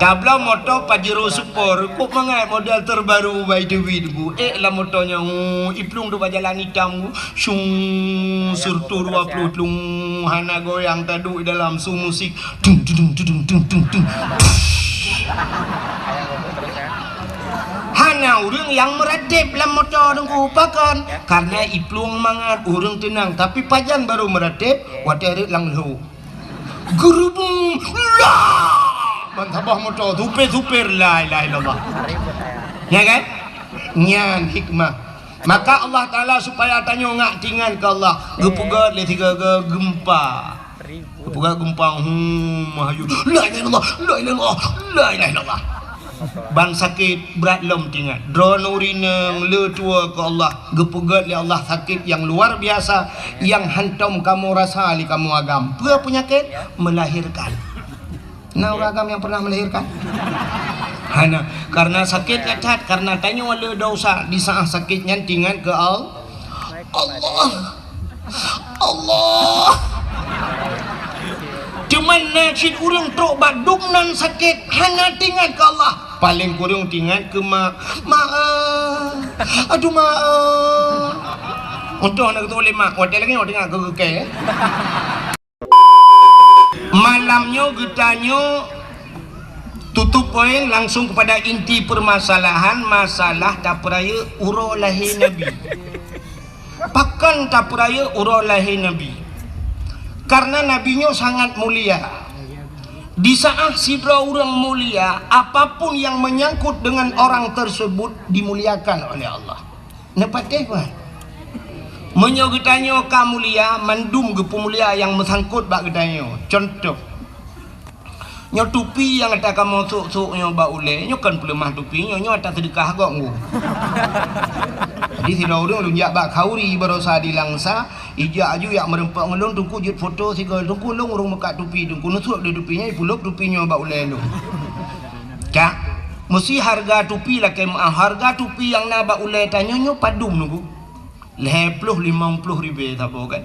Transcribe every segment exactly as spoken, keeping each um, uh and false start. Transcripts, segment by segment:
Kabla moto Pajero Sport, kok mangat model terbaru by Dewi tu. Eh, lam moto nyan, oh, iplueng tu bak jalan itam tu. Syung, seratus dua puluh tlung, hana goyang, taduek dalam su musik. Tung, tung, tung. Hana ureueng nyang meuratéb lam moto teungku, pakon? Karena iplueng mangat, ureueng teunang. Tapi pajan baru meuratéb, watée rhot lam lhok. Geurubung, lah! Ban saboh moto, supir-supir, la ilaha illallah. Ya kan? Nyan hikmah. Maka Allah Taala supaya tanyoe ngak tingat keu Allah, geupeugét lé sigoe-goe geumpa. Geupeugét geumpa, hmm, meuhayeu. La ilaha illallah, la ilaha illallah, la ilaha illallah. Ban sakét brat lom tingat. Droeneuh ureueng inong le tuwoe keu Allah, geupeugét lé Allah sakét nyang luar biasa, nyang hántom kamoe rasa lé kamoe agam. Peue peunyakét? Melahirkan. Na ureueng agam nyang pernah melahirkan? Hana. Karena sakét that, karena tanyoe le desya, di saat sakét nyan tingat keu Al-, Allah. Allah. Teuma na cit ureueng trok bak dum nan sakét, hana tingat keu Allah. Paléng kureueng tingat keu mak. Mak, eh. Aduh, mak, eh. Untung hana geutôh lé mak. Watée lagée nyoe tingat keu keu kée. Malam nyoe geutanyoe tutup poin langsung kepada inti permasalahan, masalah tapeurayeuk uroe lahé Nabi. Pakon tapeurayeuk uroe lahé Nabi? Karena Nabi nyoe sangat mulia. Di saat sidroe ureueng mulia, apapun yang menyangkut dengan orang tersebut dimuliakan oleh Allah. Neupatéh, bah. Meunyoe geutanyoe ka mulia, mandum geupeumulia nyang meusangkot bak geutanyoe. Contoh, nyoe tupi nyang ata kamoe sôk-sôk nyoe bak ulée, nyoe kon peuleumah tupi nyoe, nyoe ata seudeukah gob nyoe. Jadi, sidroe ureueng lôn jak bak khauri baroesa di Langsa, ijak aju jak meureumpok ngon lôn, Teungku jeuet foto sigoe, Teungku lôn ureueng meukat tupi, Teungku neusôk lé tupi nyoe, ipulop tupi nyoe bak ulée lôn. Cak, meusi hareuga tupi lakée meuáh, hareuga tupi nyang na bak ulée tanyoe nyoe padum Teungku? Lhée ploh limong ploh ribée saboh kan?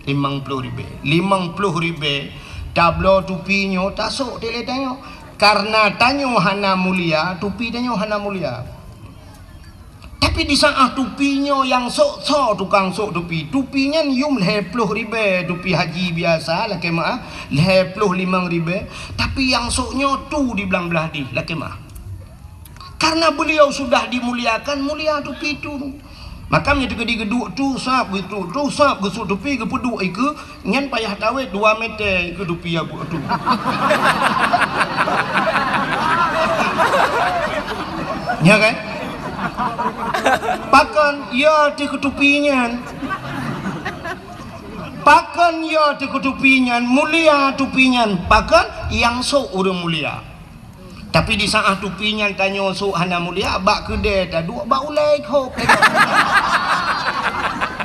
Limong ploh ribée. Limong ploh ribée tabloe tupi nyoe tasôk dilée tanyoe. Karena tanyoe hana mulia, tupi tanyoe hana mulia. Tapi di saat tupi nyoe nyang sôk soe tukang sôk tupi, tupi nyan yum lhée ploh ribée tupi haji biasa lakée meuáh, lhée ploh limong ribée, tapi nyang sôk nyoe tu di blang blaih dih lakée meuáh. Karena beliau sudah dimuliakan, mulia tupi tu. Maka meunyoe teukeudi geuduek tu sab, geuduek tu sab, geusôk tupi, geupeuduek ikeue, nyan payah tawét dua meter ikeue tupi abuk tu. Nya kan? Pakon ya teuh tupi nyan? Pakon ya teuh tupi nyan? Mulia tupi nyan. Pakon? Nyang sôk ureueng mulia. Tapi di saat tupi nyan tanyoe sôk hana mulia, bak keudée taduek bak ulée khôb.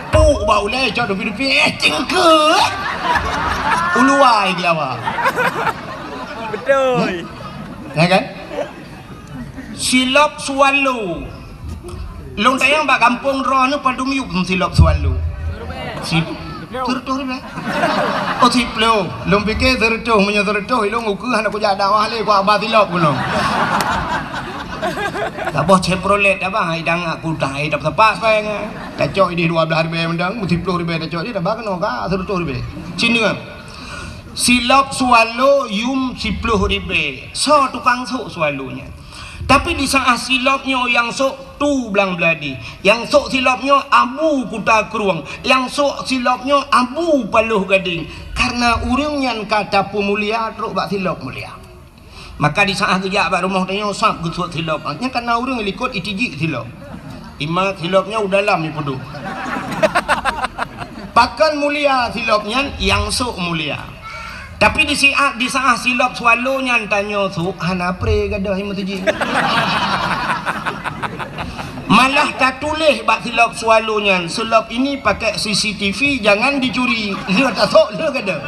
Puk bak ulée cok tupi-tupi, eh, cingkeue. Uluwa ai geuh awak. Beutôi. Ya kan? Silop swallow. Lôn tanyong bak gampông droeneuh padum yup silop swallow. Si, seureutôh ribée. Oh, siploh. Lôn pike seureutôh, meunyoe seureutôh, ilôn ukeue hana kujak dakwah lé, kuba silop gunong. Saboh Chevrolet abang, hai dang aku dah, hai dapat sepas, bang. Tacok idih dua blaih ribée mendang, siploh ribée tacok idih, dah bak keunoe ka seureutôh ribée. Cina. Silop swallow yum siploh ribée. Soe tukang sôk swallow nyan? Tapi di saat silop nyoe nyang sôk tu blang blaih dih, nyang sôk silop nyoe Abu Kuta Krueng, nyang sôk silop nyoe Abu Paloh Gadeng. Karena ureueng nyan ka tapeumulia trok bak silop mulia. Maka di saat geujak bak rumoh tanyoe sab geusôk silop, nyan karena ureueng likot itijik silop. Ima silop nyoe u dalam ipeuduek. Pakon mulia silop nyan, nyang sôk mulia. Tapi di siat, di saat silop swallow nyan tanyoe sôk, hana pre gadoh nyang meutuji. Malah tatuléh bak silop swallow nyan, "Silop ini pakai C C T V, jangan dicuri." Lheueh tasôk, lheueh gadoh.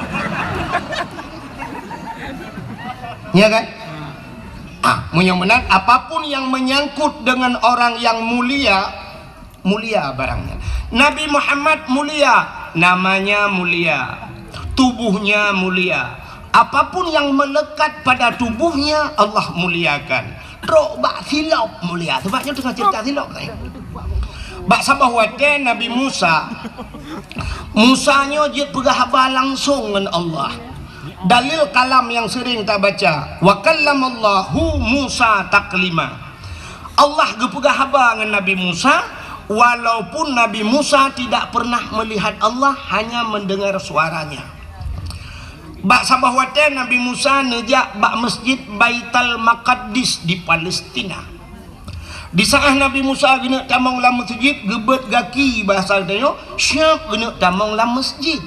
Ya kan? Ah, meunyoe meunan, apapun yang menyangkut dengan orang yang mulia, mulia barangnya. Nabi Muhammad mulia, namanya mulia, tubuhnya mulia, Apapun yang melekat pada tubuhnya, Allah muliakan. Trok bak silop mulia. Sebab nyoe teungoh cerita silop tadi. Bak saboh watèe Nabi Musa, Musa nyoe jeuet peugah haba langsong ngon Allah. Dalil kalam nyang sering tabaca, "Wa kallamallahu Musa taklima." Allah geupeugah haba ngon Nabi Musa, walaupun Nabi Musa tidak pernah melihat Allah, hanya mendengar suaranya. Bak saboh watèe Nabi Musa neujak bak Masjid Baitul Maqdis di Palestina. Di saat Nabi Musa geuneuk tamong lam meuseujid, geubeuet gaki, bahasa geutanyoe, siap geuneuk tamong lam meuseujid.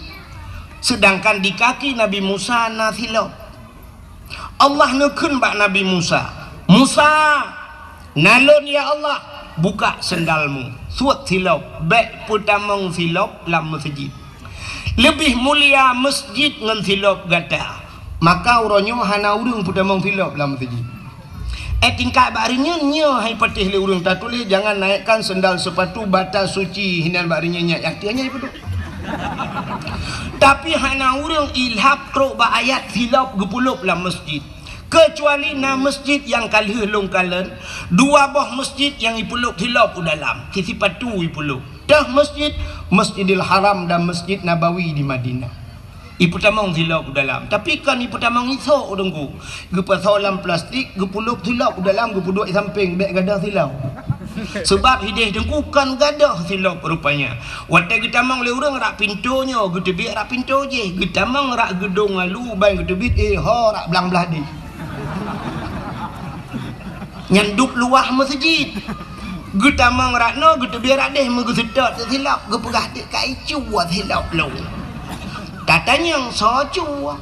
Sedangkan di kaki Nabi Musa na silop. Allah neukheun bak Nabi Musa, "Musa, na lôn ya Allah, buka sendalmu, suet silop, bèk peutamong silop lam meuseujid. Leubeh mulia meuseujid ngon silop gata." Maka uroe nyoe hana ureueng peutamong silop lam meuseujid. Eh, tingkat bak reunyeun nyoe hai patéh lé ureueng tatuléh, "Jangan naikkan sendal sepatu bata suci," hinan bak reunyeun nyan, nyang tiep nyan ipeuduek. Tapi hana ureueng ilhab trok bak ayat silop geupeulop lam meuseujid. Keucuali na meuseujid nyang ka lheueh lôn kalon, dua boh meuseujid nyang ipeulop silop u dalam, si sipatu ipeulop. Teuh meuseujid, Masjidil Haram dan Masjid Nabawi di Madinah. Ipeutamong silop u dalam. Tapi kon ipeutamong isok, Teungku. Geupasoe lam plastik, geupeulop silop u dalam, geupeuduek sampéng, bèk gadôh silop. Sebab hidéh Teungku kon gadôh silop rupanya. Watèe geutamong lé ureueng rak pintoe nyoe, geuteubiet rak pintoe jéh. Geutamong rak geudong alu, ban geuteubiet, eh, ho rak blang blah déh. Nyan dub luwah meuseujid. Geutamong rak noe, geuteubiet rak déh, meugeuseutôt silop, geupeugah, "Dek ka icue silop lôn." Tatanyong, "Soe cue?"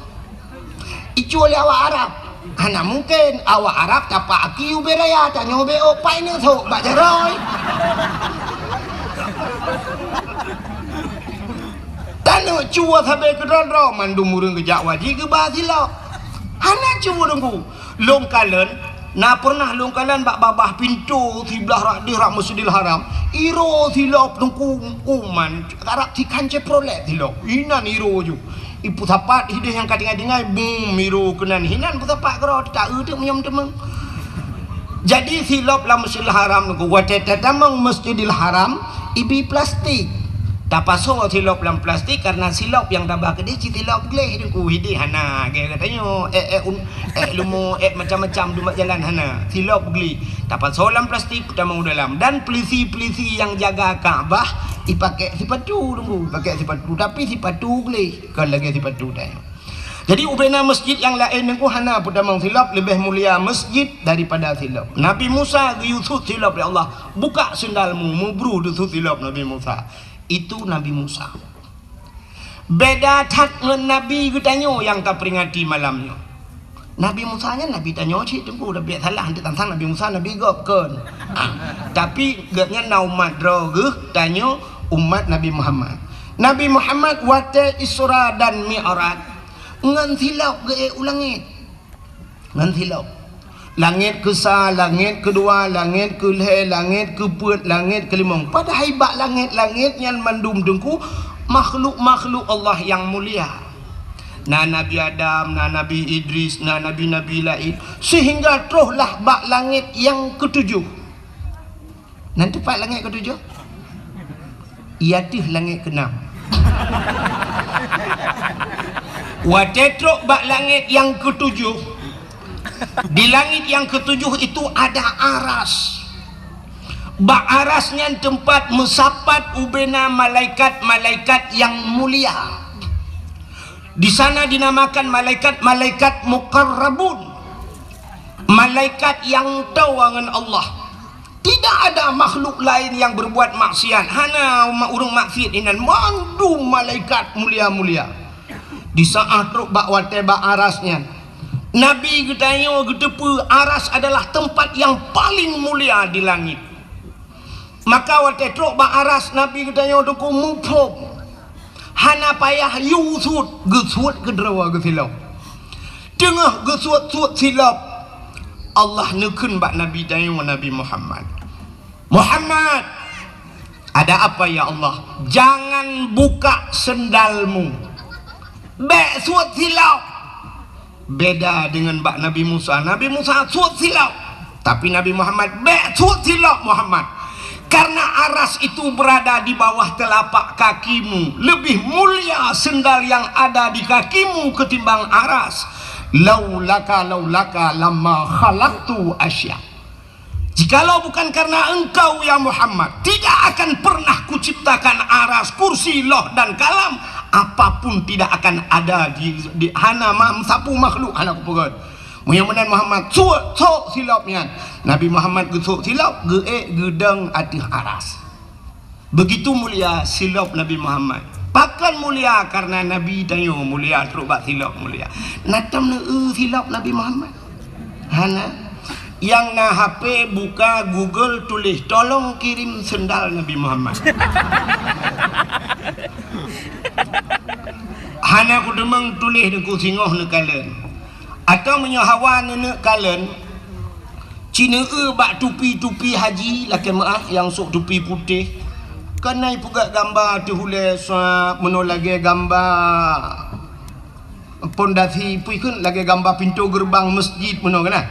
Icue lé awak Arab. Hana mungken, awak Arab tapak aki ubé raya, tanyoe ubé ôk, pai neusok bak jaroe. Taneuk cue sabe keudroe-droe, mandum ureueng geujak wajéb geuba silop. Hana cue, Teungku. Lôn kalon, na peureunah lôn kalon bak babah pintoe siblah rak déh rak Masjidil Haram. Iroe silop, Teungku, uman, karab sikhan Chevrolet silop. Inan iroe ju. Ipeusapat hidéh nyang ka tinggai-tinggai, bum, iroe keunan. Hinan peusapat keudroe, ta-eu teuk meunyoe teumeung. Jadi silop lam Masjidil Haram, Teungku, watèe tatamong Masjidil Haram, ibi plastik. Tapasoe silop lam plastik, karena silop nyang tabah keudéh cit silop gleh, Teungku. Hidéh hana, gaya geutanyoe, eh, eh, un-, eh, leumo, eh, macam-macam dumat jalan hana. Silop gleh. Tapasoe lam plastik, tamong u dalam. Dan pelisi-pelisi nyang jaga Ka'bah, ipakèk sipatu, Teungku. Ipakèk sipatu, tapi sipatu gleh, kon lagèe sipatu tanyoe. Jadi, ubena meuseujid nyang laén, Teungku, hana peutamong silop, leubeh mulia meuseujid daripada silop. Nabi Musa geuyue suet silop lé Allah, "Buka sendalmu," meubru deusuet silop Nabi Musa. Itu Nabi Musa. Beda that ngon nabi geutanyoe nyang taperingati malam nyoe. Nabi Musa nyan nabi tanyoe cit, Teungku, tapi salah, hana teuntang Nabi Musa nabi gob, kon. Ah, tapi gobnyan na umat droe geuh, tanyoe umat Nabi Muhammad. Nabi Muhammad watèe Isra dan Mi'raj, ngon silop geuék u langét. Ngon silop. Langét keusa, langét keudua, langét keulhèe, langét keupeuet, langét keulimong. Padahai bak langét-langét nyan mandum, Teungku, makhluk-makhluk Allah nyang mulia. Na Nabi Adam, na Nabi Idris, na nabi-nabi laén. Sehingga troh lah bak langét nyang keutujoh. Nan teumpat langét keutujoh? Iya teuh langét keunam. Watèe trok bak langét nyang keutujoh, di langét nyang keutujoh itu ada aras. Bak aras nyan teumpat meusapat ubena malaikat-malaikat nyang mulia. Di sana dinamakan malaikat-malaikat muqarrabun. Malaikat nyang toe ngon Allah. Tidak ada makhluk laén nyang berbuat maksiat. Hana ma-, ureueng maksiat inan, mandum malaikat mulia-mulia. Di saat trok bak watèe bak aras nyan, Nabi geutanyoe geuteupeue aras adalah teumpat nyang paléng mulia di langét. Maka watèe trok bak aras, Nabi geutanyoe, Teungku, muphom. Hana payah yue suet, geusuet keudroe geusilop. Teungoh geusuet-suet silop, Allah neukheun bak Nabi tanyoe, Nabi Muhammad, "Muhammad, ada apa ya Allah?" "Jangan buka sendalmu. Bèk suet silop." Beda dengan bak Nabi Musa. Nabi Musa suet silop, tapi Nabi Muhammad bèk suet silop Muhammad. Karena aras itu berada di bawah telapak kakimu. Lebih mulia sendal yang ada di kakimu ketimbang aras. Laulaka, laulaka lama khalaqtu asya. Jikalau bukan karena engkau, ya Muhammad, tidak akan pernah kuciptakan aras, kursi, loh, dan kalam. Apapun tidak akan ada di, di hana ma-, sapeue makhluk hana kupeugöt. Meunyoe meunan Muhammad, suet, sok silop nyan. Nabi Muhammad geusok silop, geuék geudong ateueh aras. Begitu mulia silop Nabi Muhammad. Pakon mulia? Karena Nabi tanyoe mulia trok bak silop mulia. Na tom neueu silop Nabi Muhammad? Hana. Nyang na H P, buka Google, tuléh, "Tolong kirim sendal Nabi Muhammad." Hana kuteumeung tuléh, neuku singoh neukalon. Atawa meunyoe hawa neuneuk kalon, ci neueu bak tupi-tupi haji lakèe meu'ah nyang sôk tupi putéh, keunan ipeugöt gamba ateueh ulèe sab, meunoe lagèe gamba pondasi, peue kheun, lagèe gamba pintoe geureubang meuseujid meunoe keunan.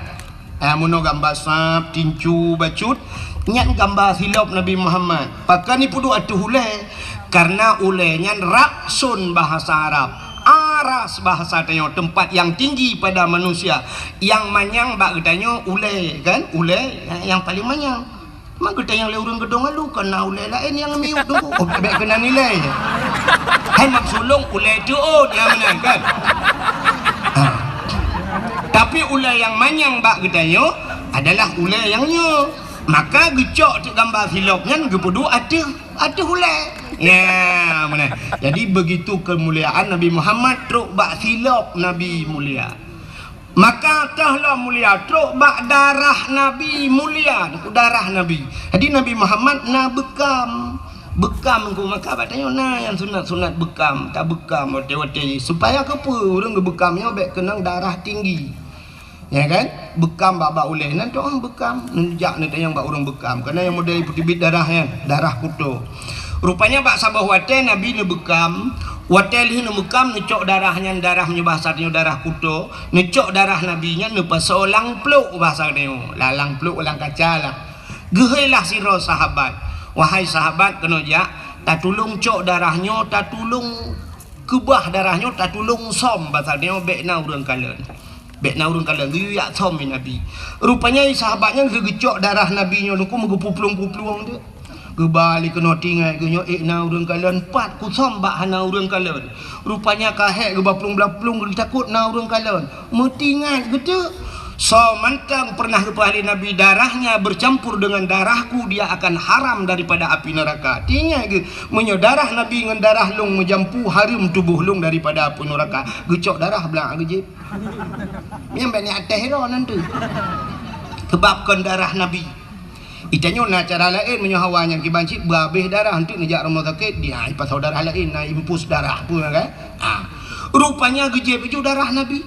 Ah, meunoe gamba sab, tincu, bacut, nyan gamba silop Nabi Muhammad. Pakon ipeuduek ateueh ulèe? Karena ulèe nyan raksun bahasa Arab. Aras bahasa tanyoe, tempat yang tinggi pada manusia. Nyang manyang bak geutanyoe ulèe, kan? Ulèe nyang paleng manyang. Mak geutanyoe lé ureueng geudong alu, kon na ulèe laén nyang miyueb teungku. Oh, bèk keunan ilèe. Hai mak sulông ulèe teuôt nyang meunan, kan? Ha. Tapi ulèe nyang manyang bak geutanyoe adalah ulèe nyang nyoe. Maka geucok teuk gamba silop nyan geupeuduek ateueh ateueh ulèe. Ya, meunan. Jadi, begitu kemuliaan Nabi Muhammad trok bak silop Nabi mulia. Maka toh lom mulia trok bak darah Nabi mulia, darah Nabi. Jadi, Nabi Muhammad na beukam. Beukam ku maka bak tanyoe na nyang sunat-sunat beukam, tabeukam watèe-watèe jih. Supaya keupeue ureueng geubeukam nyoe bèk keunong darah tinggi. Ya kan? Beukam bak-bak ulèe nan toh beukam. Neujak neutanyong bak ureueng beukam. Keunan nyang model peuteubiet darah nyan, darah kuto. Rupanya bak saboh watèe Nabi neubeukam, watèe lheueh neubeukam neucok darah nyan, darah meunyoe bahasa tanyoe darah kuto, neucok darah Nabi nyan neupasoe lam plôk bahasa tanyoe. Lam, lam plôk lam kaca lah. Geuhôi lah sidroe sahabat, "Wahai sahabat, keunoe jak, tatulông cok darah nyoe, tatulông keubah darah nyoe, tatulông sôm, bahasa tanyoe bèk na ureueng kalon." Bèk na ureueng kalon, geuyue jak sôm lé Nabi. Rupanya sahabat nyan geugeucok darah Nabi nyoe, neukheun meugeupuplueng-puplueng teuk. Geuba lé keunoe tinggai geuh nyoe, "Ék na ureueng kalon, pat kusôm bak hana ureueng kalon." Rupanya ka hék geuba plueng blah plueng, geutakot na ureueng kalon. Meutinggai geuteuk. Soe mantong pernah geupeuhah lé Nabi, "Darahnya bercampur dengan darahku, dia akan haram daripada api neraka." Tinggai geuh, meunyoe darah Nabi ngon darah lôn meujampu, hareuem tuboh lôn daripada api neraka. Geucok darah blang geujieb. Nyang bèk nyan até droe nan tu. Sebab kon darah Nabi. Geutanyoe na cara laén, meunyoe hawa nyang kiban cit beuhabéh darah, enteuk neujak rumoh sakét, dia ipasoe darah laén, na infus darah peue kan? Ah. Rupanya geujieb ju darah Nabi.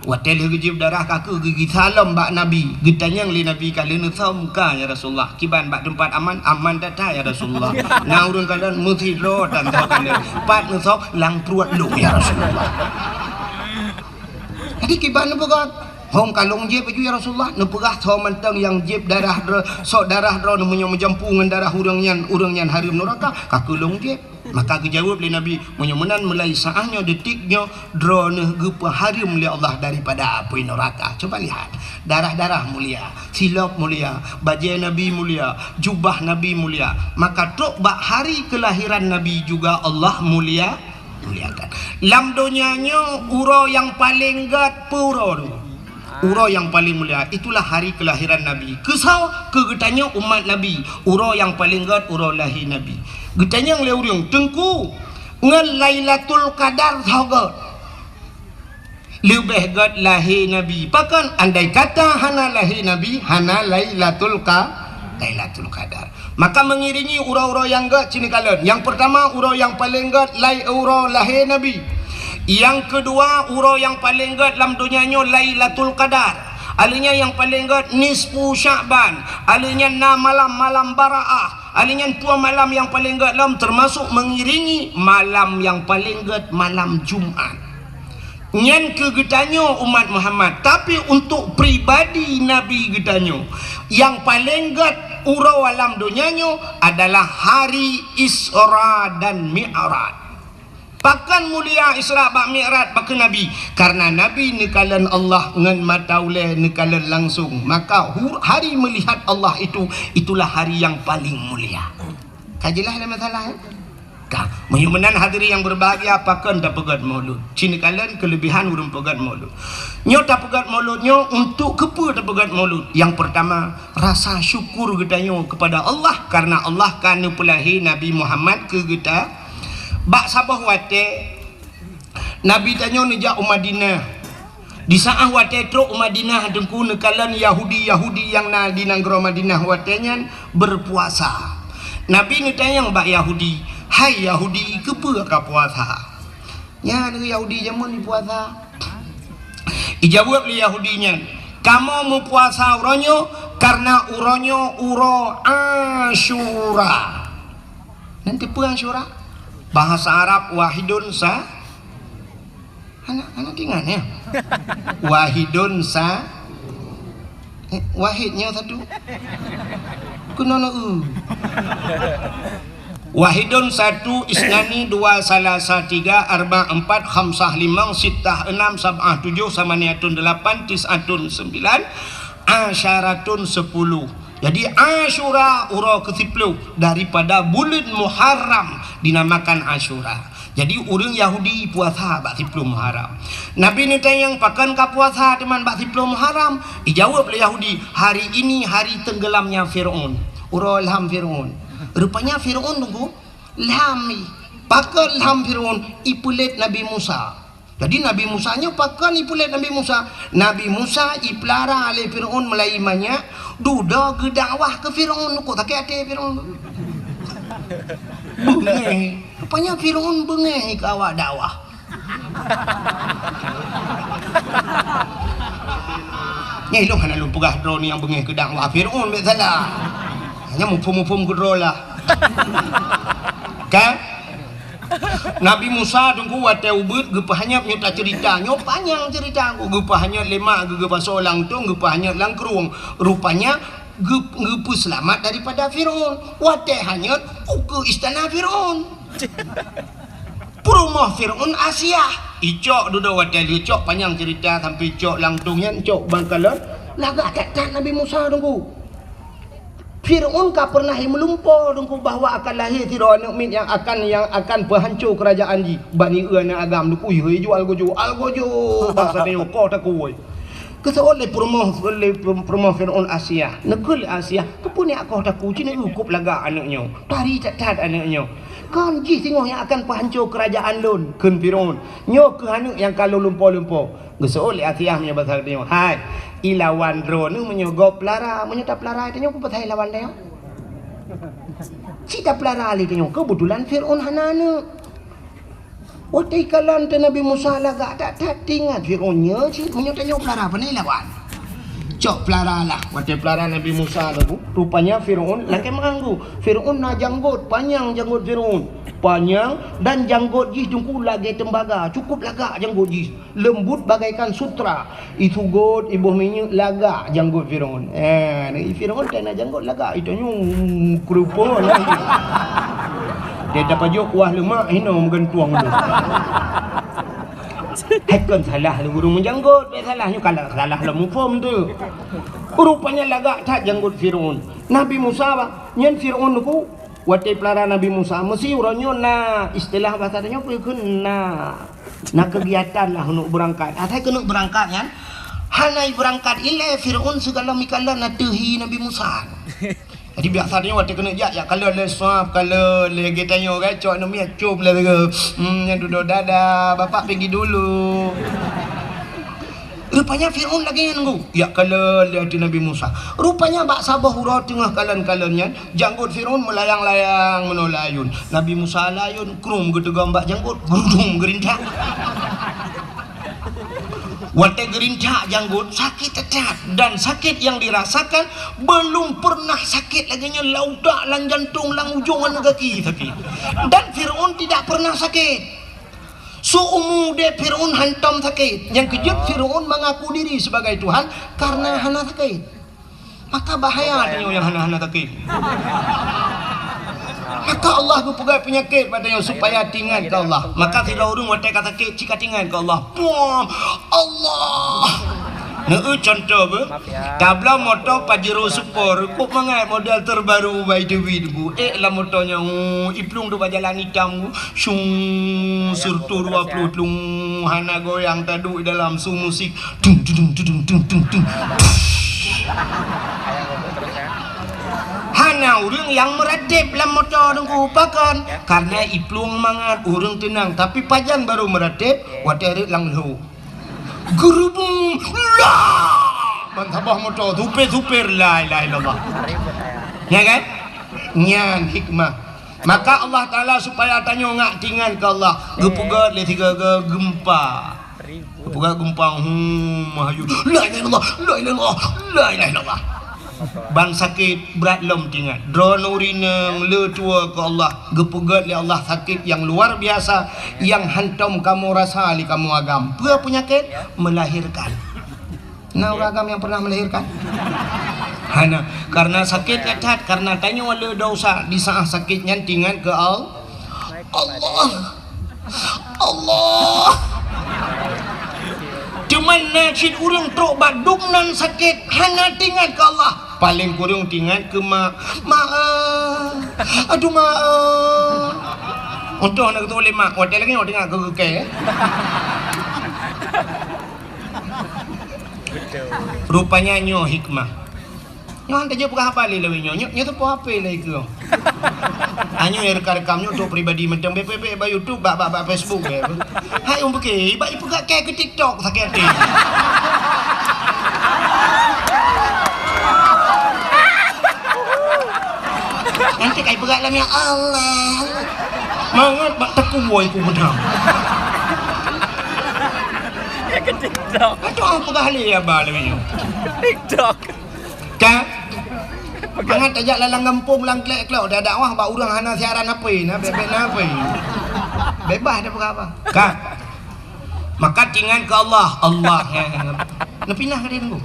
Watèe lheueh geujieb darah, ka keuh geugisa lom bak Nabi. Geutanyong lé Nabi, "Ka lheueh neusôm ka, ya Rasulullah? Kiban bak teumpat aman?" "Aman that-that, ya Rasulullah." "Na ureueng kalon?" "Meusidroe tan soe kalon." "Pat neusôm?" "Lam pruet lôn, ya Rasulullah." Jadi kiban neupeugah, "Hom ka lôn jieb ju, ya Rasulullah." Neupeugah, "Soe mantong nyang jieb darah droe, sok darah droe meunyoe meujampu ngon darah ureueng nyan, ureueng nyan hareuem neuraka, ka keuh lôn jieb." Maka geujaweueb lé Nabi, "Meunyoe meunan, mulai saát nyoe, detik nyoe, droeneuh geupeuhareuem lé Allah daripada apui neuraka." Coba lihat, darah-darah mulia, silop mulia, bajèe Nabi mulia, jubah Nabi mulia. Maka trok bak hari kelahiran Nabi juga Allah mulia, muliakan. Lam donya nyoe uroe nyang paleng gèt peue uroe tu? Uroe nyang paleng mulia, itulah hari kelahiran Nabi. Keu soe? Keu geutanyoe umat Nabi. Uroe nyang paleng gèt uroe lahé Nabi. Geutanyong lé ureueng, "Teungku, ngon Lailatul Qadar soe gèt?" Leubeh gèt lahé Nabi. Pakon? Andai kata hana lahé Nabi, hana Lailatul Qa-, Lailatul Qadar. Maka mengiringi uroe-uroe nyang gèt ci neukalon. Nyang peurtama, uroe nyang paleng gèt lai-, uroe lahé Nabi. Nyang keudua, uroe nyang paleng gèt lam donya nyoe Lailatul Qadar. Alheuh nyan nyang paleng gèt nisfu Sya'ban. Alheuh nyan na malam-malam Baraah. Alheuh nyan dua malam nyang paleng gèt lom, teumasok mengiringi malam nyang paleng gèt, malam Jumat. Nyan keu geutanyoe umat Muhammad, tapi untuk pribadi Nabi geutanyoe, nyang paleng gét uroe alam donya nyoe adalah hari Isra dan Mi'raj. Pakon mulia Isra bak Mi'raj bak Nabi? Karena Nabi neukalon Allah ngon mata ulée, neukalon langsung. Maka hu-, hari melihat Allah itu, itulah hari yang paling mulia. Ka jeulaih lé masalah, eh? Ka. Meunyoe meunan hadirin yang berbahagia, pakon tapeugét Maulud? Ci neukalon keulebihan ureuëng peugét Maulud. Nyoe tapeugét Maulud nyoe untuk keupeue tapeugét Maulud? Yang pertama, rasa syukur geutanyoe kepada Allah karena Allah ka neupeulahé Nabi Muhammad keu geuta. Bak saboh watée, Nabi tanyoe neujak u Madinah. Di saát watée trok u Madinah, Teungku, neukalon Yahudi-Yahudi nyang na di nanggroe Madinah watée nyan berpuasa. Nabi neutanyong bak Yahudi, "Hai Yahudi, keupeue ka puasa?" Nyan Yahudi jameun puasa. Ijaweueb lé Yahudi nyan, "Kamoe meupuasa uroe nyoe karena uroe nyoe uroe Asyura." Nyan keupeue Asyura? Bahasa Arab wahidun sa-, Hana, hana teuingat, ya? Wahidun sa-, eh, wahid nyoe satu. Keunoe neu-, eu. Wahidun satu, isnani dua, salasa tiga, arba empat, khamsah limong, sittah enam, sab'ah tujuh, samaniatun delapan, tis'atun sembilan, asyaratun sepuluh. Jadi, Asyura uroe keusiplôh daripada buleuen Muharram dinamakan Asyura. Jadi, ureuëng Yahudi puasa bak siplôh Muharram. Nabi neutanyong, "Pakon ka puasa teuma bak siplôh Muharram?" Ijaweueb lé Yahudi, "Hari ini hari tenggelamnya Fir'aun." Uroe lham Fir'aun. Rupanya Fir'aun, Teungku, lham. Pakon lham Fir'aun? Ipeulét Nabi Musa. Jadi, Nabi Musa nyoe pakon ipeulét Nabi Musa? Nabi Musa ipeulara lé Fir'aun meulayeue manyak, dudoe geudakwah keu Fir'aun, kok sakét até Fir'aun. Beungéh. Rupanya Fir'aun beungéh keu awak dakwah. Nyan ilôn hana lôn peugah droeneuh nyang beungéh keu dakwah Fir'aun, bék salah. Hanya muphom-muphom keudroe lah. Kan? Nabi Musa, Teungku, watée ubit geupeuhanyot, nyoe taceurita. Nyoe panyang ceurita, geupeuhanyot lé mak, geu-, geupasoe lam tong, geupeuhanyot lam krueng. Rupanya geu-, geupeuseulamat daripada Fir'aun. Watée hanyot, ukeue istana Fir'aun. Peurumoh Fir'aun Asiah. Icok dudoe watée lheueh cok, panyang ceurita sampai cok lam tong nyan, cok bak kalon. Lagak that-that Nabi Musa, Teungku. Fir'aun ka pernah meulumpo, Teungku, bahwa akan lahé sidroe aneuëk miet nyang akan, nyang akan peuhanco keurajaan jih. Bani eu aneuëk agam, Teungku, yue jual gojo, al gojo, basa nyoe koh takue. Geuseuôt lé peurumoh, lé peurumoh Fir'aun Asiah. Neukheun lé Asiah, "Keupeue nyak koh takue, ci neu kop lagak aneuëk nyoe. Tari that-that aneuëk nyoe. Kon jih singoh nyang akan peuhanco keurajaan lôn," kheun Fir'aun. "Nyoe kheueh aneuëk nyang ka lôn lumpo-lumpo." Geuseuôt lé Asiah meunyoe basa geutanyoe, "Hai, ilawan droeneuh meunyoe gob peulara, meunyoe tapeulara tanyoe peue pasai lawan tanyoe? Ci tapeulara lé tanyoe, keubeutulan Fir'aun hana aneuëk." Watée ikalon teuh Nabi Musa lagak that-that, teuingat Fir'aun nyoe cit, meunyoe tanyoe peulara, pane lawan? Cok peulara lah. Watée peulara Nabi Musa lalu, rupanya Fir'aun lakée meuanggu. Fir'aun na janggot, panyang janggot Fir'aun. Panyang dan janggot jih, Teungku, lagée tembaga, cukup lagak janggot jih. Leumbut bagaikan sutra, isugot, iboh minyeuk, lagak janggot Fir'aun. Eh, Fir'aun tan na janggot lagak, itu nyoe keureupo lah. Dia tapajok kuah lemak hino meugantueng tu. Hai kon salah lé ureuëng meujanggot, bék salah nyoe, kalau salah lom muphom tu. Rupanya lagak that janggot Fir'aun. Nabi Musa bah, nyan Fir'aun tu watée peulara Nabi Musa, meusi uroe nyoe na istilah basa tanyoe peue kheun na. Na keugiatan lah keuneuk beurangkat. Asai keuneuk beurangkat nyan, hana beurangkat ilée Fir'aun sigohlom ikalon ateueh hi Nabi Musa. Jadi biasa nyoe watée keuneuk jak, jak kalon lé swab, kalon lé geutanyoe kan, cok aneuëk miet cop lé lagée, hmm, nyan dudoe dada, bapak pergi dulu. Rupanya Fir'aun lagée nyan, Teungku, jak kalon lé ateueh Nabi Musa. Rupanya bak saboh uroe teungoh kalon-kalon nyan, janggot Fir'aun meulayang-layang meunoe layun. Nabi Musa layun, krum geuteugom bak janggot, geurudum geurintak. Watée geurintak janggot, sakét that-that. Dan sakét yang dirasakan belum pernah sakét lagée nyan, lam utak, lam jantong, lam ujong aneuëk gaki sakét. Dan Fir'aun tidak pernah sakét. Seumu udeb Fir'aun hantom sakét. Nyang keujeuet Fir'aun mengaku diri sebagai Tuhan karena hana sakét. Maka bahaya tanyoe nyang hana-hana sakét. Maka Allah geupeugah peunyakét bak tanyoe supaya tingat keu Allah. Maka sidroe ureuëng watée ka sakét cit ka tingat keu Allah. Puam! Allah! Neueu contoh beuh. Tabloe moto Pajero Sport, kok mangat model terbaru by Dewi Teungku. Eh, lam moto nyan, oh, iplueng dua jalan hitam, shung, sirtu dua puluh tlung, hana goyang, taduek dalam su musik. Tung, tung, tung. Hana ureuëng nyang meuratéb lam moto Teungku, pakon? Karena iplueng mangat, ureuëng teunang. Tapi pajan baru meuratéb, watée rhot lam lhok. Geurubung, lah! Ban saboh moto, supir-supir, la ilaha illallah. Ya kan? Nyan hikmah. Maka Allah Taala supaya tanyoe ngak tingat keu Allah. Geupeugét lé sigoe-goe geumpa. Geupeugét geumpa, hmm, mahayu. La ilaha illallah, la ilaha illallah, la ilaha illallah. Ban sakét brat lom tingat. Droeneuh rineueng le tuwoe keu Allah, geupeugét lé Allah sakét nyang luar biasa nyang hantom kamoe rasa lé kamoe agam. Peue peunyakét? Melahirkan. Na ureuëng agam nyang pernah melahirkan? Hana. Karena sakét that-that, karena tanyoe le desya, di saat sakét nyan tingat keu Al-, Allah. Allah. Teuma na cit ureuëng trok bak dum nan sakét, hana tingat keu Allah. Paléng kureueng tingat keu mak. Mak, eh. Aduh, mak, eh. Untung hana geutulak lé mak, watée lagée nyoe teuingat keu keu kée. Rupanya nyoe hikmah. Nyoe han tajak peugah haba lé lawét nyoe. Nyoe, nyoe teupeue H P lé keu. Anyoe nyang rekam-rekam nyoe untuk pribadi mantong, bék, bék, bék bak YouTube, bak, bak, bak Facebook, bék. Hai, um, beuke, bak ipeugah kée keu TikTok sakét até. Nanti kai peugah lam, ya Allah. Mangat bak takue ku beudang. Keu TikTok. Aduh, peugah lé haba lawét nyoe. TikTok. Ka? Mangat tajak lam gampông, lam klek-klok, dah dakwah bak ureuëng hana siaran H P, na bebek na H P. Bebas dah peugah haba. Ka? Maka tingat keu Allah, Allah. Neupinah ka dia tunggu.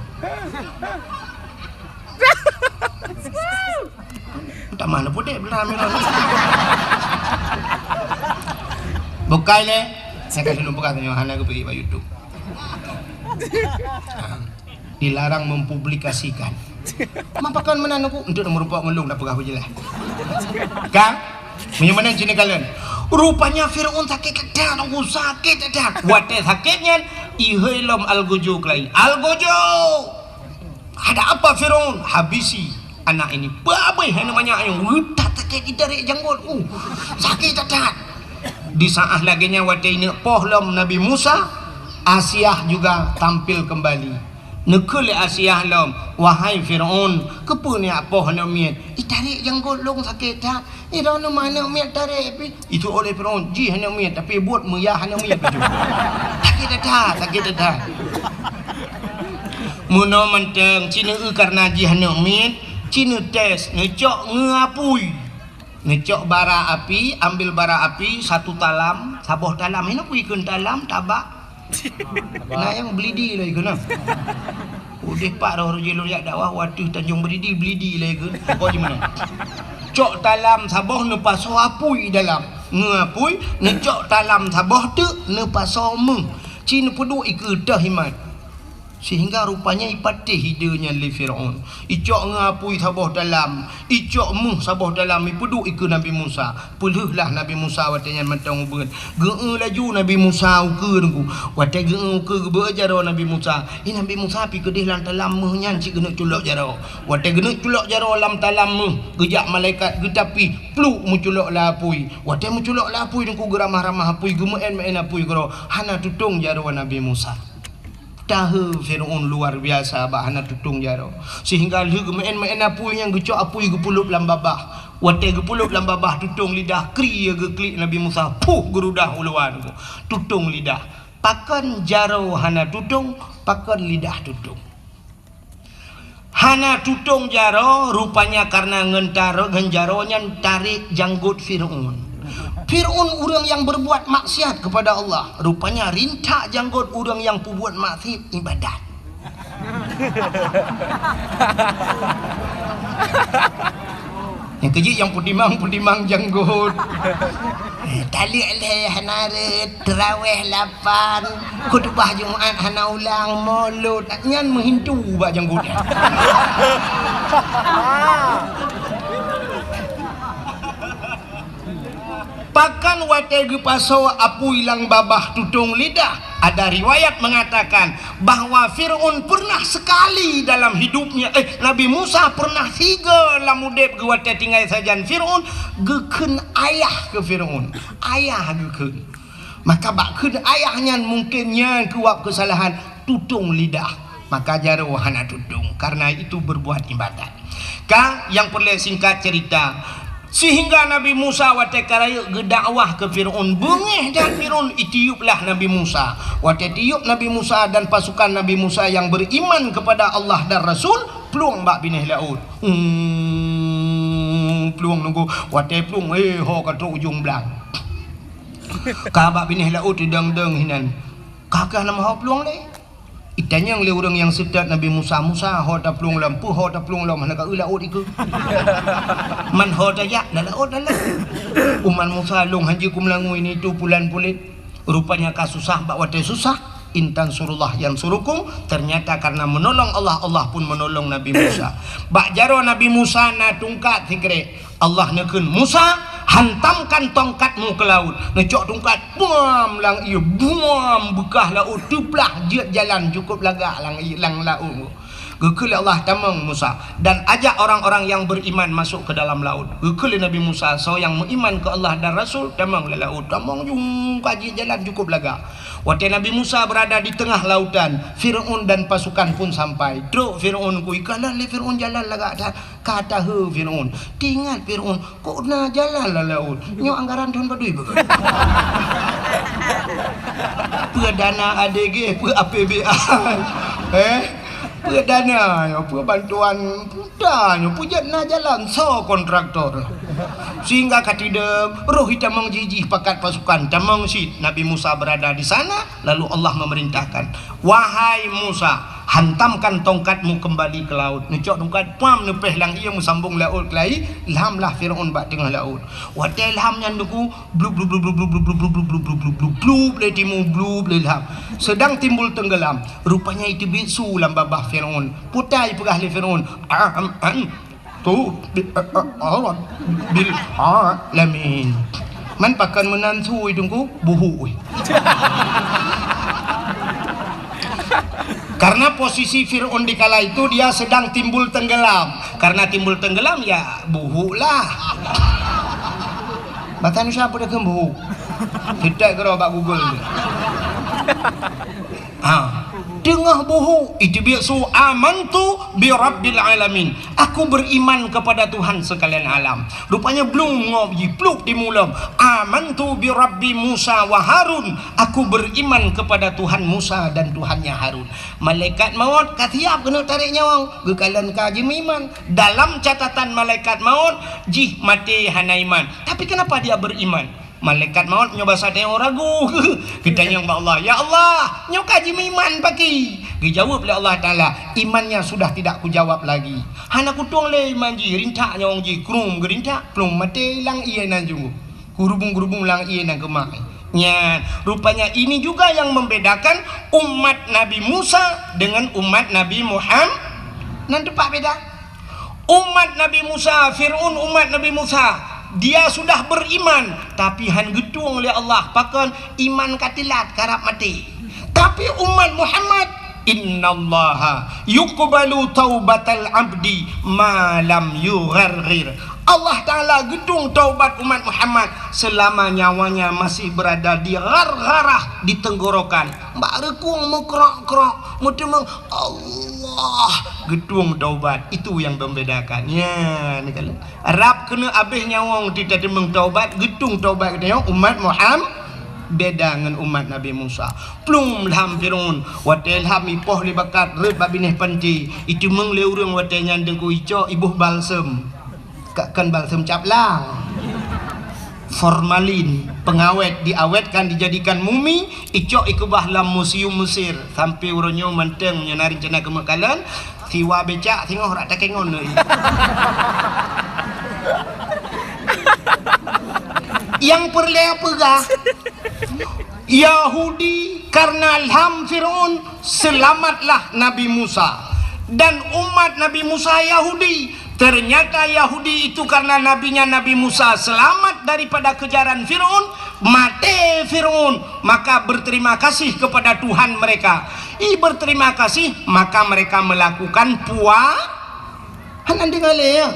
Tamah neupudek belah merah. Bukai lé. Saya kasih nombor katanya hana keu pergi bak YouTube. Ha. Dilarang mempublikasikan. Mapakan meunan aku untuk meureumpok ngon lôn dak peugah beujeulaih. Ka? Meunyoe meunan cit neukalon. Rupanya Firaun sakét that-that, aku sakét that-that. Watée sakét nyan, ihôi lom algojo keulai. Algojo! Ada apa Firaun? Habisi anak ini. Babeh aneuk manyak nyoe. Weueh that sakét, itarek janggot. Uh, sakét that-that. Di saat lagée nyan watée ineuk poh lom Nabi Musa, Asiah juga tampil kembali. Neukheun lé Asiah lom, "Wahai Firaun, keupeue neujak poh aneuk miet? Itarek janggot lôn sakét that. Iroh neu ma aneuk miet tarek pih." Itu oleh Firaun, jih aneuk miet, tapi buet meuyah aneuk miet bacut. Sakét that-that, sakét that-that. Meunoe mantong, ci neueu kareuna jih aneuk miet, ci neutés, neucok ngon apui. Neucok bara api, ambil bara api satu talam, saboh talam. Hinoe pih ikheun talam, tabak. Na nyang belidi lé ikheun na. Udeh pat roh-roh jih lôn jak dakwah, u ateueh Tanjong Belidi, belidi lé ikheun. Pokok jih meunan. Cok talam saboh neupasoe apui dalam. Ngon apui, neucok talam saboh teuk neupasoe méuh. Ci neupeuduek ikeue teuh imat. Sehingga rupanya ipatéh ide nyan lé Firaun. Icok ngon apui saboh talam, icok méuh saboh talam, ipeuduek ikeue Nabi Musa. Peulheueh lah Nabi Musa watée nyan mantong ubeut. Geueu laju Nabi Musa ukeue nunggu. Watée geueu ukeue geubeuet jaroe Nabi Musa. Ih, Nabi Musa pih keudeh lam talam méuh nyan cit geuneuk culok jaroe. Watée geuneuk culok jaroe lam talam méuh, geujak malaikat geutapih, pluk meuculok lam apui. Watée meuculok lam apui nunggu geuramah-ramah apui, geumeuén-meuén apui keudroe. Hana tutong jaroe Nabi Musa. Tahe Firaun luar biasa bak hana tutong jaroe, sehingga lheueh geumeuén-meuén apui nyan geucok apui geupeulop lam babah. Watée geupeulop lam babah tutong lidah, kri geuklik Nabi Musa, puh geurudah u luwa nunggu. Tutong lidah. Pakon jaroe hana tutong, pakon lidah tutong. Hana tutong jaroe, rupanya kareuna ngon taro-, ngon jaroe nyan tarek janggot Firaun. Fir'aun ureuëng nyang berbuat maksiat kepada Allah, rupanya rintak janggot ureuëng nyang peubuet maksiat ibadat. Nyang keujeuet nyang peutimang-peutimang janggot. Eh, taleuek lhée hana rhot, teurawéh lapan, khutubah Jumat hana ulang, mulod, nyan meuhintu bak janggot nyan. Bahkan watée geupasoe apui lam babah tutong lidah, ada riwayat mengatakan bahwa Fir'aun pernah sekali dalam hidupnya, eh, Nabi Musa pernah sigoe lam udeb geuh watée tinggai sajan Fir'aun, geukheun ayah keu Fir'aun. Ayah geukheun. Maka bak kheun ayah nyan mungken nyan keuwab keusalahan tutong lidah. Maka jaroe hana tutong, karena itu berbuat ibadat. Ka, nyang peureulée singkat cerita, sehingga Nabi Musa watée ka rayeuk geudakwah keu Fir'aun, beungéh that Fir'aun, itiuplah Nabi Musa. Watée tiup Nabi Musa dan pasukan Nabi Musa nyang beriman kepada Allah dan Rasul, plueng bak binéh laôt. Hmm, plueng nunggu, watée plueng, eh, ho ka trok ujong blang. Ka bak binéh laôt idong-dong hinan. Ka keuh nama ho plueng lé. Itanyong lé ureuëng nyang seutôt Nabi Musa, "Musa, ho taplueng lom, peue ho taplueng lom, hana ka eu laôt ikeue?" "Man ho tajak, lam laôt lam." Umat Musa lông hanjeuet keu meulangui nitu pulan pulet. Rupanya ka susah bak watée susah, "In tansurullah yansurukum," ternyata karena menolong Allah, Allah pun menolong Nabi Musa. Bak jaroe Nabi Musa na tungkat sikrek. Allah neukheun, "Musa, hantamkan tongkatmu ke laut." Neucok tungkat, buam lam ié, buam beukah laôt teuplah jeuet jalan cukôp lagak lam ié, lam laôt. Geukheun lé Allah, "Tamong Musa, dan ajak orang-orang yang beriman masuk ke dalam laut." Geukheun lé Nabi Musa, soe nyang meuiman keu Allah dan Rasul, tamong lam laôt. Tamong jung ka jeuet jalan cukôp lagak. Watée Nabi Musa berada di tengah lautan, Fir'aun dan pasukan pun sampai. Trok Fir'aun ku ikalon lé Fir'aun jalan lagak that. Ka taheu Fir'aun. Teuingat Fir'aun, "Kok na jalan lam laôt? Nyoe anggaran thon padum beuh?" Peue dana A D G, peue A P B A. Eh? Peue dana nyoe, peue bantuan peue na nyoe, peue jeuet na jalan, soe kontraktor. Sehingga ka teudong, roh itamong jih-jih pakat pasukan, tamong cit. Nabi Musa berada di sana, lalu Allah memerintahkan, "Wahai Musa, hantamkan tongkatmu kembali ke laut." Neucok tongkat, pam, neupéh lam ié meusambong laôt keulai, lhamlah Fir'aun bak teungoh laôt. Watée lham nyan teungku, blub, blub, blub, blub, lé timu, blub, lé lham. Sedang timbul tenggelam. Rupanya iteubiet su lam babah Fir'aun. Putai peugah lé Fir'aun, "Am, am, tu bi-, a, a, a, bil alamin." Man pakon meunan su teungku, buhu. Karena posisi Fir'aun di kala itu dia sedang timbul tenggelam. Karena timbul tenggelam, ya, buhu lah. Bahasa Indonesia apa dia buhu? Kita kira bak Google. Ha. Teungoh buhu, iteubiet su, "Amantu bi rabbil alamin." "Aku beriman kepada Tuhan sekalian alam." Rupanya blum ngob jih, plup timu lom. "Amantu bi rabbi Musa wa Harun." "Aku beriman kepada Tuhan Musa dan Tuhannya Harun." Malaikat maut ka siap keuneuk tarek nyawöng, geukalon ka jimeuiman. Dalam catatan malaikat maut, jih maté hana iman. Tapi kenapa dia beriman? Malaikat maut nyoe basa tanyoe ragu. Geutanyong bak Allah, "Ya Allah, nyoe ka jimeuiman pakri?" Geujaweueb lé Allah Taala, "Imannya sudah tidak kujawab lagi." Hana kutueng lé iman jih, rintak nyawöng jih, krum geurintak, plueng maté lam ié nan junggu. Geurubung-geurubung lam ié nan keumah. Nyan, rupanya ini juga yang membedakan umat Nabi Musa dengan umat Nabi Muham-, nan teumpat beda. Umat Nabi Musa, Fir'aun umat Nabi Musa, dia sudah beriman, tapi han geutueng lé Allah. Pakon? Iman ka teulat, karab maté. Tapi umat Muhammad, "Innallaha yuqbalu taubatal abdi ma lam yugharghir." Allah Taala geutueng taubat umat Muhammad selama nyawanya masih berada di ghargharah, di tenggorokan. Bak reukung meukrok-krok, meuteumeung, Allah geutueng taubat. Itu yang membedakan. Nyan, kalon. Rab keuneuk abéh nyawöng teuteumeueng taubat, geutueng taubat geutanyoe umat Muham-, beda ngon umat Nabi Musa. Plueng lham Fir'aun, watée lham ipoh lé bakat rhot bak binéh panti, iteumeung lé ureuëng watée nyan deungon icok iboh balsem. Ka kon balsem cap lang. Formalin, pengawet, diawetkan, dijadikan mumi, icok ikeubah lam museum Mesir. Sampai uroe nyoe mantong, meunyoe na reuncana keumeuk kalon, siwa becak singoh rak takengon lé. Nyang peureulée peugah, Yahudi karena lham Firaun, selamatlah Nabi Musa. Dan umat Nabi Musa Yahudi. Ternyata Yahudi itu karena nabinya Nabi Musa selamat daripada kejaran Firaun, maté Firaun, maka berterima kasih kepada Tuhan mereka. I berterima kasih, maka mereka melakukan pua-, Hana deungoe lé, ya?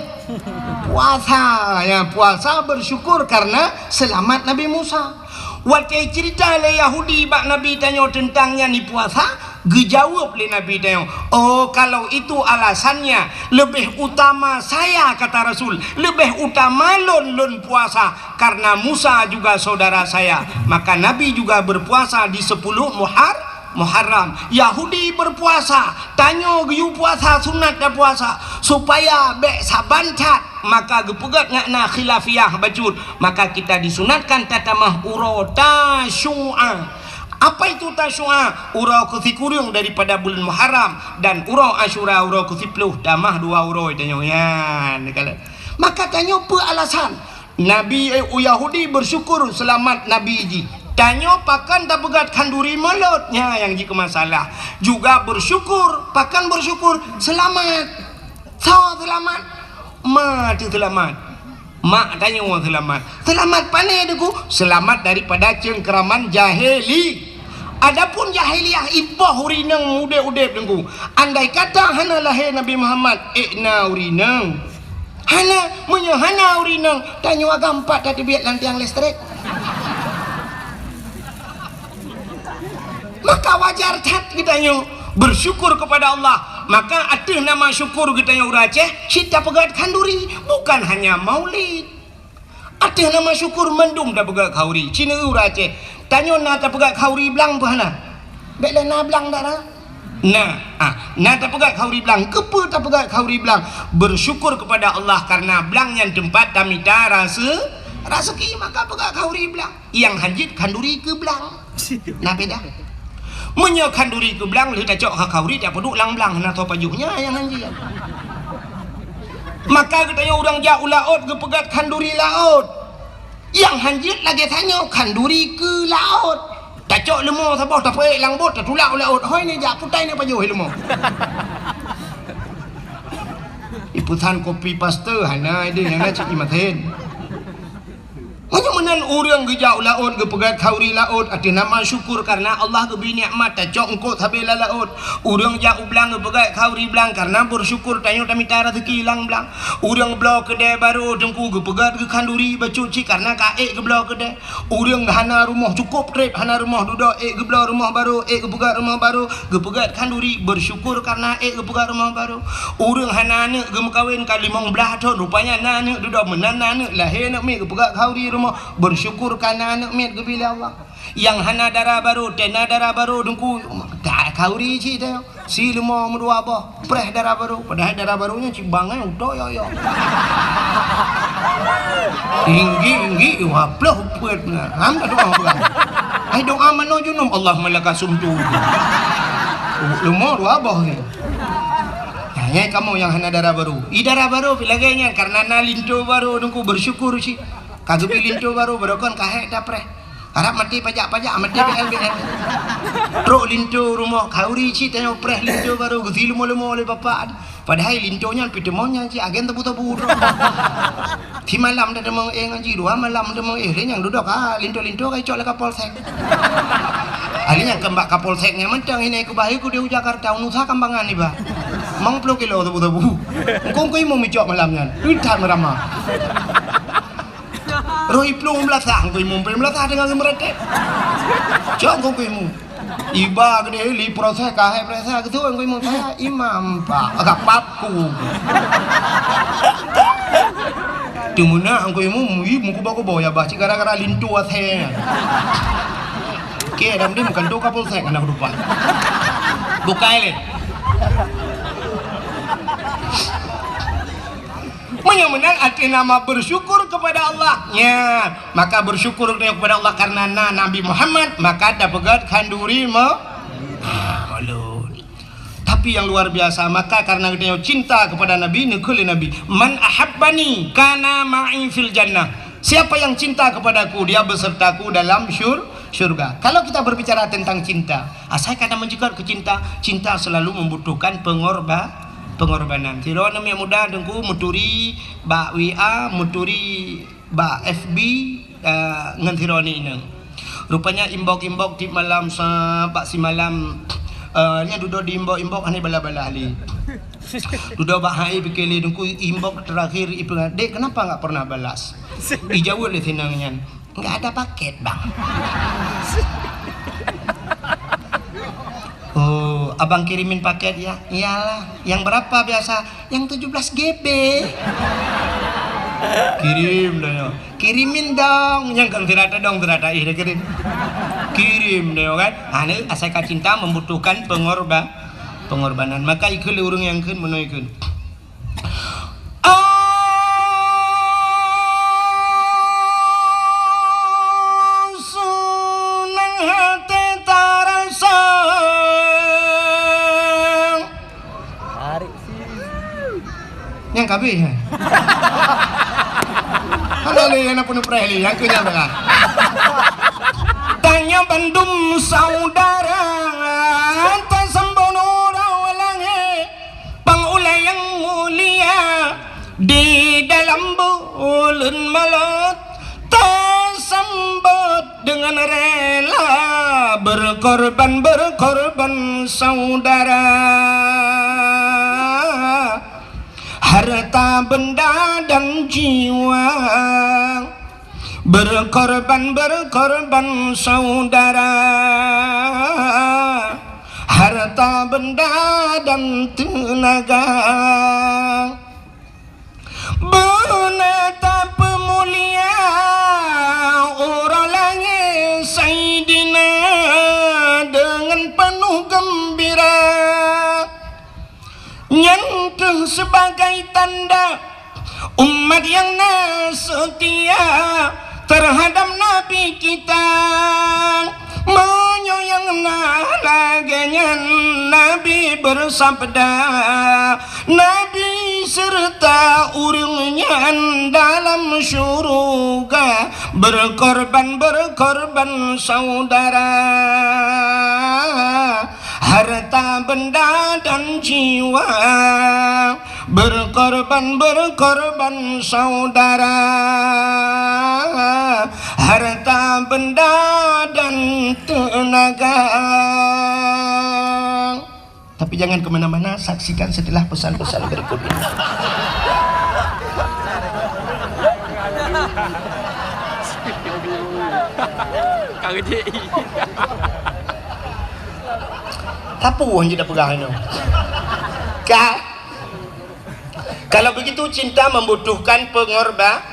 Puasa, ya, puasa bersyukur karena selamat Nabi Musa. Watée cerita lé Yahudi bak Nabi tanyoe teuntang nyan i puasa, geujaweueb lé Nabi tanyoe, "Oh, kalau itu alasannya, lebih utama saya," kata Rasul, "lebih utama lôn, lôn puasa, karena Musa juga saudara saya." Maka Nabi juga berpuasa di sepuluh Muhar-, Muharram. Yahudi berpuasa, tanyoe geuyue puasa sunat tapuasa, supaya bék saban that, maka geupeugét ngon na khilafiyah bacut, maka kita disunatkan tatamah uroe Tasyu'a. Apa itu Tasyu'a? Uroe keusikureueng daripada buleuen Muharram, dan uroe Asyura uroe keusiplôh, tamah dua uroe tanyoe nyan. Maka tanyoe peue alasan? Nabi, eh, u Yahudi bersyukur selamat Nabi jih. Tanyoe pakon tapeugét khanduri mulod, nyan nyang jikeu masalah. Juga bersyukur, pakon bersyukur, selamat. Soe selamat? Ma teuh selamat. Mak tanyoe selamat. Selamat pane Teungku? Selamat daripada cengkraman jahili. Adapun jahiliyah iboh ureueng inong udeb-udeb Teungku. Andai kata hana lahé Nabi Muhammad, ék na ureueng inong. Hana, meunyoe hana ureueng inong, tanyoe agam pat tateubiet lam tiang listrik. Maka wajar that geutanyoe bersyukur kepada Allah. Maka ateueh nama syukur geutanyoe ureueng Aceh, cit tapeugét khanduri, bukan hanya maulid. Ateueh nama syukur mandum tapeugét khauri. Cina ureueng Aceh, tanyoe na tapeugét khauri blang peue hana? Bék lé na blang dak na? Na, ah, na tapeugét khauri blang. Keupeue tapeugét khauri blang? Bersyukur kepada Allah karena blang nyan teumpat tamita rase-, raseuki, maka peugét khauri blang. Nyang hanjeuet khanduri keu blang. Na beda. Meunyoe khanduri keu blang lheueh tacok kha khauri, tapeuduek lam blang, na soe pajoh nyan nyang hanjeuet. Maka geutanyoe ureueng jak u laôt geupeugét khanduri laôt. Nyang hanjeuet lagée tanyoe khanduri keu laôt. Tacok leumo saboh tapeuék lam bot tatulak u laôt. Hôi neujak putai neupajoh leumo. Ipeusan kopi paste hana ideh nyang na cit imaten. Meunyoe meunan ureueng geujak u laôt geupeugét khauri laôt ateueh nama syukur karena Allah geubri nikmat tacok eungkôt sabe lam laôt. Ureueng jak u blang geupeugét khauri blang karena bersyukur tanyoe tamita raseuki lam blang. Ureueng bloe keudè barô Teungku geupeugét geukhanduri bacut cit karena ka ék geubloe keudè. Ureueng hana rumoh cukôp trép hana rumoh dudoe ék geubloe rumoh barô, ék geupeugét rumoh barô, geupeugét khanduri bersyukur karena ék geupeugét rumoh barô. Ureueng hana aneuk geumeukawen ka limong blaih thon, rupanya na aneuk dudoe meunan na aneuk lahé aneuk miet geupeugét khauri rumoh, bersyukur karena aneuk miet geubri lé Allah. Nyang hana dara barô, tena dara barô Teungku, ta khauri cit teuh. Si leumo meudua boh, preh dara barô, padahai dara barô nyan cit bangai utoe yo-yo. Tinggi-tinggi, wah ploh peuet na. Ham dah doa bukan. Hai doa mano junub, Allahumma laka sumtu. Leumo dua boh ni. Nah, nyai kamoe nyang hana dara barô. I dara barô pi lagée nyan karena na linto barô Teungku bersyukur cit. Ka geubri linto barô, barô kon ka hék tapreh. Harab maté pajak-pajak, maté B L B L. Trok linto rumoh, khauri cit tanyoe preh linto barô, geusi leumo-leumo lé bapak. Padahai linto nyan pih teumon nyan cit agen tebu-tebu trok. Simalam dah teumon éh ngon jih, dua malam teumon éh, lé nyang dudoe ka linto-linto ka icok lé Kapolsek. Ahli nyang keu bak Kapolsek nyan mantong hina ikubah ikeu di Jakarta, unusa kambangan iba. Limong ploh kilo tebu-tebu. Engkong-kong imum icok malam nyan. Duit that meurama. Roh iplueng meulasah, Teungku Imum pih meulasah deungon geumeureutek. Cok Teungku Imum. Iba keudeh li proses kahai proses keu Teungku Imum, saya imam, Pak. Agak paku. Teumeunak Teungku Imum, ih, meukuba-kuba ya bah, cit gara-gara linto asée. Oke, dam dim kan tu Kapolsek anak rupa. Bukai lé. Meunyoe meunan arti nama bersyukur kepada Allah. Nya, maka bersyukur kepada Allah karena na Nabi Muhammad, maka tapeugöt khanduri me-, ah, ulôn. Tapi yang luar biasa, maka karena geutanyoe cinta kepada Nabi, neukheun lé Nabi, "Man ahabbani kana ma'i fil jannah." Siapa yang cinta kepadaku, dia besertaku dalam syur-, syurga. Kalau kita berbicara tentang cinta, asai ka na meunjeuet keu cinta, cinta selalu membutuhkan pengorba-, pengorbanan. Sidroe aneuk muda Teungku meuturi bak W A, meuturi bak F B, eh, ngon sidroe aneuk inong. Rupanya inbox-inbox tiep malam sa-, bak simalam, eh, nyan dudoe di inbox-inbox hana balas-balas lé. Dudoe bak hai pike lé Teungku inbox terakhir ipeugah, "Dek, kenapa nggak pernah balas?" Ijaweueb lé si inong nyan, "Nggak ada paket, Bang." "Oh, abang kirimin paket ya?" "Iyalah." "Yang berapa biasa?" "Yang tujuh belas G B." "Kirim dah ya." "Kirimin dong." Nyang kan sira tadong, sira taéh dah kirim. Kirim dah ya kan. Ha, ni asai ka cinta membutuhkan pengorba-, pengorbanan. Maka ikheun lé ureueng nyang kheun meunoe kheun. Sunang hati tarasa. Tarik sih. Nyang kabeh, hai. Hana lé nyang penuh preh lé, nyang keu nyang tengah. Tanyoe bandum saudara, tasambon uroe langét. Pang ulèe nyang mulia, di dalam buleuen Maulud, tasambot deungon rela, berkorban, berkorban saudara. Harta benda dan jiwa, berkorban, berkorban saudara, harta benda dan tenaga. Beuna tapeumulia uroe langét Saidina deungon peunoh geumbira. Nyan kheueh sibagai tanda umat nyang na seutia teuhadab Nabi kita. Meunyoe nyang na lagèe nyan, Nabi beusabda, Nabi seureuta ureueng nyan dalam syeuruga, berkorban, berkorban saudara. Harta benda dan jiwa, berkorban, berkorban saudara, harta benda dan tenaga. Tapi jangan ke mana-mana, saksikan setelah pesan-pesan berikut ini. Ka rejeki. Sapeue nyang jipeugah nyoe? Ka? Kalau begitu, cinta membutuhkan pengorba-,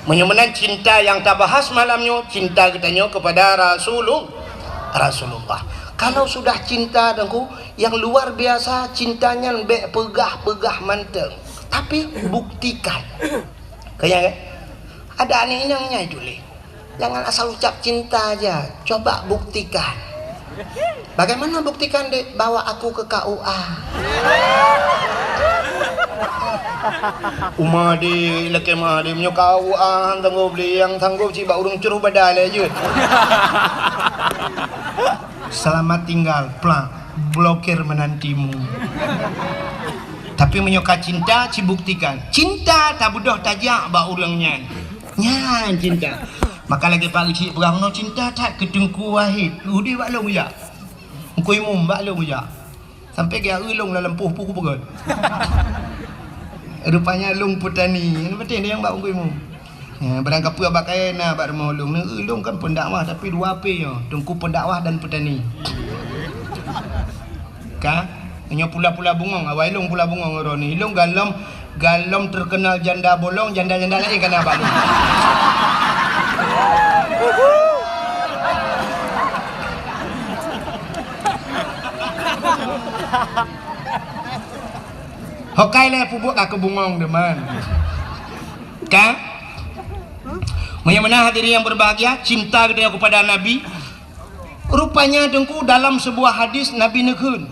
meunyoe meunan cinta nyang tabahas malam nyoe, cinta geutanyoe kepada Rasulul-, Rasulullah. Kalau sudah cinta, Teungku, nyang luar biasa cinta nyan bèk peugah-peugah mantong, tapi buktikan. Keu nyan, kan? Ada aneuk inong nyan itu lé. Jangan asal ucap cinta aja, coba buktikan. Bagaimana buktikan, Dek? Bawa aku ke K U A. Uma, Dek, lakèe ma, Dek, meunyoe K U A han sanggob lé, nyang sanggob cit bak ureueng cruh badan lé jeuet. Selamat tinggal, plak, blokir menantimu. Tapi meunyoe ka cinta, cibuktikan. Cinta tabeudôh tajak bak ureueng nyan. Nyan cinta. Maka lagèe Pak Geuchik peugah meunoe, cinta that keu Teungku Wahid. Udeh bak lôn jak. Teungku Imum bak lôn jak. Sampai geujak eu lôn lam lampôh peue kupeugöt. Rupanya lôn peutani. Nyan penting nyang bak Teungku Imum. Ya, barang kapeue bak kayèe na bak rumoh lôn. Neu eu lôn kan pendakwah tapi dua P nyoe. Teungku pendakwah dan petani. Ka? Nyoe pula-pula bungöng, awai lôn pula bungöng droeneuh. Lôn galom, galom terkenal janda bolong, janda-janda laén ka na bak lôn. Hokai lé pubuet ka keu bungöng deuen. Ka? Meunyoe meunan hadirin yang berbahagia, cinta geutanyoe kepada Nabi. Rupanya Teungku, dalam sebuah hadis Nabi neukheun,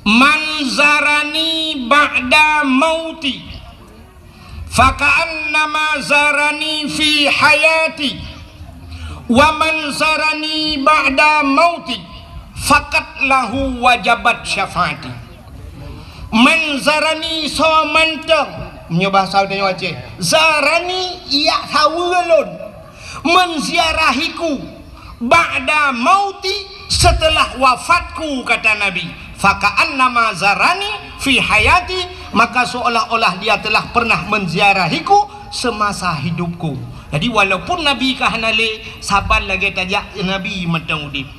"Man zarani ba'da mauti, faka'annama zarani fi hayati, wa man zarani ba'da mauti, faqad lahu wajabat syafaati." Man zarani, soe mantong, meunyoe bahasa geutanyoe Aceh, zarani, jak saweue lôn, menziarahiku, ba'da mauti, setelah wafatku, kata Nabi, faka'annama zarani fi hayati, maka seolah-olah dia telah pernah menziarahiku semasa hidupku. Jadi walaupun Nabi ka hana lé, saban lagée tajak Nabi mantong udeb.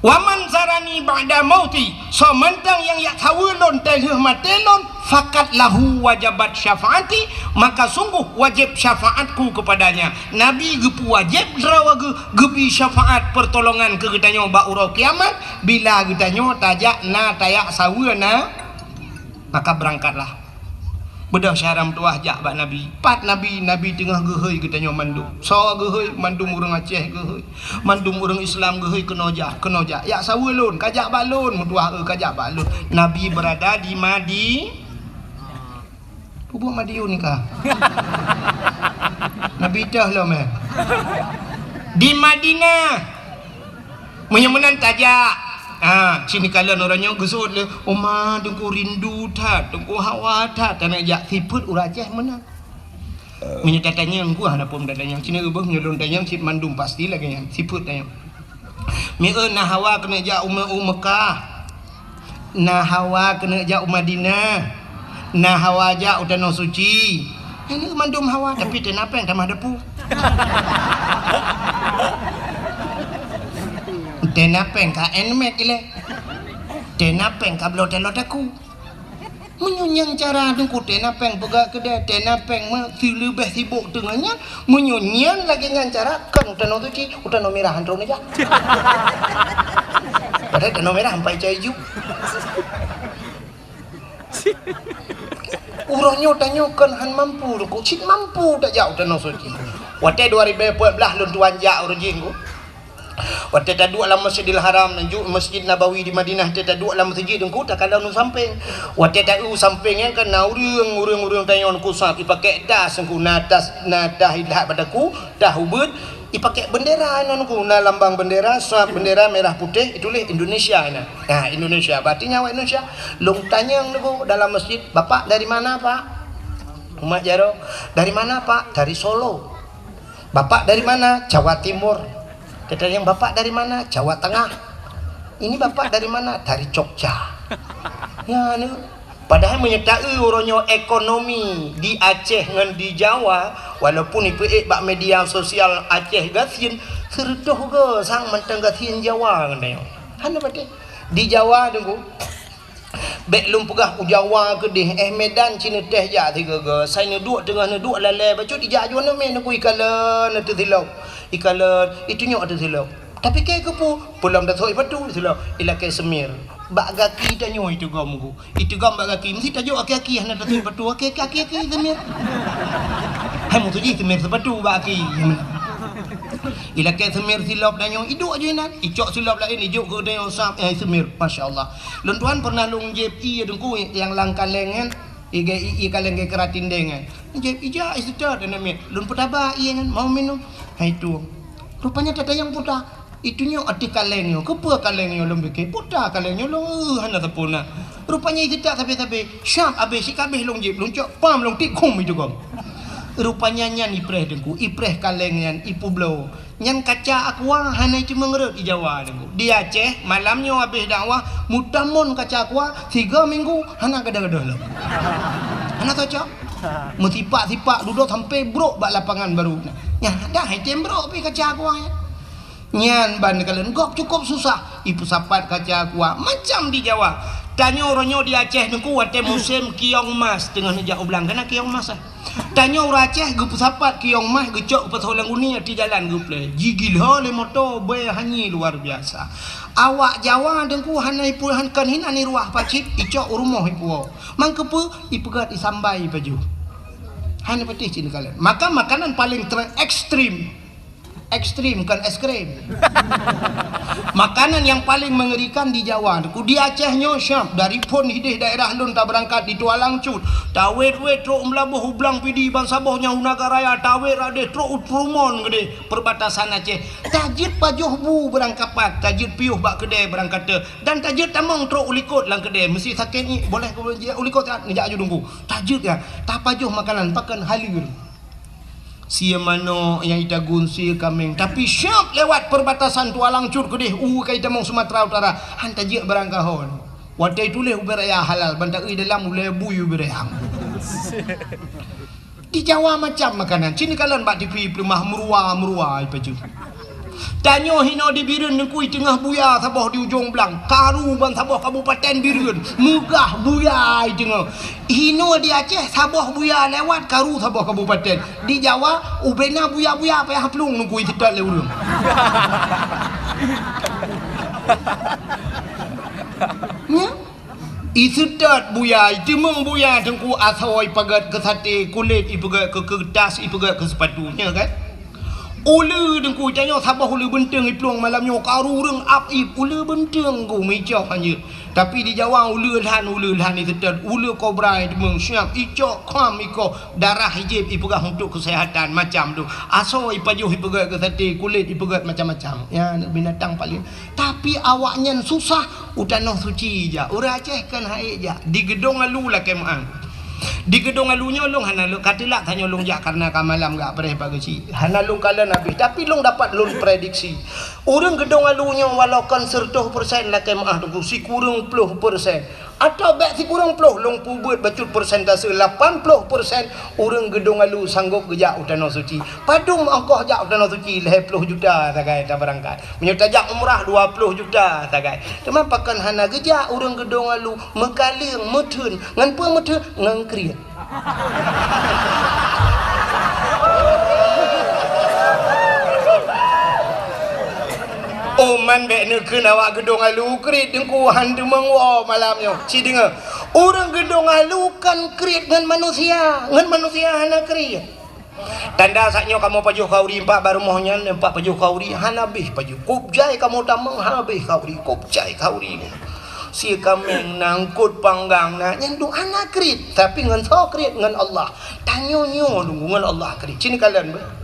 Wa man zarani ba'da mauti, soe mantong nyang jak saweue lôn teulheueh maté lôn, faqad lahu wajabat syafaati, maka sungguh wajéb syafaatku kepadanya. Nabi geupeuwajéb droe geu-, geubri syafaat pertolongan keu geutanyoe bak uroe kiamat, bila geutanyoe tajak na tajak saweue na, maka beurangkatlah. Beudôh syedara meutuwah jak bak Nabi. Pat Nabi, Nabi teungoh geuhôi geutanyoe mandum. Soe geuhôi? Mandum ureuëng Aceh geuhôi. Mandum ureuëng Islam geuhôi keunoe jak, keunoe jak. Jak saweue lôn, ka jak bak lôn, meutuwah, eu, ka jak bak lôn. Nabi beurada di Madi-, peubuet Madiun ka. Nabi teuh lom, eh. Di Madinah. Meunyoe meunan tajak. Ha, sini kalon ureuëng nyoe geuseuôt lé, "Oma, Teungku rindu that, Teungku hawa that." Taneuk jak sifeuet ureuëng Aceh meunan. Meunyoe tatanyong, ku hana phon tatanyong. Sini ubah meunyoe lôn tanyong, cit mandum pasti lagée nyan. Sifeuet tanyong. Mieu na hawa keuneuk jak u Me-, u Mekah. Na hawa keuneuk jak u Madinah. Na hawa jak u Tanoh Suci. Nyan mandum hawa, tapi tena péng tamah depu. Tena péng ka handmade ilée. Tena péng ka bloe taloe taku. Meunyoe nyan cara Teungku, tena péng peugah keudè, tena péng meusileubeh sibok teungoh nyan, meunyoe nyan lagée nyan cara, kon u Tanoh Suci, u Tanoh Mirah han troh neujak. Padahai Tanoh Mirah ampai cai ju. Uroe nyoe tanyoe kon han mampu, Teungku, cit mampu tajak u Tanoh Suci. Watée dua ribu empat belas lôn tuan jak uroe jih, Teungku. Watée taduek lam Masjidil Haram, ju Masjid Nabawi di Madinah, watée taduek lam meuseujid, Teungku, takalon u sampéng. Watée ta-, u sampéng nyan kan na ureuëng, ureuëng-ureuëng tanyoe, Teungku, sab, ipakée das, Teungku, na das, na das ilat bak daku, das ubeuet, ipakée bendera nyan, Teungku, na lambang bendera, sab bendera merah putéh, ituléh Indonesia nyan. Nah, Indonesia, berarti nyan awak Indonesia. Lôn tanyong, Teungku, dalam masjid, "Bapak dari mana, Pak?" Umat jaroe, "Dari mana, Pak?" "Dari Solo." "Bapak dari mana?" "Jawa Timur." Tatanyong, "Bapak dari mana?" "Jawa Tengah." "Ini Bapak dari mana?" "Dari Jogja." Ya, ni. Padahai meunyoe ta-eu uroe nyoe ekonomi di Aceh ngon di Jawa, walaupun ipeuék bak media sosial Aceh gasien, seureutôh goe sang mantong gasien Jawa ngon tanyoe. Hana patéh. Di Jawa, Teungku, bék lôn peugah u Jawa keudeh, eh, Medan ci neutéh jak sigoe-goe, sai neuduek teungoh neuduek lalée bacut ijak aju aneuk miet, Teungku, ikalon ateueh silop, ikalon, itunyok ateueh silop. Tapi kée keupeue, peulom tasok sipatu silop, ilakée seumir. Bak gaki tanyoe itigom, Teungku. Itigom bak gaki, meusti tajok aki-aki hana tasok sipatu, aki-aki, aki-aki seumir. Hai meutuji seumir sipatu bak aki. Ilakée seumir silop tanyoe, iduek aju inan, icok silop laén, ijok keu tanyoe sab, eh, seumir. Masya Allah. Lôn tuan pernah lôn jieb ié, Teungku, nyang lam kaleng nyan, ié, ié, ié kaleng geukeuratin deng nyan. Jieb ijak iseutôt aneuk miet. Lôn peutaba ié nyan, mau minum. Hai tueng. Rupanya tatanyong peue ta. Itunyok ateueh kaleng nyoe. Keupeue kaleng nyoe lôn pike? Peue ta kaleng nyoe lôn, eh, hana sapeue na. Rupanya iseutôt sabe-sabe. Syab abéh, sikabéh lôn jieb, lôn cok pam, lôn tiek khum itigom. Rupanya nyan ipreh, Teungku, ipreh kaleng nyan, ipeubloe. Nyan kaca aqua hana iteumeueng rhot di Jawa, Teungku. Di Aceh, malam nyoe abéh dakwah, meutamon kaca aqua, tiga minggu hana gadôh-gadôh lom. Hana cocok. Meusipak-sipak dudoe sampai brok bak lapangan baru. Nyan dah item brok pih kaca aqua nyan. Nyan ban kalon gob cukup susah. Ipeusapat kaca aqua macam di Jawa. Tanyoe uroe nyoe di Aceh, Teungku, watée musém kiong mas teungoh neujak u blang, kana kiong mas, eh. Tanyoe ureuëng Aceh geupeusapat kiong mas, geucok u Pasar Ulang Guni, ateueh jalan geupleh. Jigila lé moto, bée hanyé luar biasa. Awak Jawa, Teungku, hana ipu-, han-, kon hinan iruah pacit, icok u rumoh ipuwoe. Mangkeupeu? Ipeugét isambai pajoh. Hana patéh cit neukalon. Maka makanan paling ter-, ekstrim. Ekstrim, bukan es krim. Makanan yang paling mengerikan di Jawa. Ku di Aceh nyoe siap, dari phon hideh daerah lôn tabeurangkat di Tualang Cut. Tawet-wet trok Meulaboh u Blang Pidi ban saboh nyang u Naga Raya, tawet radeh trok u Trumon geudeh perbatasan Aceh. Tajeuet pajoh bu beurangkapat, tajeuet piôh bak keudè beurangkate, dan tajeuet tamong trok u likot lam keudè. Meusi sakét ngiek, boleh ku jijak u likot, neujak aju dungku. Tajeuet ya, tapajoh makanan, pakon halal. Sie manok nyang itagun sie kaméng, tapi siap lewat perbatasan Tualang Cut keudeh u kai tamong Sumatera Utara, han tajeuet barang kahon. Watèe tuléh ubé raya halal, ban taeu dalam ulèe bui ubé raya. Di Jawa macam makanan, cit neukalon bak T V peuleumah meurua-meurua ipajoh. Tanyoe hinoe di Bireuen neukui teungoh buya saboh di ujong blang, karu ban saboh kabupaten Bireuen, meugah buya i teungoh. Hinoe di Aceh saboh buya lewat karu saboh kabupaten. Di Jawa ubena buya-buya payah plueng neukui seutôt lé ureueng. Nyo? Iseutôt buya, iteumeung buya teungku asoe ipeugèt keu saté, kulét ipeugèt keu keuretas, ipeugèt keu seupatu, nyo kan? Uleue teungku, tanyoe saboh uleue beunteung iplueng malam nyoe, karu ureueng ap ip, uleue beunteung ku meuicok hanjeuet. Tapi di Jawa uleue lhan, uleue lhan iseutôt, uleue kobra iteumeung siap, icok kham ikoh, darah ijieb ipeugah untuk keuseuhatan macam tu. Asoe ipajoh ipeugèt keu saté, kulét ipeugèt macam-macam. Ya, binatang paléng Tapi awaknyan susah u Tanoh Suci jak. Ureueng Aceh kan hai jak. Di Geudong Alu lakèe meu'ah. Di Geudong Alu nyoe lôn hana lôn ka teulak tanyoe lôn jak kareuna ka malam gak preh pagi cit. Hana lôn kalon habéh, tapi lôn dapat lôn prediksi. Ureueng Geudong Alu nyoe walau kon seureutôh persen lakèe meu'ah teungku, sikureueng ploh persen. Atawa bèk sikureueng ploh, lôn peubeuet bacut persentase lapan ploh persen ureueng Geudong Alu sanggop geujak u Tanoh Suci. Padum ongkoh jak u Tanoh Suci? Lhèe ploh juta sagai tabeurangkat. Meunyoe tajak umrah dua ploh juta sagai. Teuma pakon hana geujak ureueng Geudong Alu, meukaleueng, meutheun. Ngon peue meutheun? Ngon kriet. Oh, man bèk neukheun awak Geudong Alu kriet teungku, han teumeung woe malam nyoe. Ci deungö, ureueng Geudong Alu kan kriet ngon manusia, ngon manusia hana kriet. Tanda saat nyoe kamoe pajoh khauri, empat bak rumoh nyan, empat pajoh khauri, hana habéh pajoh. Kop jai kamoe tamong, hana habéh khauri, kop jai khauri. Sie kaméng na, eungkôt panggang na, nyan dum hana kriet, tapi ngon soe kriet? Ngon Allah. Tanyoe nyoe dum ngon Allah kriet. Ci neukalon beuh.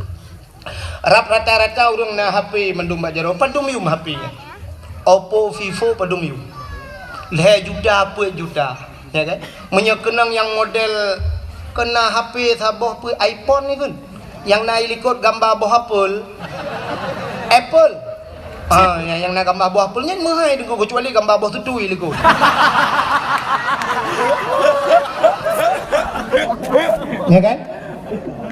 Rab rata-rata ureueng na H P mandum bak jaroe, padum yum H P nyan. Oppo, Vivo padum yum. Lhèe juta, peuet juta. Ya kan? Meunyoe keunong nyang model keu na H P saboh peuet iPhone ni kan? Nyang na i likot gamba boh apel. Apple. Ha, nyang, nyang na gamba boh apel nyan meuhai teungku, keucuali gamba boh tutui likot. Ya kan?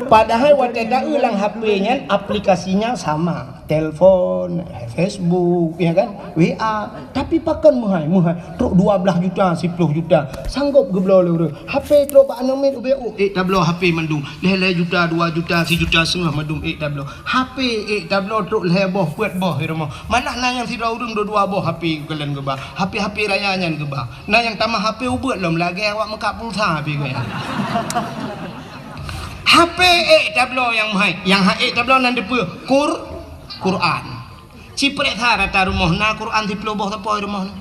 Padahai watèe taeu lam H P nyan aplikasinya sama. Telepon, Facebook, ya kan? W A. Tapi pakon meuhai, meuhai. Trok dua belas juta, siploh juta. Sanggop geubloe lé ureueng. H P trok bak aneuk miet ubé, oh, ék tabloe H P mandum. Lhèe-lhèe juta, dua juta, sijuta seungoh mandum ék tabloe. H P ék tabloe trok lhèe boh, peuet boh di rumoh. Malah na nyang sidroe ureueng dua-dua boh H P geukalon geuba. H P-H P raya nyan geuba. Na nyang tamah H P ubeut lom lagèe awak meukat pulsa pih geuh nyan. H P ék tabloe nyang meuhai. Nyang han ék tabloe nan dipeue? Qur-, Quran. Ci peuriksa rata rumoh na Quran siploh boh sapo di rumoh na.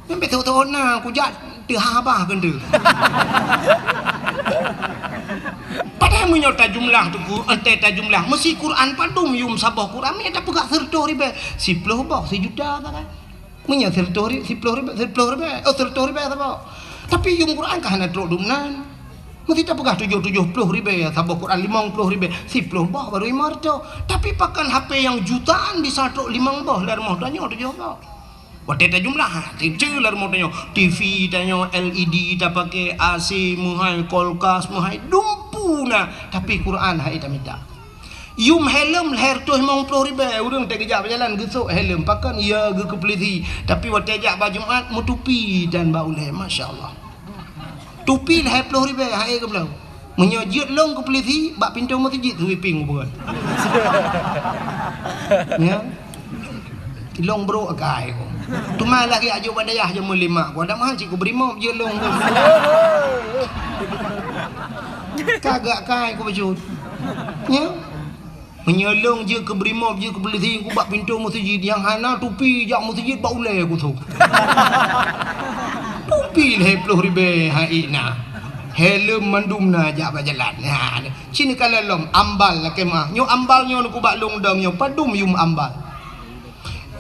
Nyan beutôi-beutôi na kujak teuhah bah keuneuk. Padahai meunyoe tajumlah teungku, entée tajumlah, meusi Quran padum yum saboh Quran, meunyoe tapeugah seureutôh ribèe, siploh boh, sijuta sagai. Meunyoe seureutôh ri-, siploh ribèe, siploh ribèe, oh, seureutôh ribèe saboh. Tapi yum Quran ka hana trok dum nan. Meusi tapeugah tujoh, tujoh ploh ribèe saboh Quran, limong ploh ribèe, siploh boh baru limong reutôh. Tapi pakon H P nyang jutaan bisa trok limong boh, lam rumoh tanyoe tujoh boh. Watée tajumlah, ha, teuntée lam rumoh tanyoe, T V tanyoe, L E D tapaké, A C meuhai, kulkas meuhai, dumpeue na, tapi Quran han ék tamita. Yum helm lhèe reutôh limong ploh ribèe, ureuëng teugeujak beujalan geusok helm, pakon ya geukeupeuleudi. Tapi watée jak bak Jumat, meutupi dan bak ulée, masya Allah. Tupi lhèe ploh ribèe, han ék geubloe. Meunyoe jeuet lôn keu polisi, bak pintoe meuseujid sweeping ubeuen. Ya. Lôn brôk akai ku. Teuma lagèe ajoe bak dayah jameun lima ku. Ada meuhan cit ku beurimong jeuet lôn ku. Ka geujak kai kubacut. Nyo. Meunyoe lôn jeuet keu brimob, jeuet keu polisi, kubak pintoe meuseujid, nyang hana tupi jak meuseujid bak ulèe kusôk. Tupi lhèe plôh ribèe hai na. Helm mandum na jak bak jalan. Ha, ci neukalon lom, ambal lakèe meu'ah. Nyoe ambal nyoe neukubak lôn dong nyoe, padum yum ambal.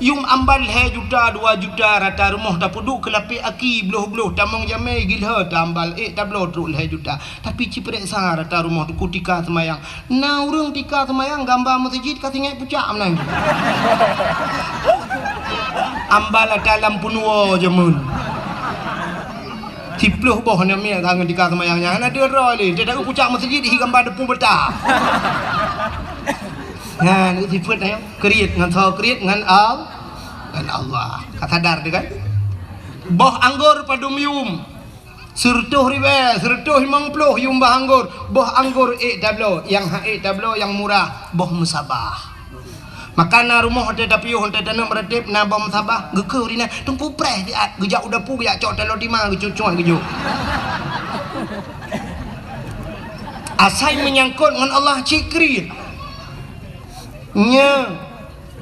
Yum ambal lhèe juta, dua juta, rata rumoh tapeuduek keu lapèe aki, bloh-bloh, tamong jamèe, gilhö, tambal ék tabloe trok lhèe juta. Tapi ci peureksa rata rumoh teungku tika seumayang. Na ureueng tika seumayang gamba meuseujid ka singèt pucak meunan. Ambal ata lam peunuwoe jameun. Siplôh boh aneuk miet ka ngon tika seumayang nyan. Hana deuh droe lé. Teuh taeu pucak meuseujid hi gamba deupue beuta. Nyan, sifeuet nyan. Kriet ngon soe kriet ngon Al-, ngon Allah. Ka sadar teuh kan? Boh anggor padum yum. Sireutôh ribèe, sireutôh limong plôh yum boh anggor. Boh anggor ék tabloe, nyang han ék tabloe nyang murah, boh meusabah. Maka na rumoh watèe tapiôh, watèe taneuk meuratéb, na boh meusabah, geukheun ri na, teungku preh siat, geujak u dapu, geujak cok taloe tima, geucuet-cuet geujok. Asai meunyangkot ngon Allah cit kriet. Nyo.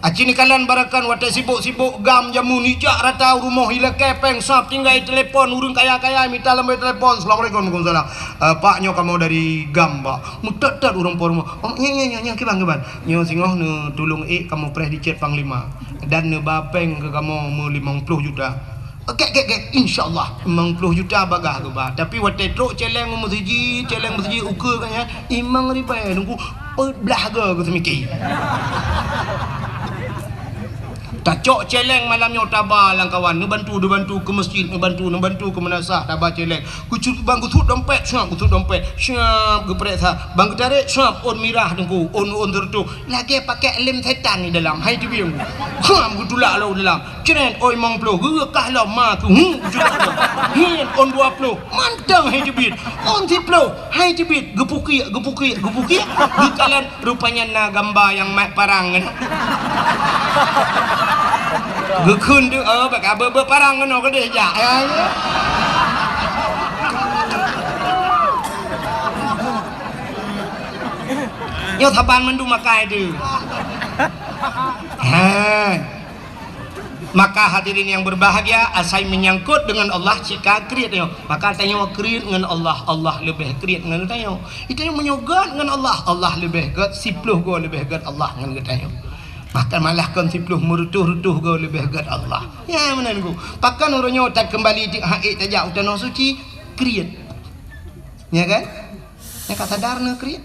Aci neukalon barakan watèe sibok-sibok gam jameun ijak rata u rumoh ilakèe pèng sab tinggai telepon ureueng kaya-kaya mita lamboi telepon, "Assalamualaikum." "Waalaikumsalam." "Eh, Pak, nyoe kamoe dari gam, Pak." Meutot-tot ureueng po rumoh. "Oh, nyo, nyo, nyo, nyo, kiban, kiban." "Nyoe singoh neutulông ék kamoe preh di cét panglima dan neuba pèng keu kamoe meulimong plôh juta." Gèt, gèt, gèt, insya Allah, limong plôh juta bagah geuba. Tapi watèe trok cèlèng meuseujid, cèlèng meuseujid ukeue ka nyan, limong ribèe nunggu peuet blah goe geuseumiké. Tacok cèlèng malam nyoe taba lam kawan, neubantu, neubantu keu meuseujid, neubantu, neubantu keu meunasah, taba cèlèng. Geucut bang geusuet dompet, siap geusuet dompet, siap geupareksa. Bang geutarek, siap ôn mirah teungku, ôn, ôn sireutôh. Lagèe pakèk lem setan di dalam, hai teubieng. Kham geutulak lom dalam. Cret, oi mong ploh, geureukah lom ma keu hu, jeuet lom. Hiet, ôn dua ploh, mantong hai teubiet. Ôn siploh, hai teubiet, geupukiek, geupukiek, geupukiek. Geukalon, rupanya na gamba nyang mat parang nyan. Geukheun deuh, oh, bak ka beu-beu parang keunoe keudeh jak. Ya, ya. Nyoe saban mandum makai deuh. Ha. Maka hadirin yang berbahagia, asai menyangkut dengan Allah, cit ka kriet nyoe. Maka tanyoe kriet ngon Allah, Allah leubeh kriet ngon tanyoe. Tanyoe meunyoe göt ngon Allah, Allah leubeh göt, siploh goe leubeh göt Allah ngon geutanyoe. Bahkan malah kon siploh, meureutôh-reutôh goe leubeh göt Allah. Ya, meunan ku. Pakon uroe nyoe takeumbali teuk hak ék tajak u Tanoh Suci, kriet. Ya kan? Nyang ka sadar na kriet.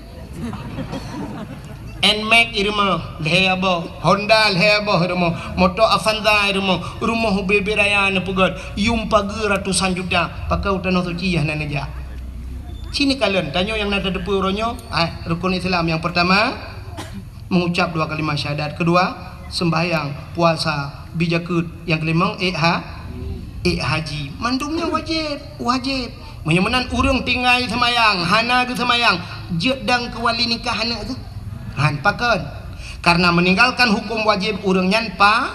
Nmax i rumoh, lhèe boh. Honda lhèe boh i rumoh. Moto Avanza i rumoh. Rumoh ubé-bé raya neupeugöt. Yum pageue ratusan juta. Pakon u Tanoh Suci hana neujak. Ci neukalon, tanyoe nyang na tateupeue uroe nyoe, ah, rukun Islam nyang peurtama, mengucap dua kalimat syahadat. Kedua, sembahyang, puasa, bi jakeuet. Nyang keulimong, ék ha-, ék haji. Mandum nyan wajéb, wajéb. Meunyoe meunan ureueng tinggai seumayang, hana geuseumayang, jeuet dong keu wali nikah aneuk geuh? Han, pakon? Karena meninggalkan hukum wajib ureueng nyan pa-,